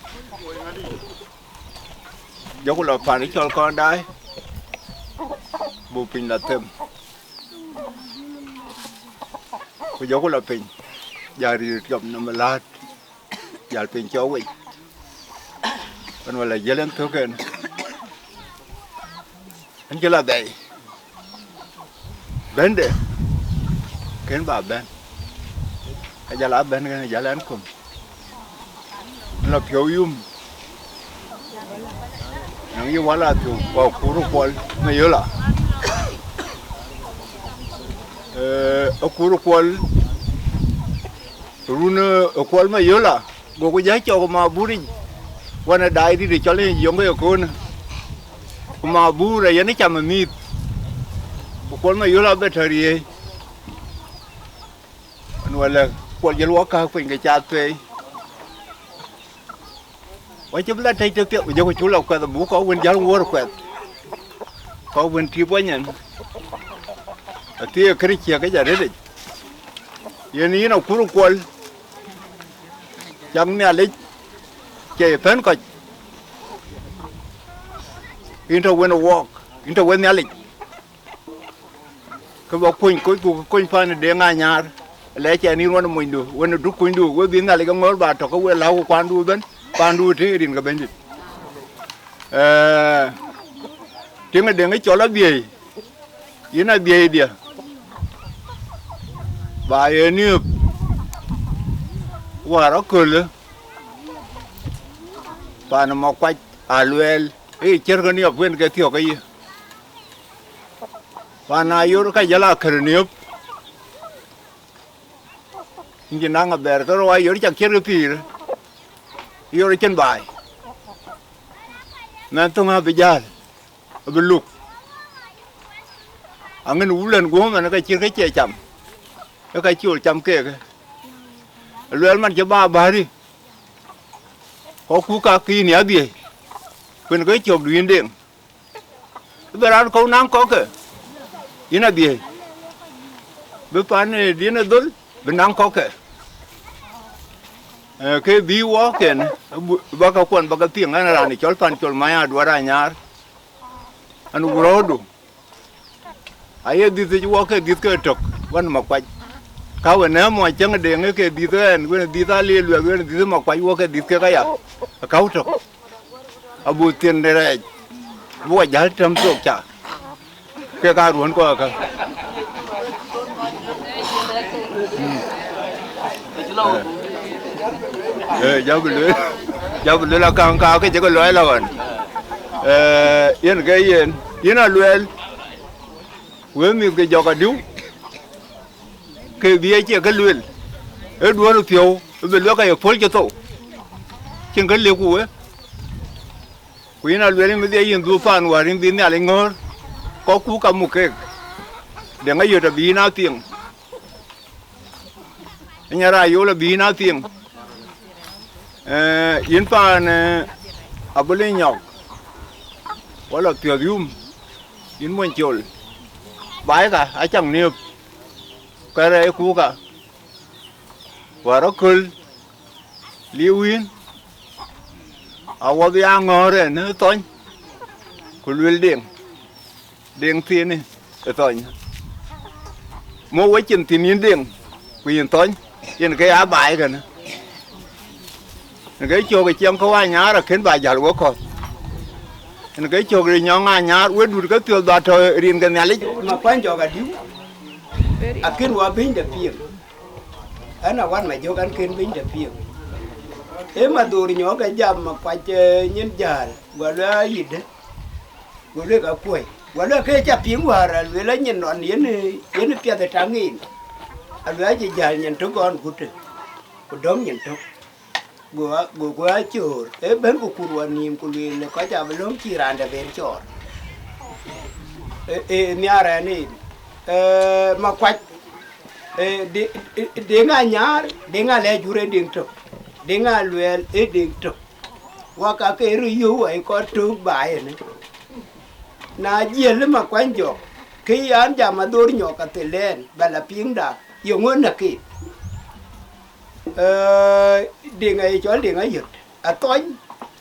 Jɔku lɔ pan cɔl kɔn daai. Bu piny lɔ them. Ku jɔku lɔ piny, jal rïïr tiɔp nɔm ë läät, jal piny cɔk wec. Ɣɛn wala jiël ɛn thök ɛn, ɛn cï lɔ dhɛi. Bɛ̈nde, kën ba bɛ̈n. Ka jal a bɛ̈n kën jal ɛn kum. Lɔ piɔ̈u yum. Nɔŋ yï wal athiu, ku akur kuɔl me yola. Eh, akur kuɔl, run, eh, kuɔl me yola, goku jä cɔk ma buric, wan ë daai dït cɔl yï yöŋ ke ye köönë. Ku ma bur ayen cam ë mïth, ku kuɔl me yola bɛ tɔ riëëi. Wan wala kuɔl jël wɔ kääk piny ke cath pei. Wä cï bï la tɛc tëpiɛth, ku jɔku cuk la kuɛth, abuk kɔc wën jäl wuɔ̈ɔ̈r kuɛth. Kɔc wën tïïp wanyɛn, athii ë kërë ciëk kec arëtic. Yen yïn akur kuɔl, cak Nhialic, cie ye pɛ̈n kɔc. Yïn tɔ wën ë wɔɔk, yïn tɔ wën Nhialic. Ke ba kuny, kony ku kony pan Deŋ Anyaar, lɛc ɛn yïn wën monydu, wën duk kunydu, we bï Nhialic ke ŋɔ̈ɔ̈r ba tɔ̈ ke we läu ku kuandu ëbën, pandu të rin ke Bɛ̈nydït. Ee, tiŋ Deŋ cɔl Abiëi, yïn Abiëi dië, ba ye niöp, wäär akölë, pan Makuac Aluɛɛl, ee ciɛ̈r ke niɔp wën ke thiɔ̈k ke yï. Pan Ayor ka jäl akër niöp, yïn cï naŋ abɛɛr ke rou Ayor cak ciɛ̈r ke pïïr, Ayor cïn baai. Mɛn thöŋ abï jäl, abï luk. Aŋën wulën guɔ̈m ɛn ka cït ke cie cam, ee ka col cam keek. Luɛɛl man cï ba bäri, kɔ̈k ku ka kïn ya dhiëëc, kuën ke cök du yïn Deŋ. Bï raan kɔ̈u naŋ kɔ̈kkë, yïn Abiëi, bï pan ë diën ë dhöl, bï naŋ kɔ̈kkë. Ee, ke bï wɔɔk kën, bä ke kuɔn bä ke piŋ, ɛn raan cɔl pan col Many Aduɔɔr Anyaar, ɛn wurɔɔdu. Aye dhiëth yic wɔɔk ke dhiëth ke tök, wën Makuac. Ka wën ë mɔc cäŋ Deŋ ke dhiëth ɛn, wën dhiëth Aliël Luɛth, wën dhiëth Makuac, wɔɔk ke dhiëth kek aya, akäu tök. Abuk thiin de rɛɛc, buk a jäl tɛm thok ca, kek aa ruɔ̈n kɔ̈k akä. Mm. Eh, eh, ja bï lueel, ja bï lueel akaŋ ka ke cï ke luɔi la ɣɔn. Eh, yen ke yen, yen Aluɛɛl, wek mïth ke jɔk adïu, ke bï acie ke lueel, ee duɔ̈ɔ̈r piɔ̈u, bï luɛk aye puɔ̈l cï thou, cïn ke lëkku we. Ku yïn Aluɛɛl, yïn bï dhiɛl yïn dhuk paan wäär yïn bï Nhialic ŋɔ̈ɔ̈r, kɔ̈kku ka muk keek, Deŋ Ayot abï yïn aa piŋ, Nyar Ayol abï yïn aa piŋ. Eh, yïn paan, eh, Abul Nyɔk, wala piɔ̈th yum, yïn mony col, baai ka acak niöp, ke rɛɛcku ka, wäär aköl, liu yïn, awɔp ya ŋɔ̈ɔ̈r ɛn ë thɔny, ku luel Deŋ, Deŋ thiinë ë thɔny. Muk wecin thïn yïn Deŋ, ku yïn thɔny, yen ke ya baai kënë. Yen ke cök ë ciɛŋ ke wa Anyaar akën ba jäl wek kɔ̈th. Yen ke cök ë nyɔŋ Anyaar, we dut ke piɔ̈th ba tɔ̈ rin ke Nhialic. Makuany jɔk adïu, akën wa bïny de piŋ. Ɛn Awan Majök ɛn kën bïny de piŋ. Ee Madhor Nyɔk ë jam Makuac, eh, nyin jäl, guɔ lueel ayïdë, guɔ lueel ka kuɔ̈i. Guɔ lueel ke ca piŋ wäär, alueel anyin nɔn yen, yen piɛth ë taŋ en. Alueel acï jäl nyin tök ɣɔn gutë, ku dɔ̈m nyin tök. Go a, go, go a coor, ee bɛ̈n ku kur wa nïïm ku lueel, kɔc abï löŋ cï raan dɛ̈ ben cɔɔr. Ee, ee, nhiaar ɛn en, ee, Makuac, ee, de, ee, Deŋ Anyaar, Deŋ Alɛɛc jur ee Deŋ tök, Deŋ Aluɛɛl ee Deŋ tök. Wak ake röt yöu wai kɔc tök baai ënë. Na jiël ë Makuany jɔk, ke yɛn jam Madhor Nyɔk athel ɛn, ba la piŋda, yeŋö näk ke? Ee, Deŋ aye cɔl Deŋ Ayöt, athɔny,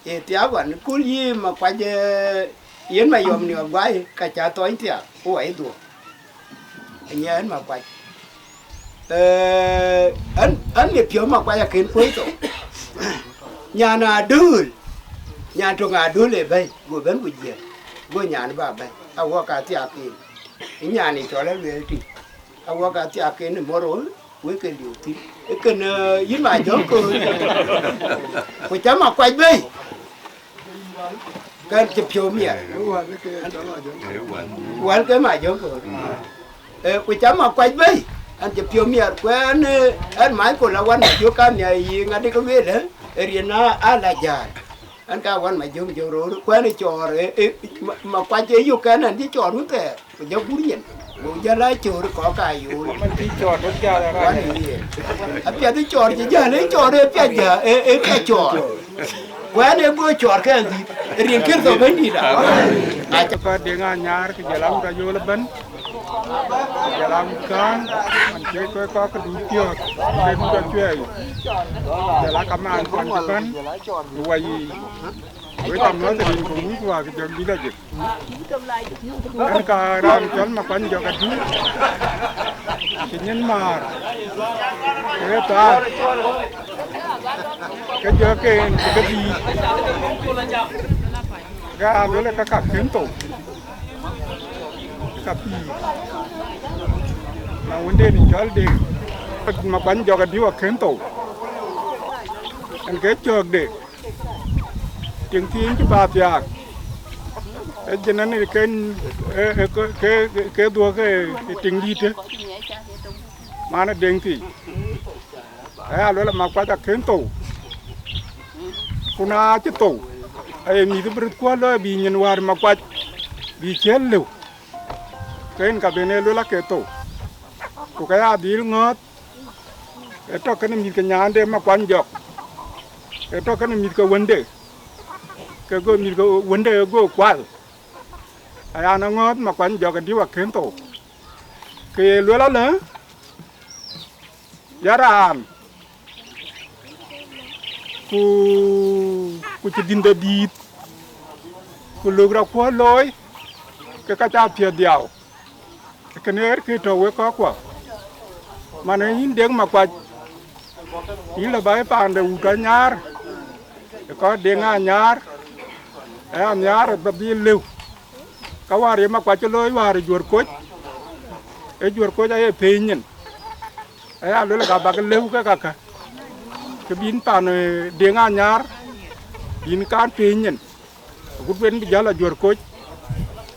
ee thiaak ɣɔn, kul yï Makuac, ee, yen Mayɔm Niɔp guai, ka ca thɔny thiaak, ku wai dhuɔ̈k. Anyiɛɛn Makuac. Ee, an, an, ye piɔ̈u Makuac akën kuöc thou. Nyan Adöl, nyan töŋ Adöl ë bɛ̈i, go bɛ̈n ku jiël, go nyan ba bɛ̈i, awɔk ka thiaak en. Ë nyan ë cɔl Alueel tïŋ, awɔk ka thiaak en ë mor ɣöö wek ke liu thïn. Ee kën, ee, yïn Majɔŋ Köör. Ku ca Makuac bɛ̈i, kɛn cï piɔ̈u miɛt. Wal ke Majɔŋ Köör. Ee, ku ca Makuac bɛ̈i, an cï piɔ̈u miɛt. Ku ɛn, ee, ɛn Michael Awan Majök Anhiaai yï ŋadï ke lueel, ee, ë riɛn a, a la jäl. An ka Awan Majök jɔk roor, ku ɛn ë cɔɔr, ee, ee, Ma-, Makuac ee yök kɛn an cï cɔɔr wun thɛɛr. Ku jɔ gur nyin, ku jɔ la cöör kɔ̈k ka yoor. Wan ë yen. Apiɛth ë cɔɔr cï jäl, ë cɔɔr ë piɛth jäl, ë, ë piɛth cɔɔr. Ku ɛn ë go cɔɔr kɛn dhïth, rin Kërtho Bɛ̈nydït a. Aca. Ka Deŋ Anyaar, ke jɔl Aŋut Ayol ëbɛ̈n. Jɔl a wut kään, man cï kɔc kɔ̈k ke duut piɔ̈ɔ̈th, ke duut acuɛɛi. Jɔl a kamaan kɔn cï bɛ̈n ë wai yiic. Wek amɔ̈th rin ke wun ku wäk jɔŋ dït ajëk. Ɣɛn ka raan cɔl Makuany Jɔk Adïu, cï nyin määr, ke ye thaar, ke jɔk en ke ke dïït, ke aa luel ë ka ka kën thou, ka pïïr. Na wënden cɔl Deŋ, Makuany Jɔk Adïu akën thou, en ke cöökde. Tiŋ thiin cï bä thiaak, ë jënën ë ken, ë, ë, ke, ke, ke dhuɔ̈k ë tiŋ dïïtë, man ë Deŋ thii. Aya luel Makuac akën thou, ku na cï thou, aye mïth bï röt kuɔ̈l lɔ bï nyin wäär Makuac bï ciël lëu, ke en ka ben ee luel ake thou, ku ke ya dhil ŋɔ̈ɔ̈th. Ë tɔ̈ kënë mïth ke nyaande Makuany Jɔk, ë tɔ̈ kënë mïth ke wënde, ke go mïth ke wënde go kual. Aya në ŋɔ̈ɔ̈th Makuany Jɔk Adïu akën thou, ke ye luel alë, ya raan, ku, ku cï dhïnde dïït, ku lök rɔt kuɔ̈l looi, ke ka ca piɛth dhiau. Kënë ɣer kë tɔ̈ wek kɔ̈kkua, man ë yïn Deŋ Makuac, yïn lɔ bä ye paande wut Anyaar, ë kɔc Deŋ Anyaar, ë Anyaar bä dhil lëu. Ka wäär ye Makuac cï looi wäär ë Juɔ̈r Koc, ë Juɔ̈r Koc aye piny nyin, aya luel ka bäk lëu ke kakä, ke bïn paan, eh, Deŋ Anyaar, bïn kaan piny nyin, agut ben bï jäl a Juɔ̈r Koc,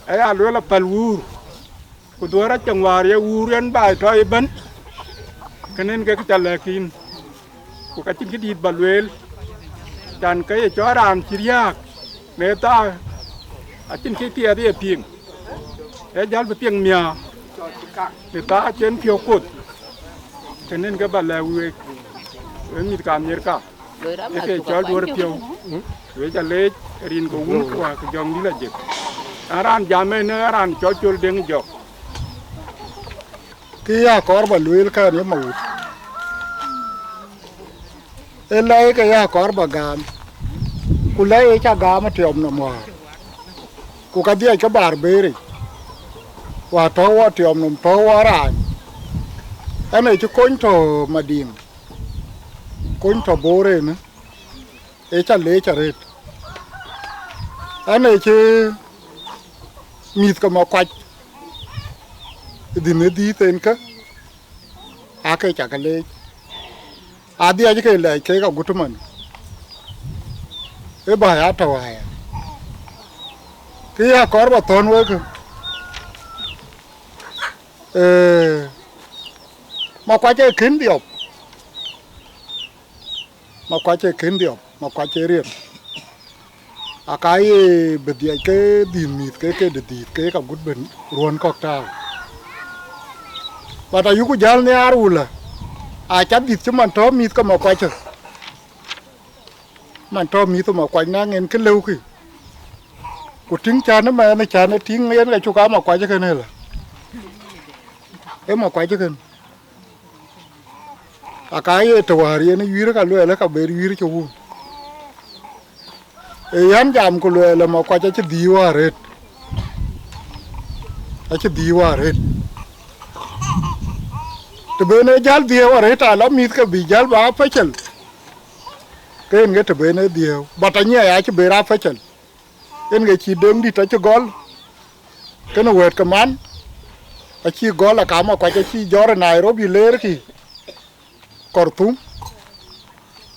aya luel apäl wuur. Ku dhuɔ̈r acäŋ wäär ye wuur yen baai tɔ̈ ëbɛ̈n, kënë en ke ca lɛ̈k yïn, ku ka cïn këdït bä lueel, can ke ye cɔɔl raan cï riääk në thaa, acïn kë piɛth ye piŋ, ee jäl bï piŋ miäk në thaa cïn piɔ̈u koth, kënë en ke bä lɛ̈k week, wek mïth ka Amerika. Ë ke cɔl duɔ̈r piɔ̈u, wek ca leec rin ke wun ku wäk jɔŋ dït ajëk. An raan jam ënë raan cɔl Col Deŋ Jɔk. Kë ya kɔɔr bä lueel kɛn ye mawut, ë lɛi ke ya kɔɔr bä gam, ku lɛi ë ca gam ë tiɔm nɔm wäär, ku ka dhiac ke Barberi, wäär tɔ̈u wɔ tiɔm nɔm tɔ̈u wɔ raan, ɛn ë cï kony tɔ̈ Madiŋ, kony tɔ̈ Bor ënë. Ë ca leec arëët. An, ë cï mïth ke Makuac, dhïn ë dhiëth en kë, aake ca ke leec. Adhiac ke lɛc kek agut man, ë bä ya tɔ̈u aya. Kë ya kɔɔr bä thɔ̈n wek, ee, Makuac ee kën dhiɔp. Makuac ee kën dhiɔp, Makuac ee riɛm. Aka ye bï dhiac ke dhïth mïth ke ke dï dhïth ke ka gut ben ruɔ̈n kɔ̈k tääu. But ayuku jäl nhiaar wulë, aca dhïth cï man tɔ̈ mïth ke Makuac ë. Man tɔ̈ mïth ë Makuac naŋ en kë lëukï. Ku tïŋ cän ëmɛn ë cän ë tïŋ yen ka cuk aa Makuac ëkën ëlä. Ee Makuac ëkën. Aka ye të wäär yen ë yuiir ka luɛɛl ë ka ber yuiir cï wun. Ee yɛn jam ku luɛɛl ë Makuac acï dhii wäär rëët, acï dhii wäär rëët. Të ben ee jäl dhiëëu arëët, alɔ mïth ke bï jäl bä apecel, ke en ke të ben ee dhiëëu, but anyiɛɛi acï ber apecel. En ke cï Deŋ dït acï gɔl, kënë wɛ̈ɛ̈t ke man, acï gɔl, aka Makuac acï jɔr ë Nairobi leerkï Khartoum.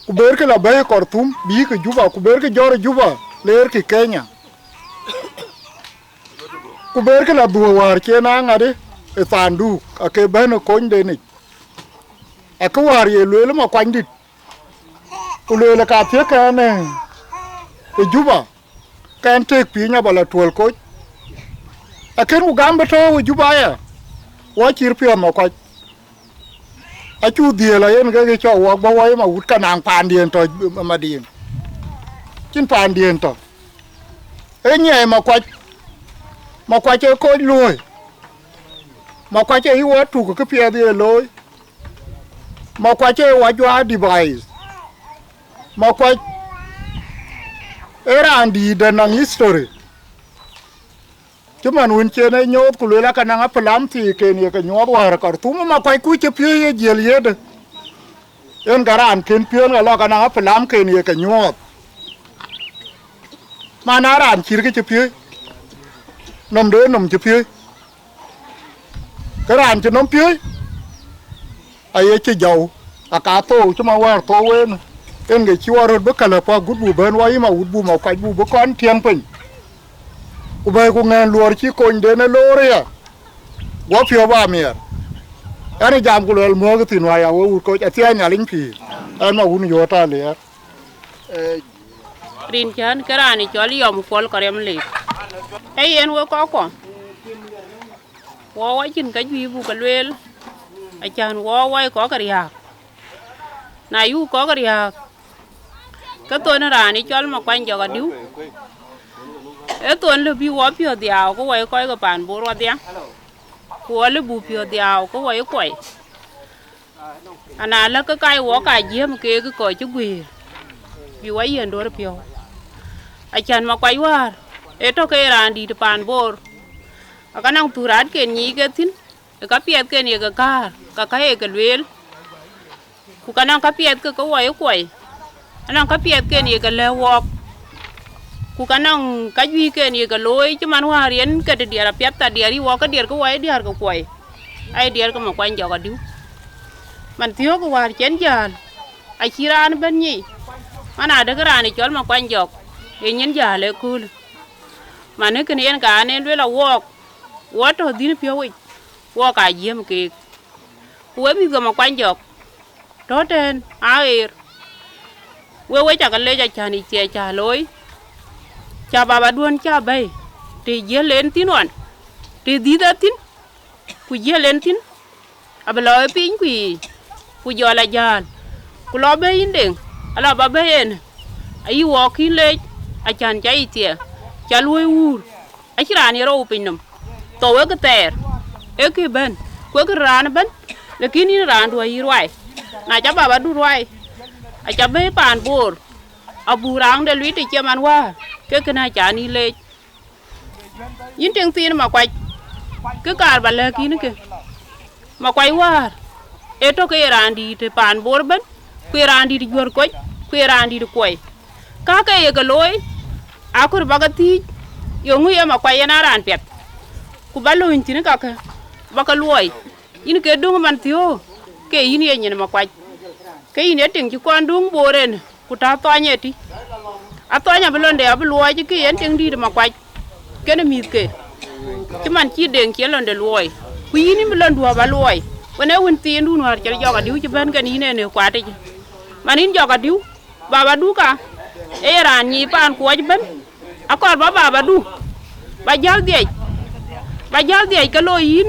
Ku berkï la bɛ̈i Khartoum, bïïkï Juba, ku berkï jɔr ë Juba leerkï Kenya. Ku berkï la dhuö wäär cien aa ŋadï ë thanduk, ake bɛ̈n ë konyden yic. Akë wäär ye lueel Makuanydït, ku lueel ka thiëëk ɛn ë Juba, kɛn tëëk piny abä la tuɔl koc. Akën ku gam bï tɔ̈u ë Juba aya, wɔ cïr piɔ̈ɔ̈th Makuac. Acu dhiëël ayen ke ke cɔk wɔ bä wɔ ye Mawut ka naŋ paandiën tɔ̈ Madiŋ. Cïn paandiën tɔ̈. Ee nyiɛɛi Makuac, Makuac ee koc luööi. Makuac ee yï wɔ tuk kë piɛth ye looi. Makuac ee wɔ juaar device. Makuac ee raan dïït de naŋ history. Cï man wën cen e nyooth ku lueel aka naŋ apilam thii ken ye ke nyuɔɔth wäär Karthum, Makuac ku cï piööc ye jiël yede. Yen ka raan ken piööc ka lɔ ka naŋ apilam ken ye ke nyuɔɔth. Man aa raan cït kë cï piööc, nɔm de nɔm cï piööc. Ke raan cï nɔm piööc, aye cï jɔu, aka thou cï man wäär thou en, en ke cï wɔ röt bï käl apuɔ̈k gut bu bɛ̈n wɔ yï Mawut bu Makuac bu bï kɔn tiɛŋ piny. Ku bɛ̈i ku ŋɛ̈ɛ̈n luɔɔr cï konyden ë loor ëya, guɔ piɔ̈u ba miɛɛr. Ɛn ë jam ku luɛl muɔ̈ɔ̈k thïn wä ya we wut koc athiɛɛi Nhialic pïïr, ɛn Mawut yööt aliɛɛr. Rin cän ke raan ë cɔl Yɔm Kuɔl Kɔriɛm Leek. Ee yen wek kɔckuɔ, wɔ wɔ cïn käjuëc buk ke lueel, acän wɔ wɔ ye kɔc ke riääk. Na yuk kɔc ke riääk, ke thon raan ë cɔl Makuany Jɔk Adiu, ee thon lë bï wɔ piɔ̈ɔ̈th dhiaau ke wɔ ye kɔc ke paan Bor wadhia, ku wɔ lë buk piɔ̈ɔ̈th dhiaau ke wɔ ye kuɔi. Ana lä ke kai wɔ ka jiëm keek kɔc cï guëër, bï wɔ yiën duɔ̈r piɔ̈u. Acän Makuac wäär ee tɔ̈ ke ye raan dïït paan Bor, aka naŋ thuraatken nyiic ke thïn, ë ka piɛthken ye ke kaar, ka ka ye ke lueel, ku ka naŋ ka piɛth ke ke wɔ ye kuɔi, anɔŋ ka piɛthken ye ke lɛ̈k wɔɔk, ku ka nɔŋ ka juëcken ye ke looi cï man wäär yen ke të diɛɛr apiɛth, ka diɛɛr yï wɔɔk, ka diɛɛr ke wɔ ye diäär ke kuɔi, aye diɛɛr ke Makuany Jɔk Adiu. Man thiöök wäär cen jäl, acï raan ëbɛ̈n nyic, man adekë raan ë cɔl Makuany Jɔk, ee nyin jäl ëköölë. Man ë kën yen ka an en lueel a wɔɔk, wɔ tɔ̈ dhïn piɔ̈u yic, wɔɔk aa jiëm keek. Ku we mïth ke Makuany Jɔk, tɔ̈ tɛ̈ɛ̈n aa ɣeer, we we cakë lec acän yic thiɛɛc cä looi, cä babaduön cä bɛ̈i, të jiël en thïn ɣɔn, të dhïth e thïn, ku jiël en thïn, abï lɔ ë piny ku yiic, ku jɔl a jäl, ku lɔ bɛ̈i yïn Deŋ, ala ba bɛ̈i en, ayï wɔɔk kïn lec, acän cä yic thiɛɛc, cä luöi wuur, acïn raan ye rou piny nɔm, thou ë kë thɛɛr, ë kë bɛ̈n, ku ë kë raan ëbɛ̈n, lakin yïn raandu ayï ruai, na cä babadu ruai, acä bɛ̈i paan Bor, abuk raŋ de luiit të cï man wäär, ke kën acän yï lec. Yïn tiŋ thiin Makuac, kë kaar ba lɛ̈k yïn ke, Makuac wäär, ee tɔ̈ ke ye raan dïït ë paan Bor ëbɛ̈n, ku ye raan dïït juɔ̈r koc, ku ye raan dïït kuɔi. Ka ke ye ke looi, akɔɔr ba ke thiëëc, yeŋö ye Makuac yen aa raan piɛth, ku ba lööny thïn kakë, ba ke luɔi. Yïn ke döŋ man thiöök, ke yïn ye nyin Makuac, ke yïn ye tiŋ cï kɔn döŋ Bor en, ku tɔ̈ Athɔny ëtï. Athɔny abï londe abï luɔɔc kë yen tiŋ dïït Makuac, kenë mïthke, cï man cï Deŋ cï londe luɔɔi, ku yïn yïn bï londu aba luɔɔi, wën ee wën thiindun wäär cɔl Jɔk Adiu cï bɛ̈n kenë yïn en ë kuat yic. Man yïn Jɔk Adiu, babadu ka, ee ye raan nyic paan kuɔc ëbɛ̈n, akɔɔr ba babadu, ba jäl dhiɛc, ba jäl dhiɛc ke looi yïn,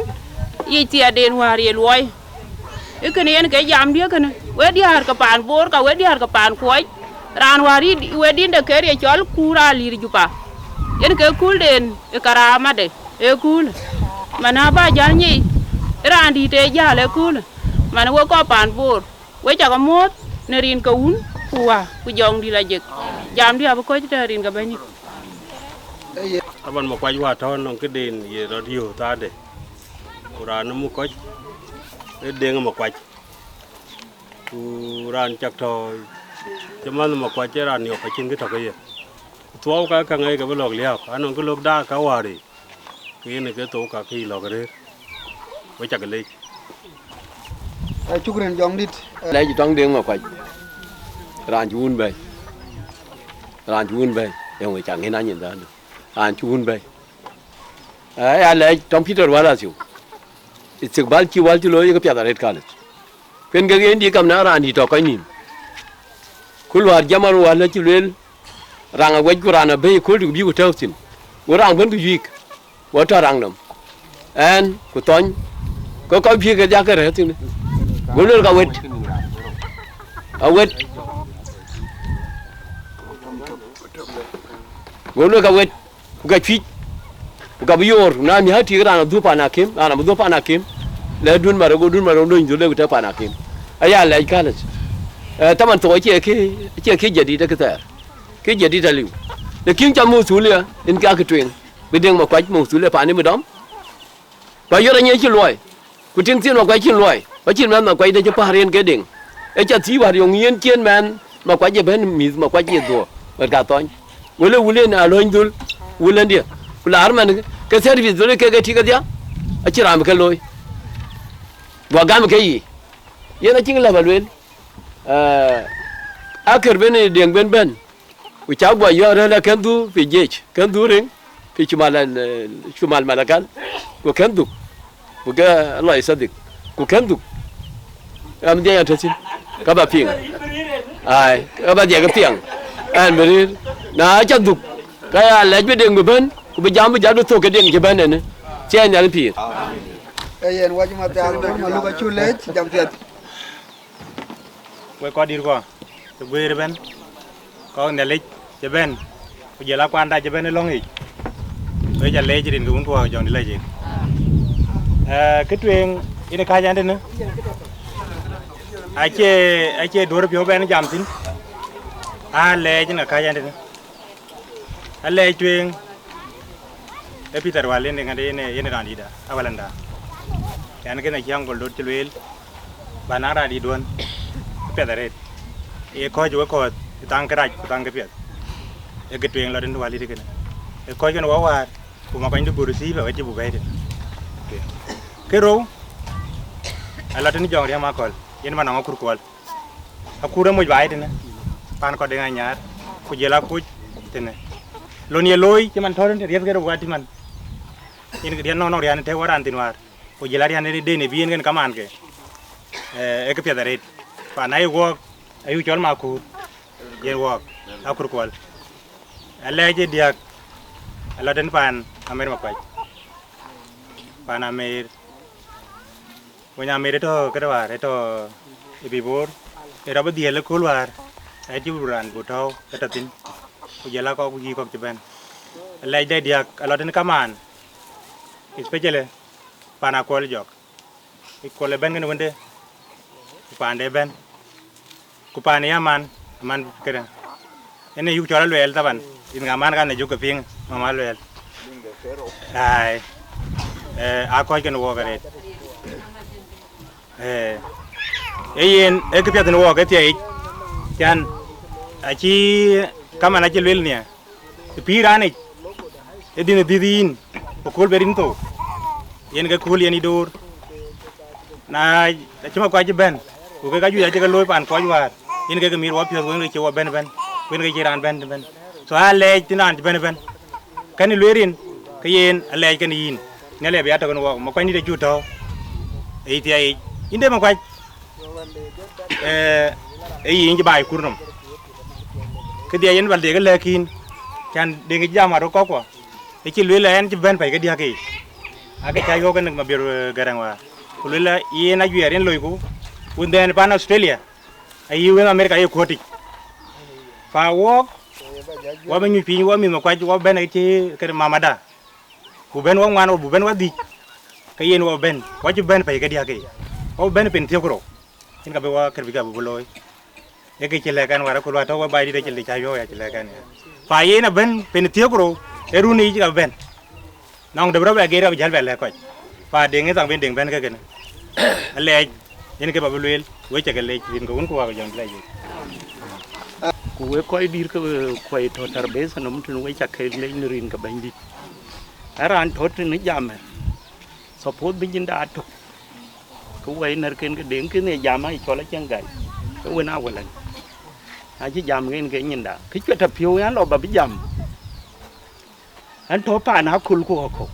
yic thiɛɛrden wäär ye luɔi. Ë kënë yen ke jamdiɛ̈ kënë, we diäär ke paan Bor, ka we diäär ke paan kuɔc, raan wäär yï we dïn de ker ye cɔl kuur aa lir Juba. Yen ke kuulden ë karaamade, ë kuul. Man aba jäl nyic, ë raan dïït ë jäl ë kuul, man we kɔc paan Bor. We cakë muɔ̈ɔ̈th në rin ke Wun ku Wä ku Jɔŋdït Lajik. Jamdï abï kɔc tɛ̈ rin ke Bɛ̈nydït. Aban Makuac wä tɔ̈ nɔŋ këden ye rɔt yööth thaade, ku raan ë muk kɔc ë Deŋ Makuac, ku raan cak tɔ̈ cï mänh Makuac ë raan yök acïn kë tɔ̈ ke ye. Ku thuɔɔu ka käŋ ë ke bï lɔ̈k liääp, anɔŋ kë lɔ̈k daak ka wäär yic. Ke yen ke thou ka ke yï lɔ̈k rëër, we cak lec. Ë, cukran Jɔŋdït. Ë, lɛc tɔŋ Deŋ Makuac, raan cï wun bɛ̈i, raan cï wun bɛ̈i, eeŋö cak ŋën anyin dhadu, raan cï wun bɛ̈i. Ë, ya lɛc tɔŋ Peter wäl athiu, ithik bal cï wäl cï looi ke piath arëët kalët. Kuen ke yen dï kam na raan dï tɔ̈ kɔc nïïm. Ku luäär jam arou wäl acï lueel, raŋ awec ku raan abëi kööl dï bï ku tɛ̈ɛ̈u thïn, go raŋ bɛ̈n ku yuiik, go tɔ̈ raŋ nɔm, ɛn ku thɔny, ke kɔc bï ke dhiak ke rɛ̈ɛ̈r thïn. Go lueel ka wet, awet, go lueel ka wet, ku ka cuic, ku ka bï yoor, ku na miäk tik raan adhup paan akïm, raan abï dhup paan akïm, Lɛ̈k Dun Marok, go Dun Marok lony dhöl, le ku tɔ̈ Pan Akim. Aya lɛc kalec. Eh, taman thok acie kë, acie kë jadid, akë thɛɛr. Kë jadid aliu. Lakin ca masulia, yen ka kë tueŋ. Bï Deŋ Makuac masulia panë bï dɔm. Ku Ayuɔ̈t Anyiɛc cï luɔi. Ku tiŋ thiin Makuac cïn luɔi. Ku acïn mɛnh Makuac de cï päär yen ke Deŋ. Ee ca thiëëc wäär yɔŋ yen cïn mɛnh Makuac ë bɛ̈n mïth Makuac ye dhuɔ̈k. Wɛ̈t ka thɔny. Wël ë wul yen alöny dhöl, wël ëndië. Ku laar man ke service dhöl ke ke tik kedhia, acïn raan bï ke looi. Guɔ gam ke yiic. Yen acïn lë ba lueel. Eh, akër ben ë Deŋ ben bɛ̈n. Ku ca guɔ yɔ̈ɔ̈k rëër, akën dhuk fi jec, kën dhuk riŋ fi cumal, eh, cumal Malakal, ku kën dhuk, ku ke lɔ ë Sadhik, ku kën dhuk. Ɣɛn dhiɛc ɣɛn tɔ̈ thïn, ka ba piŋ. Ai, ka ba dhiɛc ke piɛŋ. Ɣɛn bï rëër, na ca dhuk, ka ya lɛc bï Deŋ bï bɛ̈n, ku bï jam bï jat bï thök ke Deŋ cï bɛ̈n ënë. Thiɛɛi Nhialic pïïr. Ee yen, wacï mathial, Bol Maluk acuk leec, jam piɛth. Wek kɔc dït kuɔ, cï guëër ëbɛ̈n, kɔc Nhialic cï bɛ̈n, ku jɔl a kuanda cï bɛ̈n ë lɔ̈ŋ yic. Wek ca leec rin ke Wun ku Wät ku Jɔŋdït Lajik. Eh, kë tueŋ yen ë kääc ɣɛn tënë, acie, acie duɔ̈r piɔ̈u bɛn jam thïn. Aa leec yen ë kääc ɣɛn tënë. Alɛɛc tueŋ, ee Peter Wal yen ŋadï, yen, yen raan dïïtda, awalanda. Ɣɛn kënë acï aŋkol dot cï lueel, ba naŋ raan dïïtduɔ̈n, apiɛth arëët. Ee kɔ̈ɔ̈c wek kɔ̈ɔ̈th, ë thaŋ kërac, ku thaŋ këpiɛth. Ee kë tueŋ lɔ tënë Wal dït kënë. Ee kɔ̈ɔ̈c kënë wɔ wäär, ku Makuacdït buk receive, awɛ̈t cï buk bɛ̈ɛ̈i tënë. Kë rou, alɔ tënë Jɔŋ Riɛm Akɔ̈l, yen man nɔŋ akur kuɔl. Akur ë moc baai tënë, pan kɔ̈k Deŋ Anyaar, ku jɔl a kuc tënë. Lon ye looi cï man tɔ̈ riɛth ke rou wät tï man. Yen riɛn nɔŋ nɔŋ riɛn tɛ̈ wär raan thïn wäär. Ku jɔl a riɛn ë den ë bï yen kën kamaan ke. Eh, ee këpiɛth arëët. Pan ayï wɔɔk, ayï cɔl Makur. Yen wɔɔk, akur kuɔl. Alɛɛc ë diäk, alɔ tën pan Amer Makuac. Pan Amer. Wën Amer ë tɔ̈ këde wäär, ë tɔ̈ ë Bibor, ë rɔt bï dhiël ëkööl wäär, acï bï raan bï tɔ̈u ë tɔ̈ thïn, ku jɔl a kɔ̈k ku yï kɔ̈k cï bɛ̈n. Alɛɛc de diäk alɔ tën kamaan, especially pan Akuɔl Jɔk. Ë Kuɔl ë bɛ̈n kënë wënde, ku paande bɛ̈n. Ku pan ya man, man këdë. Ënë yuk cɔl Aluɛɛl thaban, rin ŋa man kan ë juk ke piŋ, mama Aluɛɛl. Ai. Eh, a kɔc kën wɔɔk arëët. Eh, ee yen, ee këpiɛth në wɔɔk, ee thiëëc. Can, acï, kaman acï luel nhiɛ. Ë pïïr raan yic, ë dhïn ë dhïth yïn, ë kööl bɛ rin thou. Yen ke kööl yen ë door. Na acï Makuac cï bɛ̈n, ku kek ajuëc acï ke looi pan kɔc wäär, yen kek mïïr wɔ piɔ̈th, wen ke cï wɔ bɛ̈n ëbɛ̈n, wen ke cï raan bɛ̈n ëbɛ̈n. So alɛɛc thïn raan cï bɛ̈n ëbɛ̈n. Kën ë lueel rin, ke yen alɛɛc kën yïn. Nhialic abï ya tök në wɔɔk, Makuacdït acuk tɔ̈u. Ë yï thiëëc yic. Yïn de Makuac, eh, ë yïn cï baai kur nɔm. Këdhie yen bä dek lɛ̈k yïn, can Deŋ cï jam aröt kɔ̈kkuɔ, ë cï lueel ɣɛn cï bɛ̈n pɛ̈i ke diäk yiic. Akë cä yɔ̈ɔ̈k ënë Mabiör, eh, Gäräŋ wäär. Ku lueel yen ajuɛɛr yen loiku, wun dhɛn pan Australia, ayï wëŋ Amerika ye kuɔ̈tic. Pa wɔɔk, wɔ bï nyuc piny, wɔ mïth Makuac, wɔ bɛ̈n acï këde mamada. Bu bɛ̈n wɔ ŋuan, bu bɛ̈n wɔ dhïc, ke yen wɔ bɛ̈n, wɔ cï bɛ̈n pɛ̈i ke diäk yiic. Wɔ bɛ̈n pɛn thiëk ku rou. Yen ka bï wɔ kër bï ka bï looi. Ee kë cï lɛ̈k ɛn wäär aköl wäär tɔ̈u wɔ baai dït acï lëc cä yɔ̈ɔ̈k ya cï lɛ̈k ɛn ya. Pa yen abɛ̈n pɛn thiëk ku rou, ee run yic ka bɛ̈n. Nɔŋ dep rɔt bɛ geer ka bï jäl bɛ lɛ̈k kɔc. Pa Deŋ ë thaŋ ben Deŋ bɛ̈n ke kënë. Alɛɛc, yen kë bä bï lueel, wek cä ke lec, rin ke Wun ku Wät ku Jɔŋdït Lajik. Ku wek kɔc dït ke kuɔi tɔ̈ tarbetha nɔm tën, wek cä ke lec në rin ke Bɛ̈nydït. Ë raan tɔ̈ tën ë jamɛ, suppose bï nyinda tök, ke wɛi närken ke Deŋ kënë ye jam aa cɔl Acieŋ Gäi, ke wën aa wëlɛn. Na cï jam yen ke nyinda, kë cuɛt tɔ̈ piɔ̈u ɣɛn lɔ bä bï jam. Ɣɛn tɔ̈ paan aköl ku ɣɔ̈kkɔ̈u.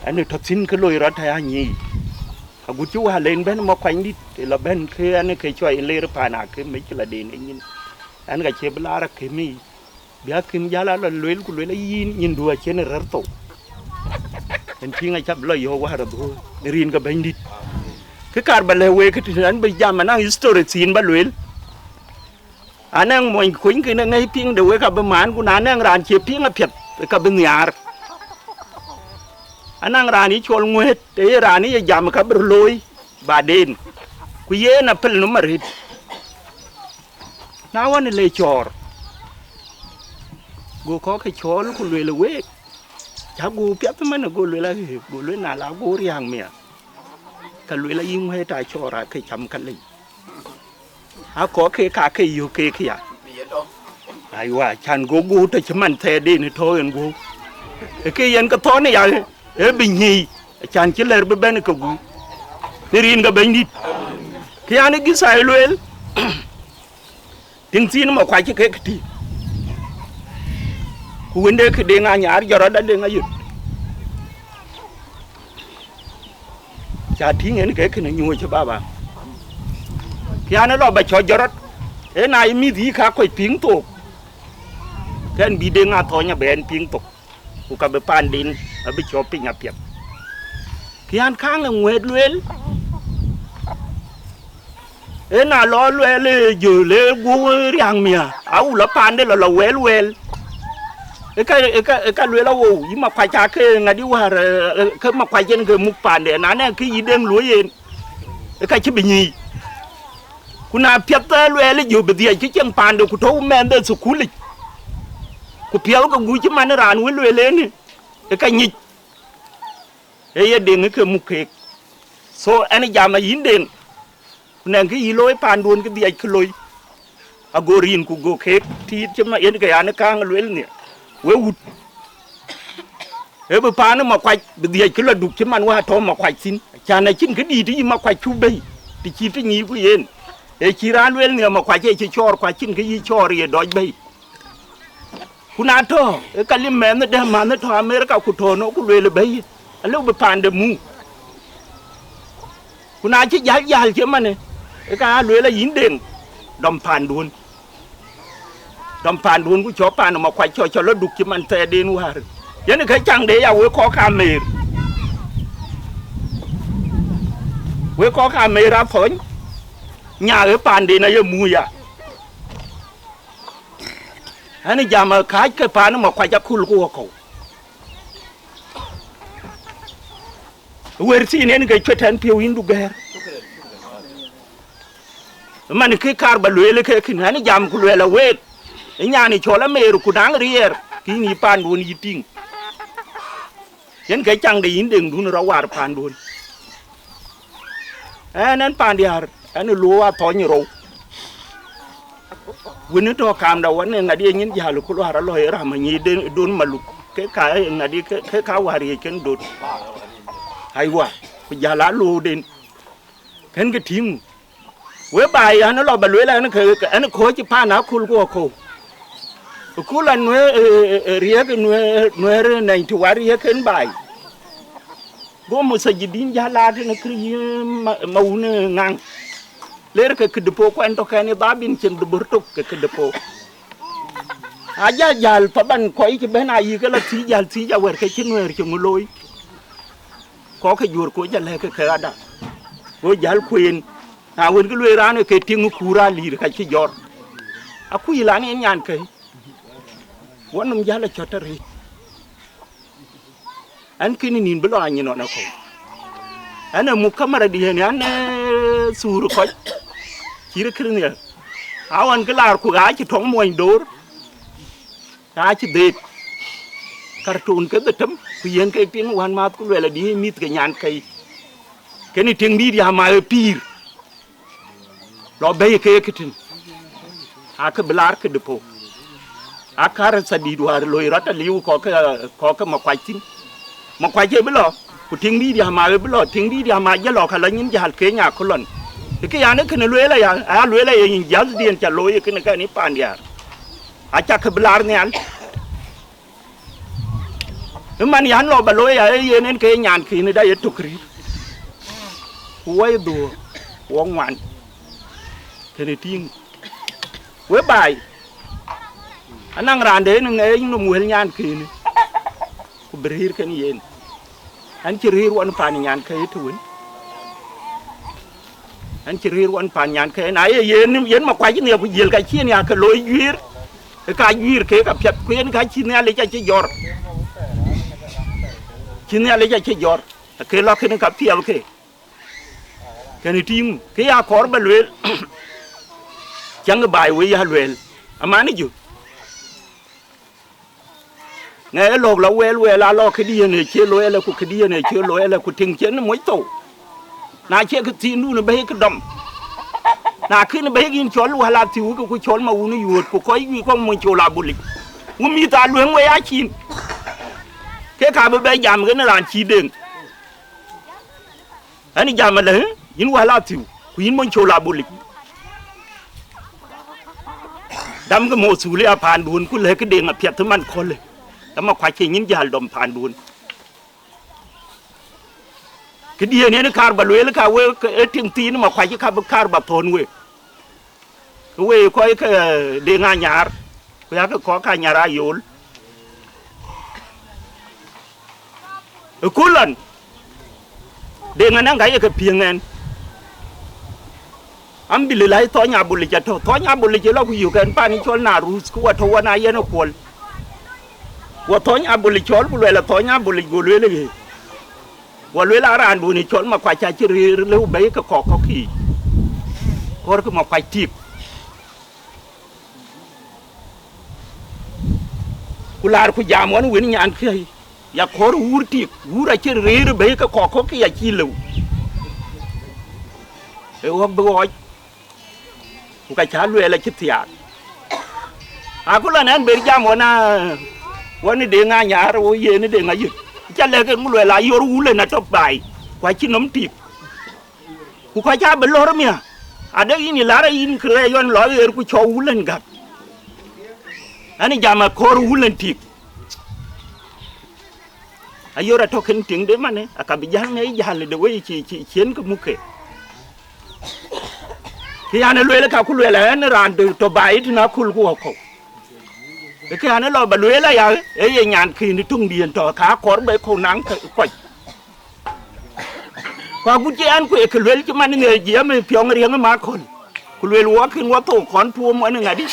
Ɣɛn ë tɔ̈ thïn kë loi rɔt aya nyiic. Agut cï wäl en bɛ̈n Makuacdït, ë lɔ bɛ̈n ke ɣɛn ë ke cɔl en ler paan akïm, mec cï lɔ den ë nyin. Ɣɛn ka cie bï laar akïm yic. Bï akïm jäl a lɔ lueel ku lueel ayïn nyindu acïn rɛ̈ɛ̈r thou. Yen piŋ acä bï lɔ yɔ̈ɔ̈k wäär adhuɔ̈ɔ̈r në rin ke Bɛ̈nydït. Kë kaar bä lɛ̈k week, kë tïn ɣɛn bï jam anaŋ history thiin bä lueel. Anɛŋ mony kuny kën ë ŋäc piŋ de wek abï maan, ku na nɛŋ raan cie piŋ apiɛth, ka bï nhiaar. Anaŋ raan ye cɔl Ŋuɛ̈ɛ̈t, të ye raan ye jam ka bï röt looi baden, ku yen apil nɔm arëët. Na wën, le cɔɔr, go kɔc ke cɔɔl ku lueel week, cä guur piath ëmën, go lueel aɣeer, go lueel na la guur riääk mia, ka lueel ayï Ŋuɛ̈ɛ̈t aa cɔɔr aa ke cam ka lei. Akɔ̈k ke ka ke yök keek ya. Aywa, can go guur të cï man thɛɛrden tɔ̈ en guöu. Ee ke yen ke thɔ̈n ya, ee bï nyic, can cï lɛ̈r bï bɛ̈n ke guur. Në rin ke Bɛ̈nydït. Kë an, Githai lueel, tiŋ thiin Makuac cï kek tï. Ku wënde ke Deŋ Anyaar jɔt rɔt Adeŋ Ayöt. Ca tïŋ en ke kënë nyuööc baba. Kë an, lɔ ba cɔ̈ jɔt rɔt, ee na ye mïth yï ka kɔc piŋ thook, kɛn bï Deŋ Athɔ̈ny abï ɛn piŋ thok, ku ka bï panden abï cɔ̈ piny apiɛth. Kë an, kääŋë Ŋuɛ̈ɛ̈t lueel, ee na lɔ luɛɛl ë jö le guöu riääk mia, awul ë pande lɔ lɔ wɛɛl wɛɛl. Ë ka, ë ka, ë ka lueel awou, yï Makuac aa ke ŋadï wäär, ë, ë, ke Makuac yen ke muk pande, na nɛŋ kë yï Deŋ luöi yen, ë ka cï bï nyic. Ku na piɛth ë luɛɛl ë jö bï dhiɛc cï cieŋ pande, ku tɔ̈u mɛnhde thukulic, ku piɛth ke guc cï man raan wën lueel en, ë ka nyic. Ee ye Deŋ ke muk keek. So, ɛn jam ayïn Deŋ, ku nɛŋ kë yï looi panduön kë dhiɛc kë loi, ago rin ku go keek tiit cï ma yen ke an, kääŋ lueel nhial, we wut. Ee bï paan ë Makuac bï dhiɛc kë lɔ duk cï man wä tɔ̈ Makuac thïn, can acïn këdïït yï Makuac cuk bɛ̈i, të cït të nyiiku yen. Ee cï raan lueel nhial Makuac ee cï cɔɔr, ku acïn kë yï cɔɔr ye dɔc bɛ̈i. Ku na tɔ̈, ë ka lim mɛnh dɛ̈ manh tɔ̈ Amerika, ku tɔ̈ nɔ, ku lueel bɛ̈i, alëu bï pande muk. Ku na cï jäl jäl cï mane, ë ka lueel ayïn Deŋ, dɔm panduön. Dɔm panduön ku cɔ̈ pan Makuac cɔ̈ cɔ̈ lɔ duk cï man thɛɛrden wäär. Yen ke caŋ de ya wek kɔc ka Amer. Wek kɔc ka Amer Athɔ̈ny, nyaak ë panden aye muk ya. Ɛn jam ë kääc ke paan Makuac aköl ku ɣɔ̈kɔ̈u. Wër thiin en ke cuet ɛn piɔ̈u yïn du gɛ̈ɛ̈r. Man kë kaar ba lueel ke kën, ɛn jam ku luɛɛl aweek, ë nyan ë cɔl Amer ku naŋ riɛɛr, kë yïn yï panduön yï tïŋ. Yen ke caŋ de yïn Deŋdun rɔt waar panduön. Ɛn, ɛn pandiäär, ɛn ë luɔu Athɔ̈ny rou. Wën ë tɔ̈ kaamda wën ë ŋadï ë nyin jäl ku luaar alɔ ë ram anyic den, don maluk. Ke ka ë ŋadï ke, ke ka wäär yiëc kën dot. Aywa, ku jäl aa luɔuden. Kën ke tïŋ. We baai, an, lɔ ba lueel, ɛn ke, ɛn kɔ̈ɔ̈c pan aköl ku ɣɔ̈kɔ̈u. Ku la Nuɛɛr, ë, ë, ë, riëëk Nuɛɛr, Nuɛɛr ninety one riëëk en baai. Go muthajidin jäl laar tënë kër yï ma, ma wun ë ŋaŋ. Ler ke këdï po kuɛn tɔ̈ kɛn ë dhabin cin dhubur tök ke këdï po. Ajäl jäl Taban kɔc cï bɛ̈n ayï ke la thiic jäl thiic awär ke cï Nuɛɛr cï ŋö looi. Kɔc ke juöör koc alɛ̈k ke ke ada. Go jäl kueen. Na wën, kë lueel raan ë ke tiŋ ë kuur aliir ka cï jɔr. Akuc lan en nyan kë. Wɔ nɔm jäl acɔt tɔ rëëc. Ɛn kënë nïn bï lɔ anyin ɣɔn akɔ̈u. Ɛn ë muk kamera diën an, ee, thuur kɔc. Cït kërë nhial. Aɣɔn kë laar ku ɣaac cï tɔŋ muɔny door. Ɣaac cï dheet. Karton ke dhetem, ku yen ke piŋ wän maath ku luɛl adï mïth ke nyan kɛi. Kënë tiŋ dïït ya ma ë pïïr. Lɔ bɛ̈i ke këtïn, aake bï laar këdï po. Akar thadït wäär loi rɔt aliu kɔ̈k ke, kɔ̈k ke Makuac thïn. Makuac ë bï lɔ, ku tiŋ dïït ya ma ë bï lɔ, tiŋ dïït ya ma jë lɔ ka lɔ nyin jäl Kenya ku lɔn. Ë kë yan ë kënë lueel aya, aa lueel aya yïn jäl dhiën ca looi ë kënë kɛn ë pandiäär. Acakë bï laar nhial. Ë man yan lɔ ba looi ya, ee yen en ke nyan kënë da ye tök rïïr. Ku wɔ ye dhuöör, wɔ ŋuan. Kënë tïŋ. We baai, anaŋ raan de en ŋeeny nɔm wël nyan kënë. Ku bï rëër kën yen. Ɛn cï rëër wan pan nyan ke të wën. Ɛn cï rëër wan pan nyan ke, na ye yen, yen Makuac nhial ku jiël ka cïn ya ke looi juiir. Ë ka juiir keek apiɛth, ku yen ka cï Nhialic acï jɔr. Cï Nhialic acï jɔr, ke lɔ kënë ka piɛl ke. Kënë tïŋ, kë ya kɔɔr ba lueel, cäŋ baai wei ya lueel, amani jö. Ŋɛ lɔ̈k lɔ wɛɛl wɛɛl alɔ këdiën ë cie loɛlë, ku këdiën ë cie loɛlë, ku tiŋ cien moc thou. Na cie kë thiindun bɛ̈i kë dɔm, na kën bɛ̈i yïn cɔl wäl athiu, ke ku cɔl ma wun yuööt, ku kɔc wïc kɔŋ mony col abolic, ku mïth alueŋ wei acin, ke ka bï bɛ jam kën raan cï deŋ. Ɣɛn jam ëlë, yïn wäl athiu, ku yïn mony col abolic. Damkë mothulia paanduön, ku lɛ̈kkë deŋ apiɛth man köölë, ë Makuac cie nyin jäl dɔm paanduön. Këdiën yen kaar ba lueel ka we, ke ë tiŋ thiin Makuac ka bï kaar ba thɔ̈n we. Ke we kɔc ke Deŋ Anyaar, ku yakë kɔc ke Anyaar Ayol. Ë kulɔn, Deŋ Anyaar ka ye ke piŋ ɛn. Am bï lël ai thɔny abolic atɔ̈, thɔny abolic ë lɔ ku yök ɛn pan ë cɔl Naruth, ku wa tɔ̈ wan a yen ë kuɔl. Wa thɔny abolic cɔl, ku luɛl a thɔny abolic, go lueel ë ɣe. Wa lueel a raanduön ë cɔl Makuac acï rëër lëu bɛ̈i ke kɔk kɔ̈k yiic. Kɔɔrkë Makuac tik. Ku laar ku jam ɣɔn wën nyan kë, ya kɔɔr wuur tik, wuur acï rëër bɛ̈i ke kɔk kɔ̈k ke ya cï lëu. Ë ɣɔ̈k bï ɣɔɔc, ku ka cä luɛɛl acï thiaak. Akulɔn ɛn ber jam ɣɔn a, ɣɔn ë Deŋ Anyaar, wo yen ë Deŋ Ayït. Cä lɛ̈k en ku luɛɛl a yor wulën atɔ̈ baai, ku acï nɔm tik. Ku kɔc abï lɔ̈r mia, ade yïn ë lar yïn kërɛɛc ɣɔn lɔ ɣeer ku cɔu wulën gäk. Ɛn jam akɔɔr wulën tik. Ayor atɔ̈ kën tiŋde manë, aka bï jäl ŋɛi jäl de wei cï, cï, cien ke muke. Kë yan ë lueel ka ku lueel ɛn raan de tɔ̈ baai tën akul ku ɣɔ̈kkɔ̈u. Ë kë an, ë lɔ ba lueel aya, ë ye nyan kënë töŋdiën tɔ̈, ka kɔɔr bɛ kɔ̈u naŋ kɔc. Ku agut cï ɛn kueek kë lueel cï man ŋeer jiɛɛm ë piɔ̈ŋ riɛŋ ë maköl, ku lueel wɔ kën wɔ thok kɔn tuɔɔm wɛn ë ŋadï.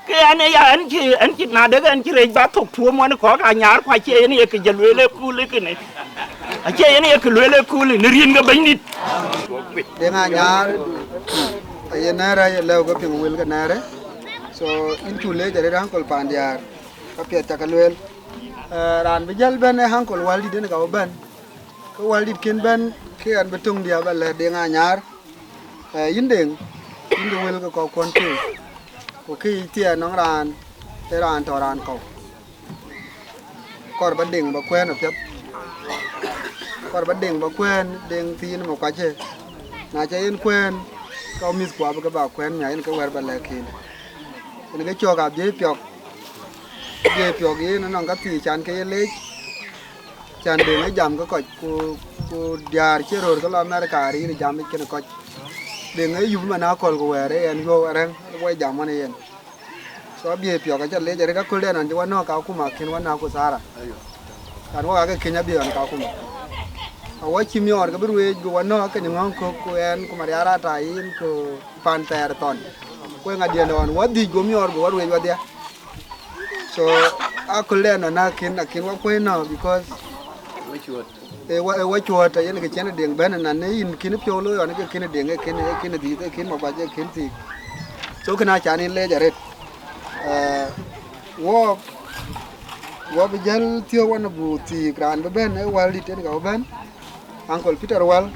Ke ɛn ë ya ɛn cï, ɛn cï na dek ɛn cï rec ba thok tuɔɔm wɛn ë kɔ̈k Anyaar, ku acie yen ye kë jɔ lueel ë kul ë kënë. Acie yen ye kë lueel ë kul ë në rin ke Bɛ̈nydït. Deŋ Anyaar, aye nɛ̈ɛ̈r aye lëu ke piŋ wël ke nɛ̈ɛ̈rë. So, yïn cu leec arëët ankol paan diäär, ka piɛth cakë lueel. Eh, raan bï jäl bɛ̈n ë ankol wäldït en ka bï bɛ̈n. Ke wäldït kën bɛ̈n, ke ɣɛn bï töŋdiɛ̈ ba lɛ̈k Deŋ Anyaar. Eh, yïn Deŋ, yïn de wël ke kɔ̈k kuɔn tïŋ. Ku kë yic thiɛɛr nɔŋ raan, ee raan tɔ̈ raan kɔ̈u. Kɔɔr ba Deŋ ba kuɛ̈ɛ̈n apiɛth. Kɔɔr ba Deŋ ba kuɛ̈ɛ̈n, Deŋ thiin Makuac ë. Na ca yen kuɛ̈ɛ̈n, ka mïthkuɔ abï ke ba kuɛ̈ɛ̈n mia, yen ke wɛ̈ɛ̈r ba lɛ̈k kën. Yen ke cɔ̈k abiëc piɔ̈k. Abiëc piɔ̈k yen ënɔŋ ka thii can ke ye leec. Can Deŋ ë jam ke kɔc, ku, ku diäär cï röör ke lɔ Amerika arïïr jam yic kën kɔc. Deŋ ë yup man aköl ku wɛ̈ɛ̈r ë ɣɛn yuɔ̈u arɛ̈ŋ, wɔ jam ɣɔn ë yen. So abiëc piɔ̈k acä leec arëët aköldɛn ɣɔn cï wɔ nɔ̈k akuma kën wɔ nɔ̈k ku thara. Kan wɔ ake keny abï ɣɔn kakuma. Awɔ cï miɔɔr ke bï rueec bï wɔ nɔ̈k ke nyï ŋɔ̈ŋ kök ku ɣɛn ku Maria Rata yïn ku pan thɛɛr thɔn. Ku ë ŋa diɛ̈n ɣɔn wɔ dhïc go miɔɔr go wɔ rueec wɔdhia. So aköldɛn ɣɔn akën, akën wɔ kuëë nɔ̈k because Ë wɔ, ë wɔ cuɔ̈ɔ̈t, yen ke cïn Deŋ bɛ̈n, na në yïn kën piɔ̈u looi ɣɔn, ke kën Deŋ, ee kën, ee kën dhiëth, ee kën Makuac, ee kën thiik. So kën acan yïn leec arëët. Eh, wɔ, wɔ bï jäl thiɔ̈k wan bu thiik, raan bï bɛ̈n, ee wäldït en ka bï bɛ̈n. Uncle Peter Wal,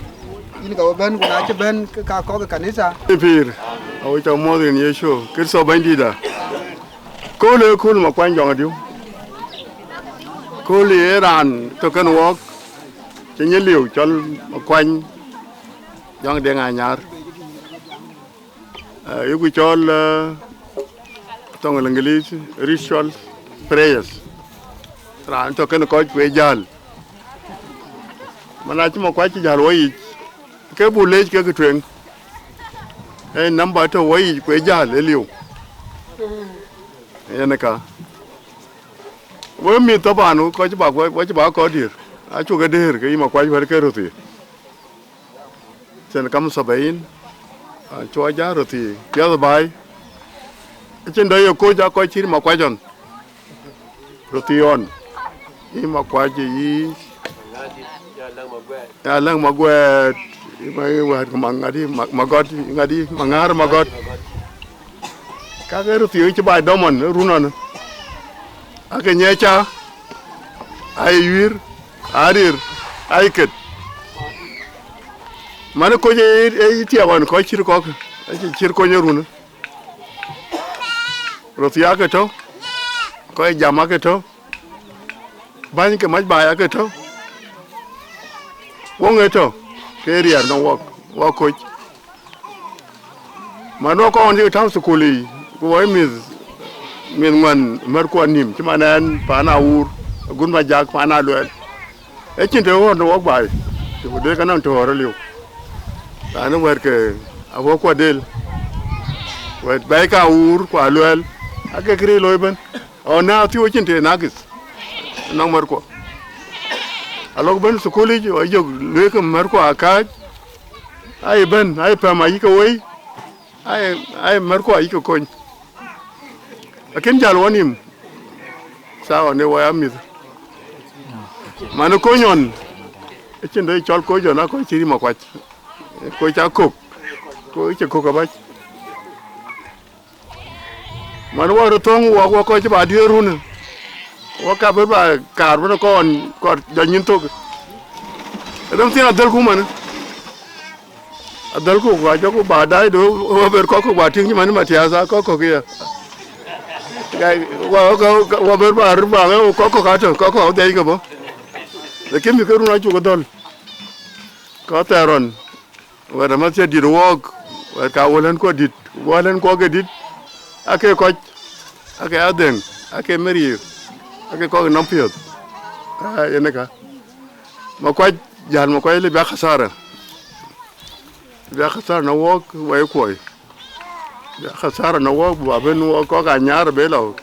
yïn ka bï bɛ̈n, ku na cï bɛ̈n, ke ka kɔ̈k ë kanitha. Pïïr, awïc amuɔ̈th rin Yecu Kërtho Bɛ̈nydïïtda. Kööl ee kööl Makuany Jɔŋ Adiu. Kööl ee raan tök kën wɔɔk, cï nyin liu cɔl Makuany Jɔŋ Deŋ Anyaar. Eh, yeku cɔl, eh, thoŋ English, ritual prayers. Raan tök kën kɔc kueec jäl. Man acï Makuac cï jäl wɔ yic, ke bu leec kek tueŋ. Ee namba tɔ̈ wɔ yic kueec jäl ë liu. Yen ë ka. Wek mïth thaban, kɔc cï bak, wek cï bak kɔc dïr. Acuk ke dëër ke yï Makuac wɛ̈t ke röth yic. Cïn kam sabain, an, cuɔ ja röth yic. Piɛth baai. Acïn dɔ̈ ye koc a kɔc cït Makuac ɣɔn. Röth yic ɣɔn. Yï Makuac yï Ya Läŋ Maguɛɛt, ma wɛ̈ɛ̈t ku ma ŋadï, ma, Magɔt, ŋadï, Maŋäär Magɔt. Kakë röth thiëëu cï baai dɔm ɣɔn, run ɣɔn. Ake nyiɛɛc ca, aye yuiir, arir, aye ket. Manë koc ë, ë tiɛɛk ɣɔn kɔc cït kɔ̈k, acï cït kony ë run. Röth thiëëu ake tɔ̈, kɔc jam ake tɔ̈, bäny ke mac baai ake tɔ̈, woŋ ë tɔ̈, ke riɛɛr nɔm wɔk, wɔk koc. Man wɔ kɔn cï tääu thukul yiic, ku wɔ mïth, mïth ŋuan märkuɔ nïïm, cï man ɛn paan Awuur, agut Majak paan Aluɛɛl. Ecïn të ɣɔ̈r në wɔk baai, të ku dek anɔŋ të ɣɔ̈r aliu. Raan wɛ̈ɛ̈t ke awɔ̈kuɔ del, wɛ̈ɛ̈t bɛ̈ɛ̈i ka Awuur ku Aluɛɛl, ake këriëëc looi ëbën. Ɣɔn na thiu ecïn të nakith, nɔŋ märkuɔ. Alok bɛ̈n thukul yic, ɣɔn jök lueekë märkuɔ akääc, aye bɛ̈n, aye pɛ̈m ayï ke wei, aye, aye märkuɔ ayï ke kony. Lakin jäl wɔ nïïm, thaa ɣɔn ë wɔ ya mïth. Man ë kony ɣɔn, ecïn dɔ̈ cɔl koc ɣɔn, akɔc cï rïm akuac. Koc ca kök, koc cï kök abac. Man wɔ röt thöŋ wɔ, wɔ kɔc cï ba diëër run, wɔ ka bï ba kaar bï kɔn kɔt jɔ nyïn thök. Rem thiin adhälku man. Adhälku, ku ajɔku ba daai do, wɔ ber kɔ̈k kɔ̈k ba tïŋ cï man Matias, a kɔ̈k kɔ̈k ya. Gai, wɔ, wɔ, wɔ ber ba röt ba ŋɛ, kɔ̈k kɔ̈k atɔ̈, kɔ̈k kɔ̈k dhiac ke bɔ̈. Lakin mïth ke run acuk dhɔ̈l. Kɔc thɛɛr ɣɔn, wɛ̈ɛ̈t amath cï dït wɔɔk, wɛ̈ɛ̈t ka wälɛ̈n kuɔ dït, wälɛ̈n kuɔ ke dït, ake kɔc, ake adheŋ, ake meriir, ake kɔc nɔm piɔ̈th. Aa, yen ë ka. Makuac, jäl Makuac lë bï a khasara. Bï a khasara në wɔɔk wɛ̈i kuɔi. Bï a khasara në wɔɔk, bï a ben wɔɔk kɔ̈k Anyar bï lɔ,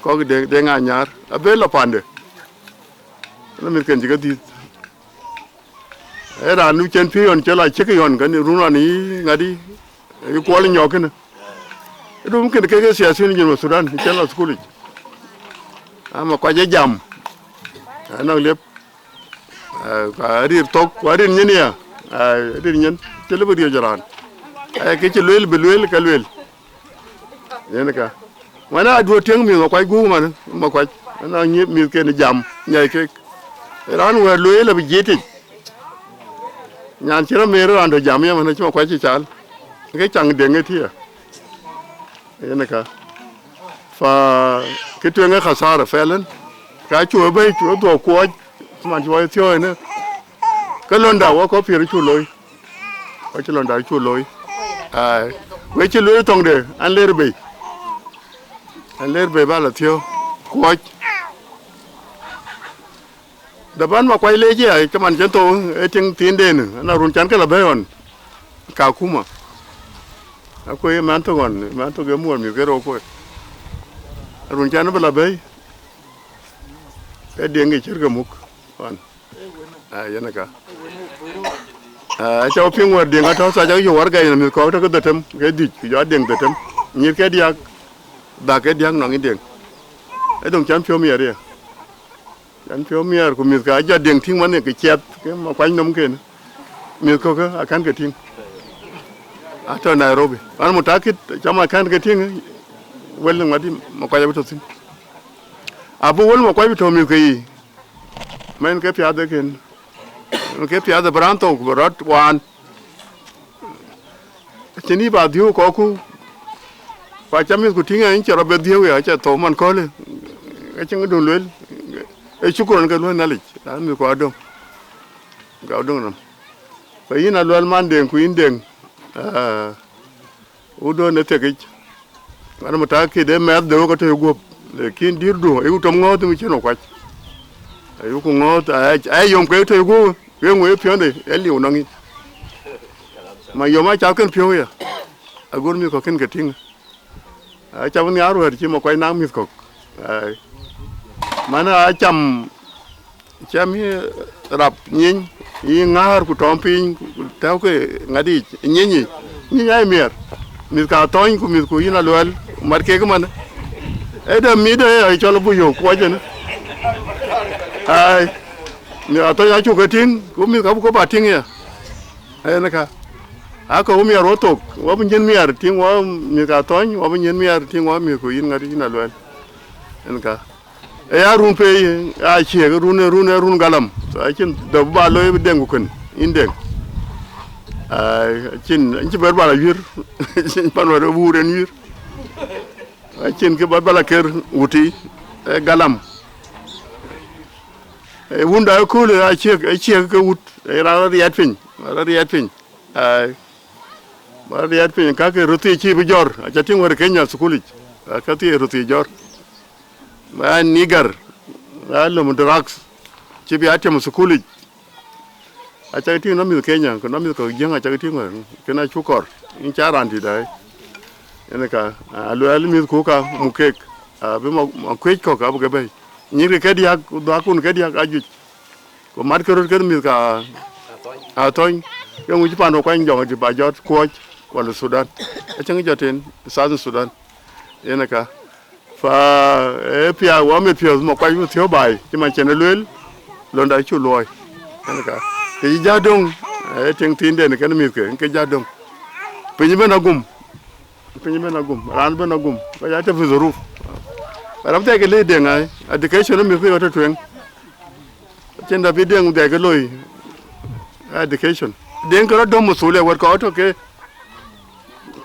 kɔ̈k Deŋ, Deŋ Anyar, abï lɔ pande. Në mïthken cï ke dhïth. Ee raan nu cen piɔ̈n cï lɔ cïk yɔn kën run ɣɔn yï ŋadï, yï Kuɔl Nyɔk kënë. Dum kën kek ë siasin Junub Thudan cen lɔ thukul yic. Ama Makuac ë jam. Anɔŋ liep. Ee, ka arir thok, ku arir nyin ya. Ee, arir nyin. Cï lëbï riɔ̈c raan. Ee, kë cï lueel bï lueel ke lueel. Yen ka. Mana aduö tiëŋ mïth Makuac guuk man, Makuac. Ana nyi mïthken jam, nyai kek. Raan wɛ̈ɛ̈t lueel abï jitic. Nyan cï rɔt mer raan dɔ̈ jam yemën, cï Makuac cï cal. Ke caŋ Deŋ ë tiɛɛr. Yen ka. Fa kë tueŋ ë khasara fɛlën. Ka cu ë bɛ̈i, cu ë dhuɔk kuɔɔc. Man cï wɔ thiɔ̈ɔ̈c ënë. Ke lɔnda wɔ kɔ̈k piɛ̈r cu looi. Wɔ cï lɔnda cu looi. Ai. We cï lueel thoŋde, an ler bei. An ler bei ba la thiɔ̈k, kuɔc. Daban Makuac leec ya, cï man cïn thou, ee tiŋ thiinden, ana run can ke la bɛ̈ɛ̈i ɣɔn. Kakuma. Akuc ë man thok ɣɔn, man thok ë muɔɔr mïth ke rou kuɔc. Run can bï la bɛ̈ɛ̈i. Ke Deŋ ke cïr ke muk ɣɔn. Aa, yen ë ka. Aa, aca piŋ wɛ̈ɛ̈r Deŋ atɔ̈ thac, ayök warɛga yen mïth kɔ̈k tɔ̈ ke dhetem, ke dhïc, ku jɔ Deŋ dhetem. Nyïïr ke diäk, dhak ke diäk nɔŋ yï Deŋ. Ee döŋ can piɔ̈u miɛt ye. Can piɔ̈u miɛt, ku mïthkë ajɔ Deŋ tïŋ man ye ke ciɛth, ke Makuac nɔmken. Mïth kɔ̈kë akɛ̈n ke tïŋ. Atɔ̈ Nairobi. An mutakit, cam akɛ̈n ke tïŋ, wël ŋuɔ̈t Makuac abï tɔ̈ thïn. Abï wël Makuac bï tɔ̈ mïthkë yiic. Mɛn ke piath ëkën, mɛn ke piath ë bï raan thou ku bï rɔt waan. Acïn yï ba dhiëëu kɔ̈kku, ku aca mïthku tïŋ, acïn cï rɔt bɛ dhiëëu ya, aca thou man köölë, acïn këdun lueel, ee cukran ke luɔ̈i Nhialic, raan mïthku adöŋ, ka adöŋ nɔm. Ku yïn Aluɛl man Deŋ, ku yïn Deŋ, aa, wudun ë thekic. Ɣɛn mutakit ë mɛth de wek atɔ̈ guöp, lakin dïïrdu ayuku tom ŋɔ̈ɔ̈th mi cïn wɔ kuac. Ayuku ŋɔ̈ɔ̈th, aa, aa yom ke tɔ̈ guöp, ke ŋö ye piɔ̈nde, ë liu nɔŋ yïn. Ma yom acath kën piɔ̈u ya, agur mïth kɔ̈k kën ke tïŋ. Acam nhiaar wɛ̈ɛ̈r cï Makuac naŋ mïth kɔ̈k. Ai. Man acam Cam yï rap nyiny, yï ŋäär ku tɔ̈m piny, ku tɛ̈ɛ̈ukï ŋadic, nyiny yic. Nyiny aa miɛr. Mïth ka thɔ̈ny ku mïth ku yïn Aluɛl, mat kek man. Ë de mïth de ë cɔl abuk yök kuɔc ënë. Ai. Mïth Athɔ̈ny acuk ke tïŋ, ku mïth ka buk ke ba tïŋ ya. Yen ka. Akɔ̈u miɛt wɔ thok, wɔ bï nyin miɛt tïŋ wɔ mïth Athɔ̈ny, wɔ bï nyin miɛt tïŋ wɔ mïth ku yïn ŋät yïn Aluɛl. Yen ka. Ë ya run pei, ya ciëëk, run, run, run galam. Acïn dɔ̈p ba looi bï deŋ ku kën, yïn deŋ. Ai, acïn, acïn bɛ̈r ba la yuër, acïn pan wär wuur en yuër. Acïn kë ba, ba la ker wuti, ë galam. Ë wunda ëköölë aciëk, aciëk ke wut, ë raan rɔt riɛt piny, rɔt riɛt piny. Ai, ba riɛt piny, ka ke röt thii cï bï jɔ̈r, aca tïŋ wär Kenya thukul yic, ka thii röt thii jɔ̈r. Ba nigar, ba lom drugs, cï bï a tiam thukul yic. Aca ke tïŋ nɔm mïth Kenya, ku nɔm mïth kɔ̈k Jiëŋ aca ke tïŋ wär, kën acuk kɔɔr, yïn ca raan dït ai. Yen ka, Aluɛl mïth ku ka muk keek, abï ma, ma kuec kɔ̈k abï ke bɛ̈i. Nyïïrkï ke diäk, ku dhuakkun ke diäk ajuëc. Ku matkï röt kën mïth ka Athɔ̈ny, ke ŋuc pan wɔ kuany jɔŋ dï ba jɔt Kuɔc, wala Thudan. Acïn jɔt en, Southern Sudan. Yen ka. Fa, ë piath, wɔ mit piɔ̈th ma kuac bï thiɔ̈u baai, cï man cïn ë lueel, londa cuk luɔi. Yen ka. Kë cï jäk döŋ, ë tiŋ thiinden kën mïthke, ke jäk döŋ. Piny ëbën agum. Piny ëbën agum. Raan ëbën agum. Kɔc aa tɔ̈ fi dhuruf. Rap thɛɛr ke lëi deŋ ai. Education ë mïthke ɣöt tueŋ. Acïn dap bï deŋ dhɛɛk ke loi. Education. Deŋ ke rɔt döm masulia wɛ̈t kɔ̈k tɔ̈ ke,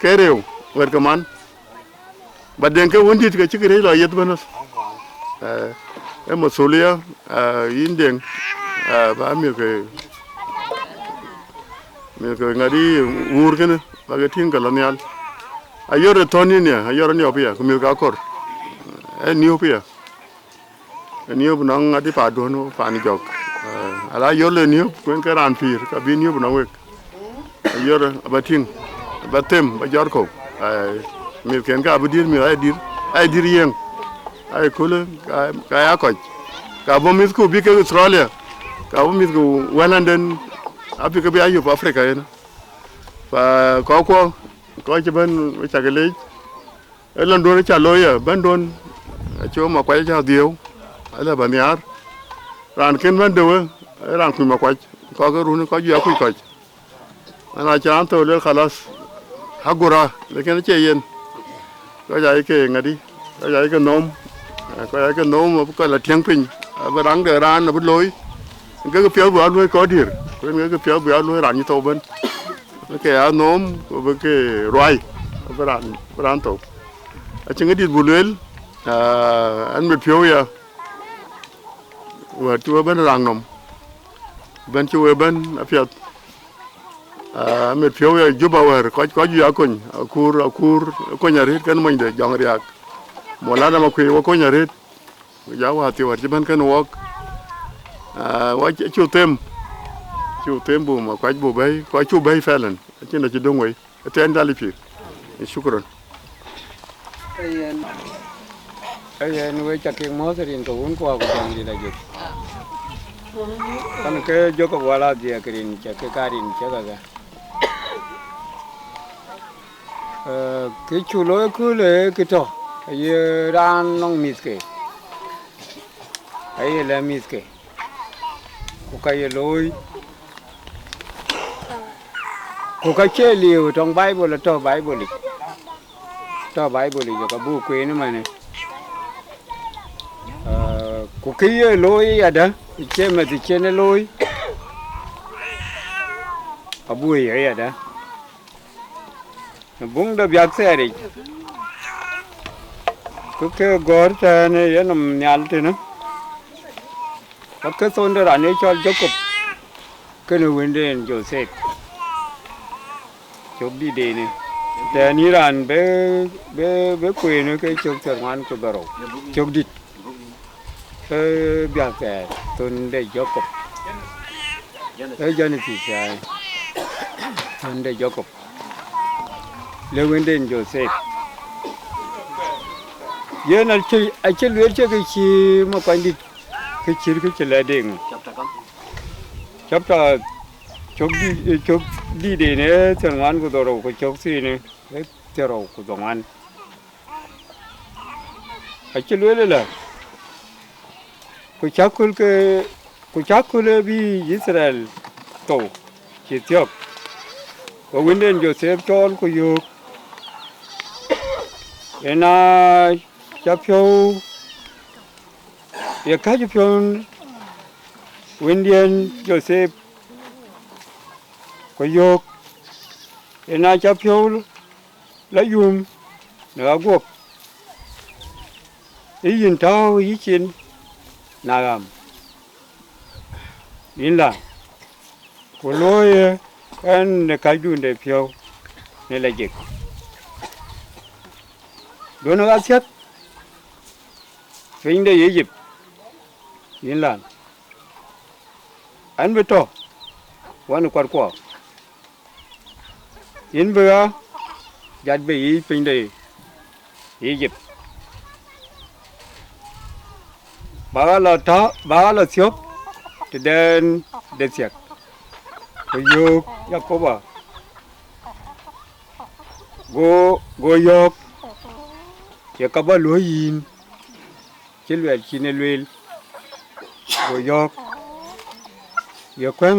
ke rëëu, wɛ̈t ke man. Ba deŋ ke wën dït ke cï kërëëc lɔ yeth bën. Eh, e masulia, eh, yïn deŋ, eh, ba mïthke, mïthke ŋadï wuur kënë, ba ke tïŋ ke lɔ nhial. Ayɔr ë thɔ̈n yïn ya, ayɔr ë niɔp ya, ku mïthke akɔ̈r. Ë niɔp ya. Ë niɔp nɔŋ ŋadï paanduɔ̈n, paan jɔk. Eh, ala yɔr le niɔp, kuen ke raan pïïr, ka bï niɔp nɔŋ wek. Ayɔr aba tïŋ, aba them, ba jɔt kɔ̈u. Ai, mïthken ka abï dïr, mïth ai dïr, ai dïr yieŋ. Ai kulë, ka, ka ya kɔc. Ka bɔ̈ mïthku bï kek Australia, ka bɔ̈ mïthku wɛ̈landen, abï ke bï ayop Africa yen. Fa kɔckuɔ, kɔc cï bɛ̈n, we cak leec. Ë lɔnduɔ̈n ca looi ya, bɛ̈nduɔ̈n, acï wek ma kuac ca dhiëëu, alë ba nhiaar. Raan kën bɛ̈n dëwë, ë raan kuc ma kuac, kɔc ke run, kɔc juëc akuc kɔc. Ana cï raan thou luel khalas, agura, lakin acie yen. Kɔc ayï ke ŋadï, kɔc ayï ke nhom, kɔc ayï ke nhom, abï kɔc la tiɛ̈ŋ piny, abï raŋ de raan abï looi. Kek piɔ̈th bï a luɔ̈i kɔc dïr, ku yen kek piɔ̈th bï a luɔ̈i raan cï thou ëbën. Ke ya nhom, ku bï ke ruai, bï raan, bï raan thou. Acïn kë dït buk lueel, ah, ɛn mit piɔ̈u ya, wɛ̈t cï we bɛ̈n raŋ nɔm, bɛ̈n cï we bɛ̈n apiɛth. Ah, mit piɔ̈u ya Juba wɛ̈ɛ̈r, kɔc, kɔc juëc akony, akuur, akuur, akony arëët kën monyde, jɔŋ riääk. Molan ama kuëë, we kony arëët. Ku ja wäthii wɛ̈t cï bɛ̈n kën wɔk. Ah, wa cï, cuk them. Cuk them buk ma kuac buk bɛ̈i, ku acuk bɛ̈i fɛlɛn. Acïn acï döŋ wei. Ëtɛ̈ɛ̈n dhal pïïr. Shukran. Ee yen, ee yen, we ca kek mɔ̈ɔ̈th rin ke wun kuɔ ku jɔŋdït ajëk. Kan ke jɔk ke wala dhiëëk rin cä ke ka rin cä ke ke. Eh, kë cuk looi köölë kë tɔ̈, aye raan nɔŋ mïthke, aye lɛ̈k mïthke, ku ka ye looi, ku ka cie liu tɔŋ Baibol, atɔ̈ Baibol yic, tɔ̈ Baibol yic, ka buk kueen ëmënë. Eh, ku kë ye looi yadä, cie meth cïn ë looi, abuk ye yadä. Në buŋ de biäk thɛɛr yic, ke ke gɔ̈ɔ̈r tɛ̈ɛ̈n ë yenɔm nhial tënë, ka ke thonde raan ë cɔl Jakop, kënë wënden Jothep, cök dïtdenë. Tɛ̈ɛ̈n yïn raan bï, bï, bï kueen ke cök thiärŋuan ku dhorou, cök dït. Ee biäk thɛɛr, thon de Jakop. Ee Genesis, ai. Thon de Jakop. Le wënden Jothep. Yen acï, acï lueel cï kë cï makuanydït, kë cït kë cï lɛ̈k deŋ. Chapter cök dï-, cök dïtden ë thiärŋuan ku dhorou, ku cök thiinë ë thiärou ku dhoŋuan. Acï lueel ëlä, ku cä köl ke Ku cä kööl ë bï Yithriɛl thou cï thiɔ̈k, ke wënden Jothep cɔɔl ku yöök, yen a cä piɔ̈u ye käc piɔ̈n wëndiɛ̈n Jothep, ku yöök, yen a cä piɔ̈u la yum në ɣaguɔ̈p, ë yïn tääu yïcin në ɣam, yïn la, ku luɔ̈ɔ̈i ɣɛn në käcdun de piɔ̈u në la jik. Duɔ̈në ɣa thiäk piny de Ijip, yïn la, ɣɛn bï tɔ̈ wën kuatkuɔ, yïn bï ɣa jat bei yiic piny de Ijip, ba ɣa lɔ tɔ̈, ba ɣa lɔ thiɔ̈k tëdɛn de thiäk. Ku yöök Yakoba, go, go yɔ̈ɔ̈k, ye ka bä luɔ̈i yïn, cï luɛl cïn e lueel, go yɔ̈ɔ̈k, ye kuëŋ,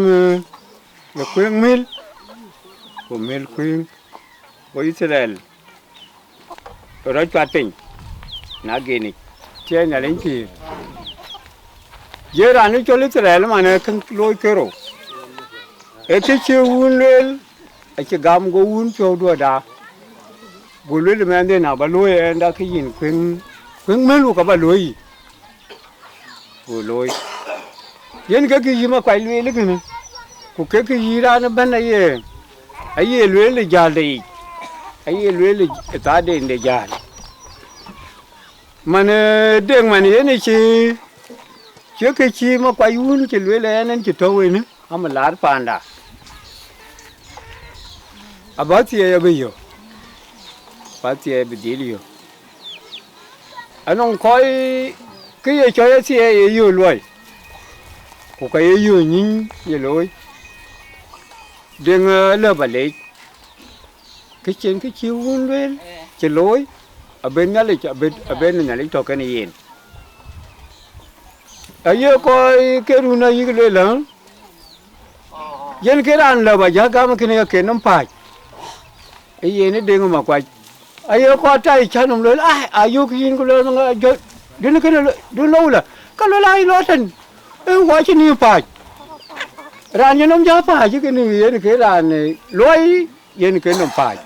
ye kuëŋ mil, ku mil kuëŋ, go Yithriɛl rɔt cuat piny në genic, cï Nhialic pïïr. Ye raan ë cɔl Yithriɛl man ee kë looi kerou, ee kë cï wun lueel, acï gam, go wun piɔ̈u duɔ̈ɔ̈rda, go lueel mɛnhden, na bä luɔ̈i ɛn da kë yïn kuëŋ, kuëŋ mil, ku ka bä luɔ̈i yï. Go looi. Yen ke kë yï Makuac lueel kënë, ku ke kë yï raan ëbɛ̈n aye, aye lueel ë jäl de yic, aye lueel ë thaarden de jäl. Man, ee, Deŋ man yen ë cï, cï kë cï Makuac wun cï lueel ɛn, ɛn cï tɔ̈u wënë, am laar paanda. Abä thiɛɛi abï yök, abä thiɛɛi abï dhil yök. Anɔŋ kɔc kë ye cɔc athiɛɛi ye yök luɔi, ku ka ye yök nyïny ye looi. Deŋ, ee, lëu bä leec, kë cïn kë cï wun lueel cï looi, aben Nhialic, aben, aben Nhialic tɔ̈ kenë yen. Aye kɔc ke run ayïk lueel, ë, yen ke raan lëu bä jäk gam kënë ye ke nɔm pääc, ë yen ë Deŋ Makuac. Aye kɔc tai cä nɔm lueel, ai, ayök yïn ku lueel, ŋa jɔ, dun kënë, dun lou la, ka lueel, ai, lɔ tën, ë wɔ cï nïïm pääc. Raan ye nɔm jäk pääc kënë yen ke raan, ee, luɔi yen ke nɔm pääc.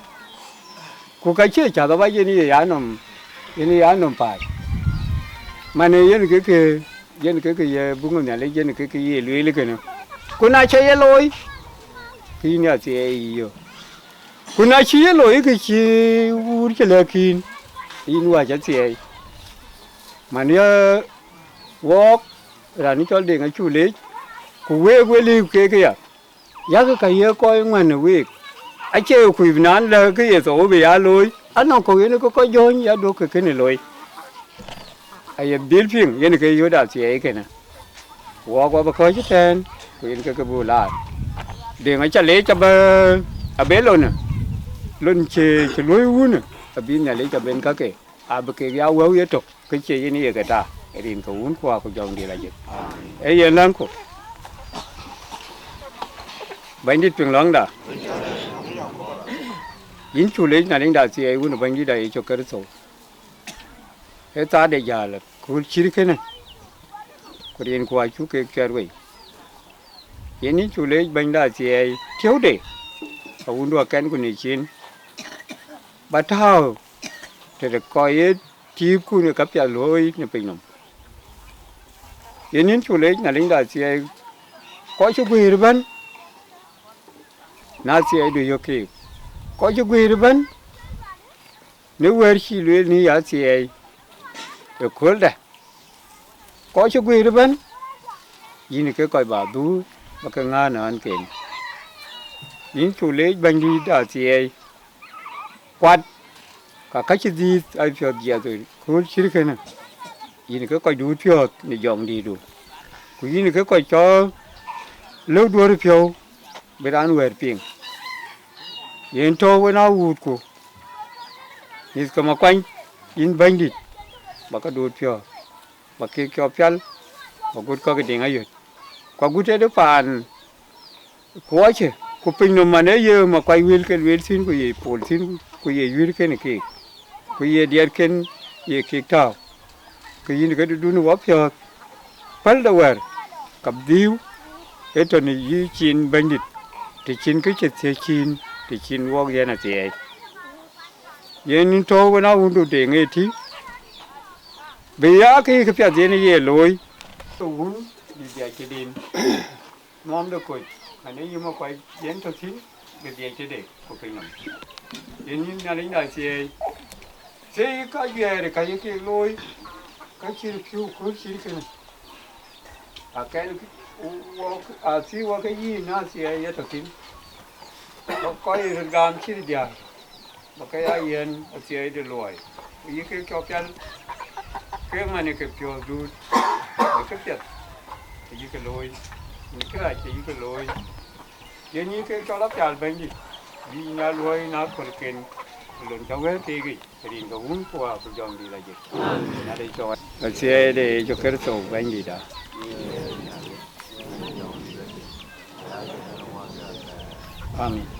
Ku ka cie cath abac yen ye ya nɔm, yen ye ya nɔm pääc. Man, ee, yen ke ke, yen ke ke ye buŋ Nhialic, yen ke ke ye lueel kënë. Ku na cä ye looi, ke yïn athiɛɛi yï yök. Ku na cï ye looi kë cï wuur cï lɛ̈k yïn, yïn wäc athiɛɛi. Man, ya wɔɔk, raan cɔl Deŋ acuk leec, ku week we liu keek aya. Yak ka ye kɔc ŋuɛ̈n ë week, acie kuc naan lɛ̈k kë ye thou bï ya looi, anɔŋ kɔ̈k yen ke kɔc jɔ̈ɔ̈ny ya duɔ̈k ke kënë looi. Aye dhil piŋ yen ke yöt athiɛɛi kënë, wɔɔk wɔ bï kɔ̈ɔ̈c ëtɛ̈ɛ̈n, ku yen ke ke bï laar. Deŋ aca leec abë, abë lonë, lon cï, cï luɔ̈i wunë, abï Nhialic aben käke, abï kek ya wëu yetök, ke cie yen ye ke ta, rin ke wun kuak ku jɔŋdït ajëk. Ee yen läŋku, Bɛ̈nydït piŋ lɔ̈ŋda. Yïn cuk leec Nhialic de athiɛɛi, wun ë Bɛ̈nydït da Yecu Kërtho. Ee thaar de jäl kööl cït kënë, ku rin ku acuk kek cuɛt wei. Yen yïn cuk leec Bɛ̈ny de athiɛɛi tiëude, awundu akɛnku në cin, ba tääu tëde kɔc ye tiitkun ë käpiɛth looi në piny nɔm. Yen yïn cuk leec Nhialic de athiɛɛi, kɔc cï guëër ëbɛ̈n, na athiɛɛidu yök keek, kɔc cï guëër ëbɛ̈n, në wɛ̈ɛ̈r cï lueel në ya athiɛɛi ëkööldä, kɔc cï guëër ëbɛ̈n, yïn ke kɔc ba dhuur ba ke ŋäär në ɣänken. Yïn cuk leec Bɛ̈nydït de athiɛɛi, kuat, ka ka cï dhiëëth apiɔ̈ɔ̈th jiɛth ë kööl cït kënë, yïn ke kɔc duut piɔ̈ɔ̈th në jɔŋdïïtdu, ku yïn ke kɔc cɔl lëu duɔ̈ɔ̈r piɔ̈u bï raan wɛ̈ɛ̈r piŋ. Yen tɔ̈u wën aa wuutku, mïth ke Makuany, yïn Bɛ̈nydït, ba ke duut piɔ̈ɔ̈th, ba kek cɔk pial, ba gut kɔ̈k ë Deŋ Ayöt. Ku agut tëde paan kuɔcë, ku pinynhom man ee ye makuac wël ke lueel thïn, ku ye pol thïn, ku ye yuïr kën keek, ku ye diɛt kën ye kek tääu, ke yïn këdun wapiɔ̈ɔ̈th, päl de wɛ̈ɛ̈r, ka dhiëëu, ee tɔ̈ në yï cin Bɛ̈nydït, të cïn kë cï thiëc cin, të cïn wɔk yɛn athiɛɛi. Yen yïn tɔ̈u wën a wundu deŋ ëtï, bï ya kë këpiɛth yen ye looi. Wun bï dhiac tëden, nuɔmde kɔc, man ee yï makuac yen tɔ̈ thïn, bï dhiac tëde ku pinynhom. Yen yïn Nhialic de athiɛɛi, thiëi ka juɛɛr ka ye kek looi, ka cït piɔ̈u kööl cït kënë. Akɛn wɔk, athiëi wɔk ke yïn athiɛɛi ye tɔ̈ thïn. Kɔc röt gam cït diäär, ba ke ya yiɛ̈n athiɛɛi de luɔi, ku yï kek cɔk pial, ke man ë ke piɔ̈ɔ̈th duut, ë këpiɛth, ayï ke looi, në kërac ayï ke looi. Yen yï kek cɔl apial Bɛ̈nydït, bï yïn a luɔi në aköölken, ku lon cä wɛ̈ɛ̈r keek yic, rin ke Wun ku Wä ku Jɔŋdït Lajik. Nhialic cɔk athiɛɛi de Yecu Kërtho Bɛ̈nydït. Amin.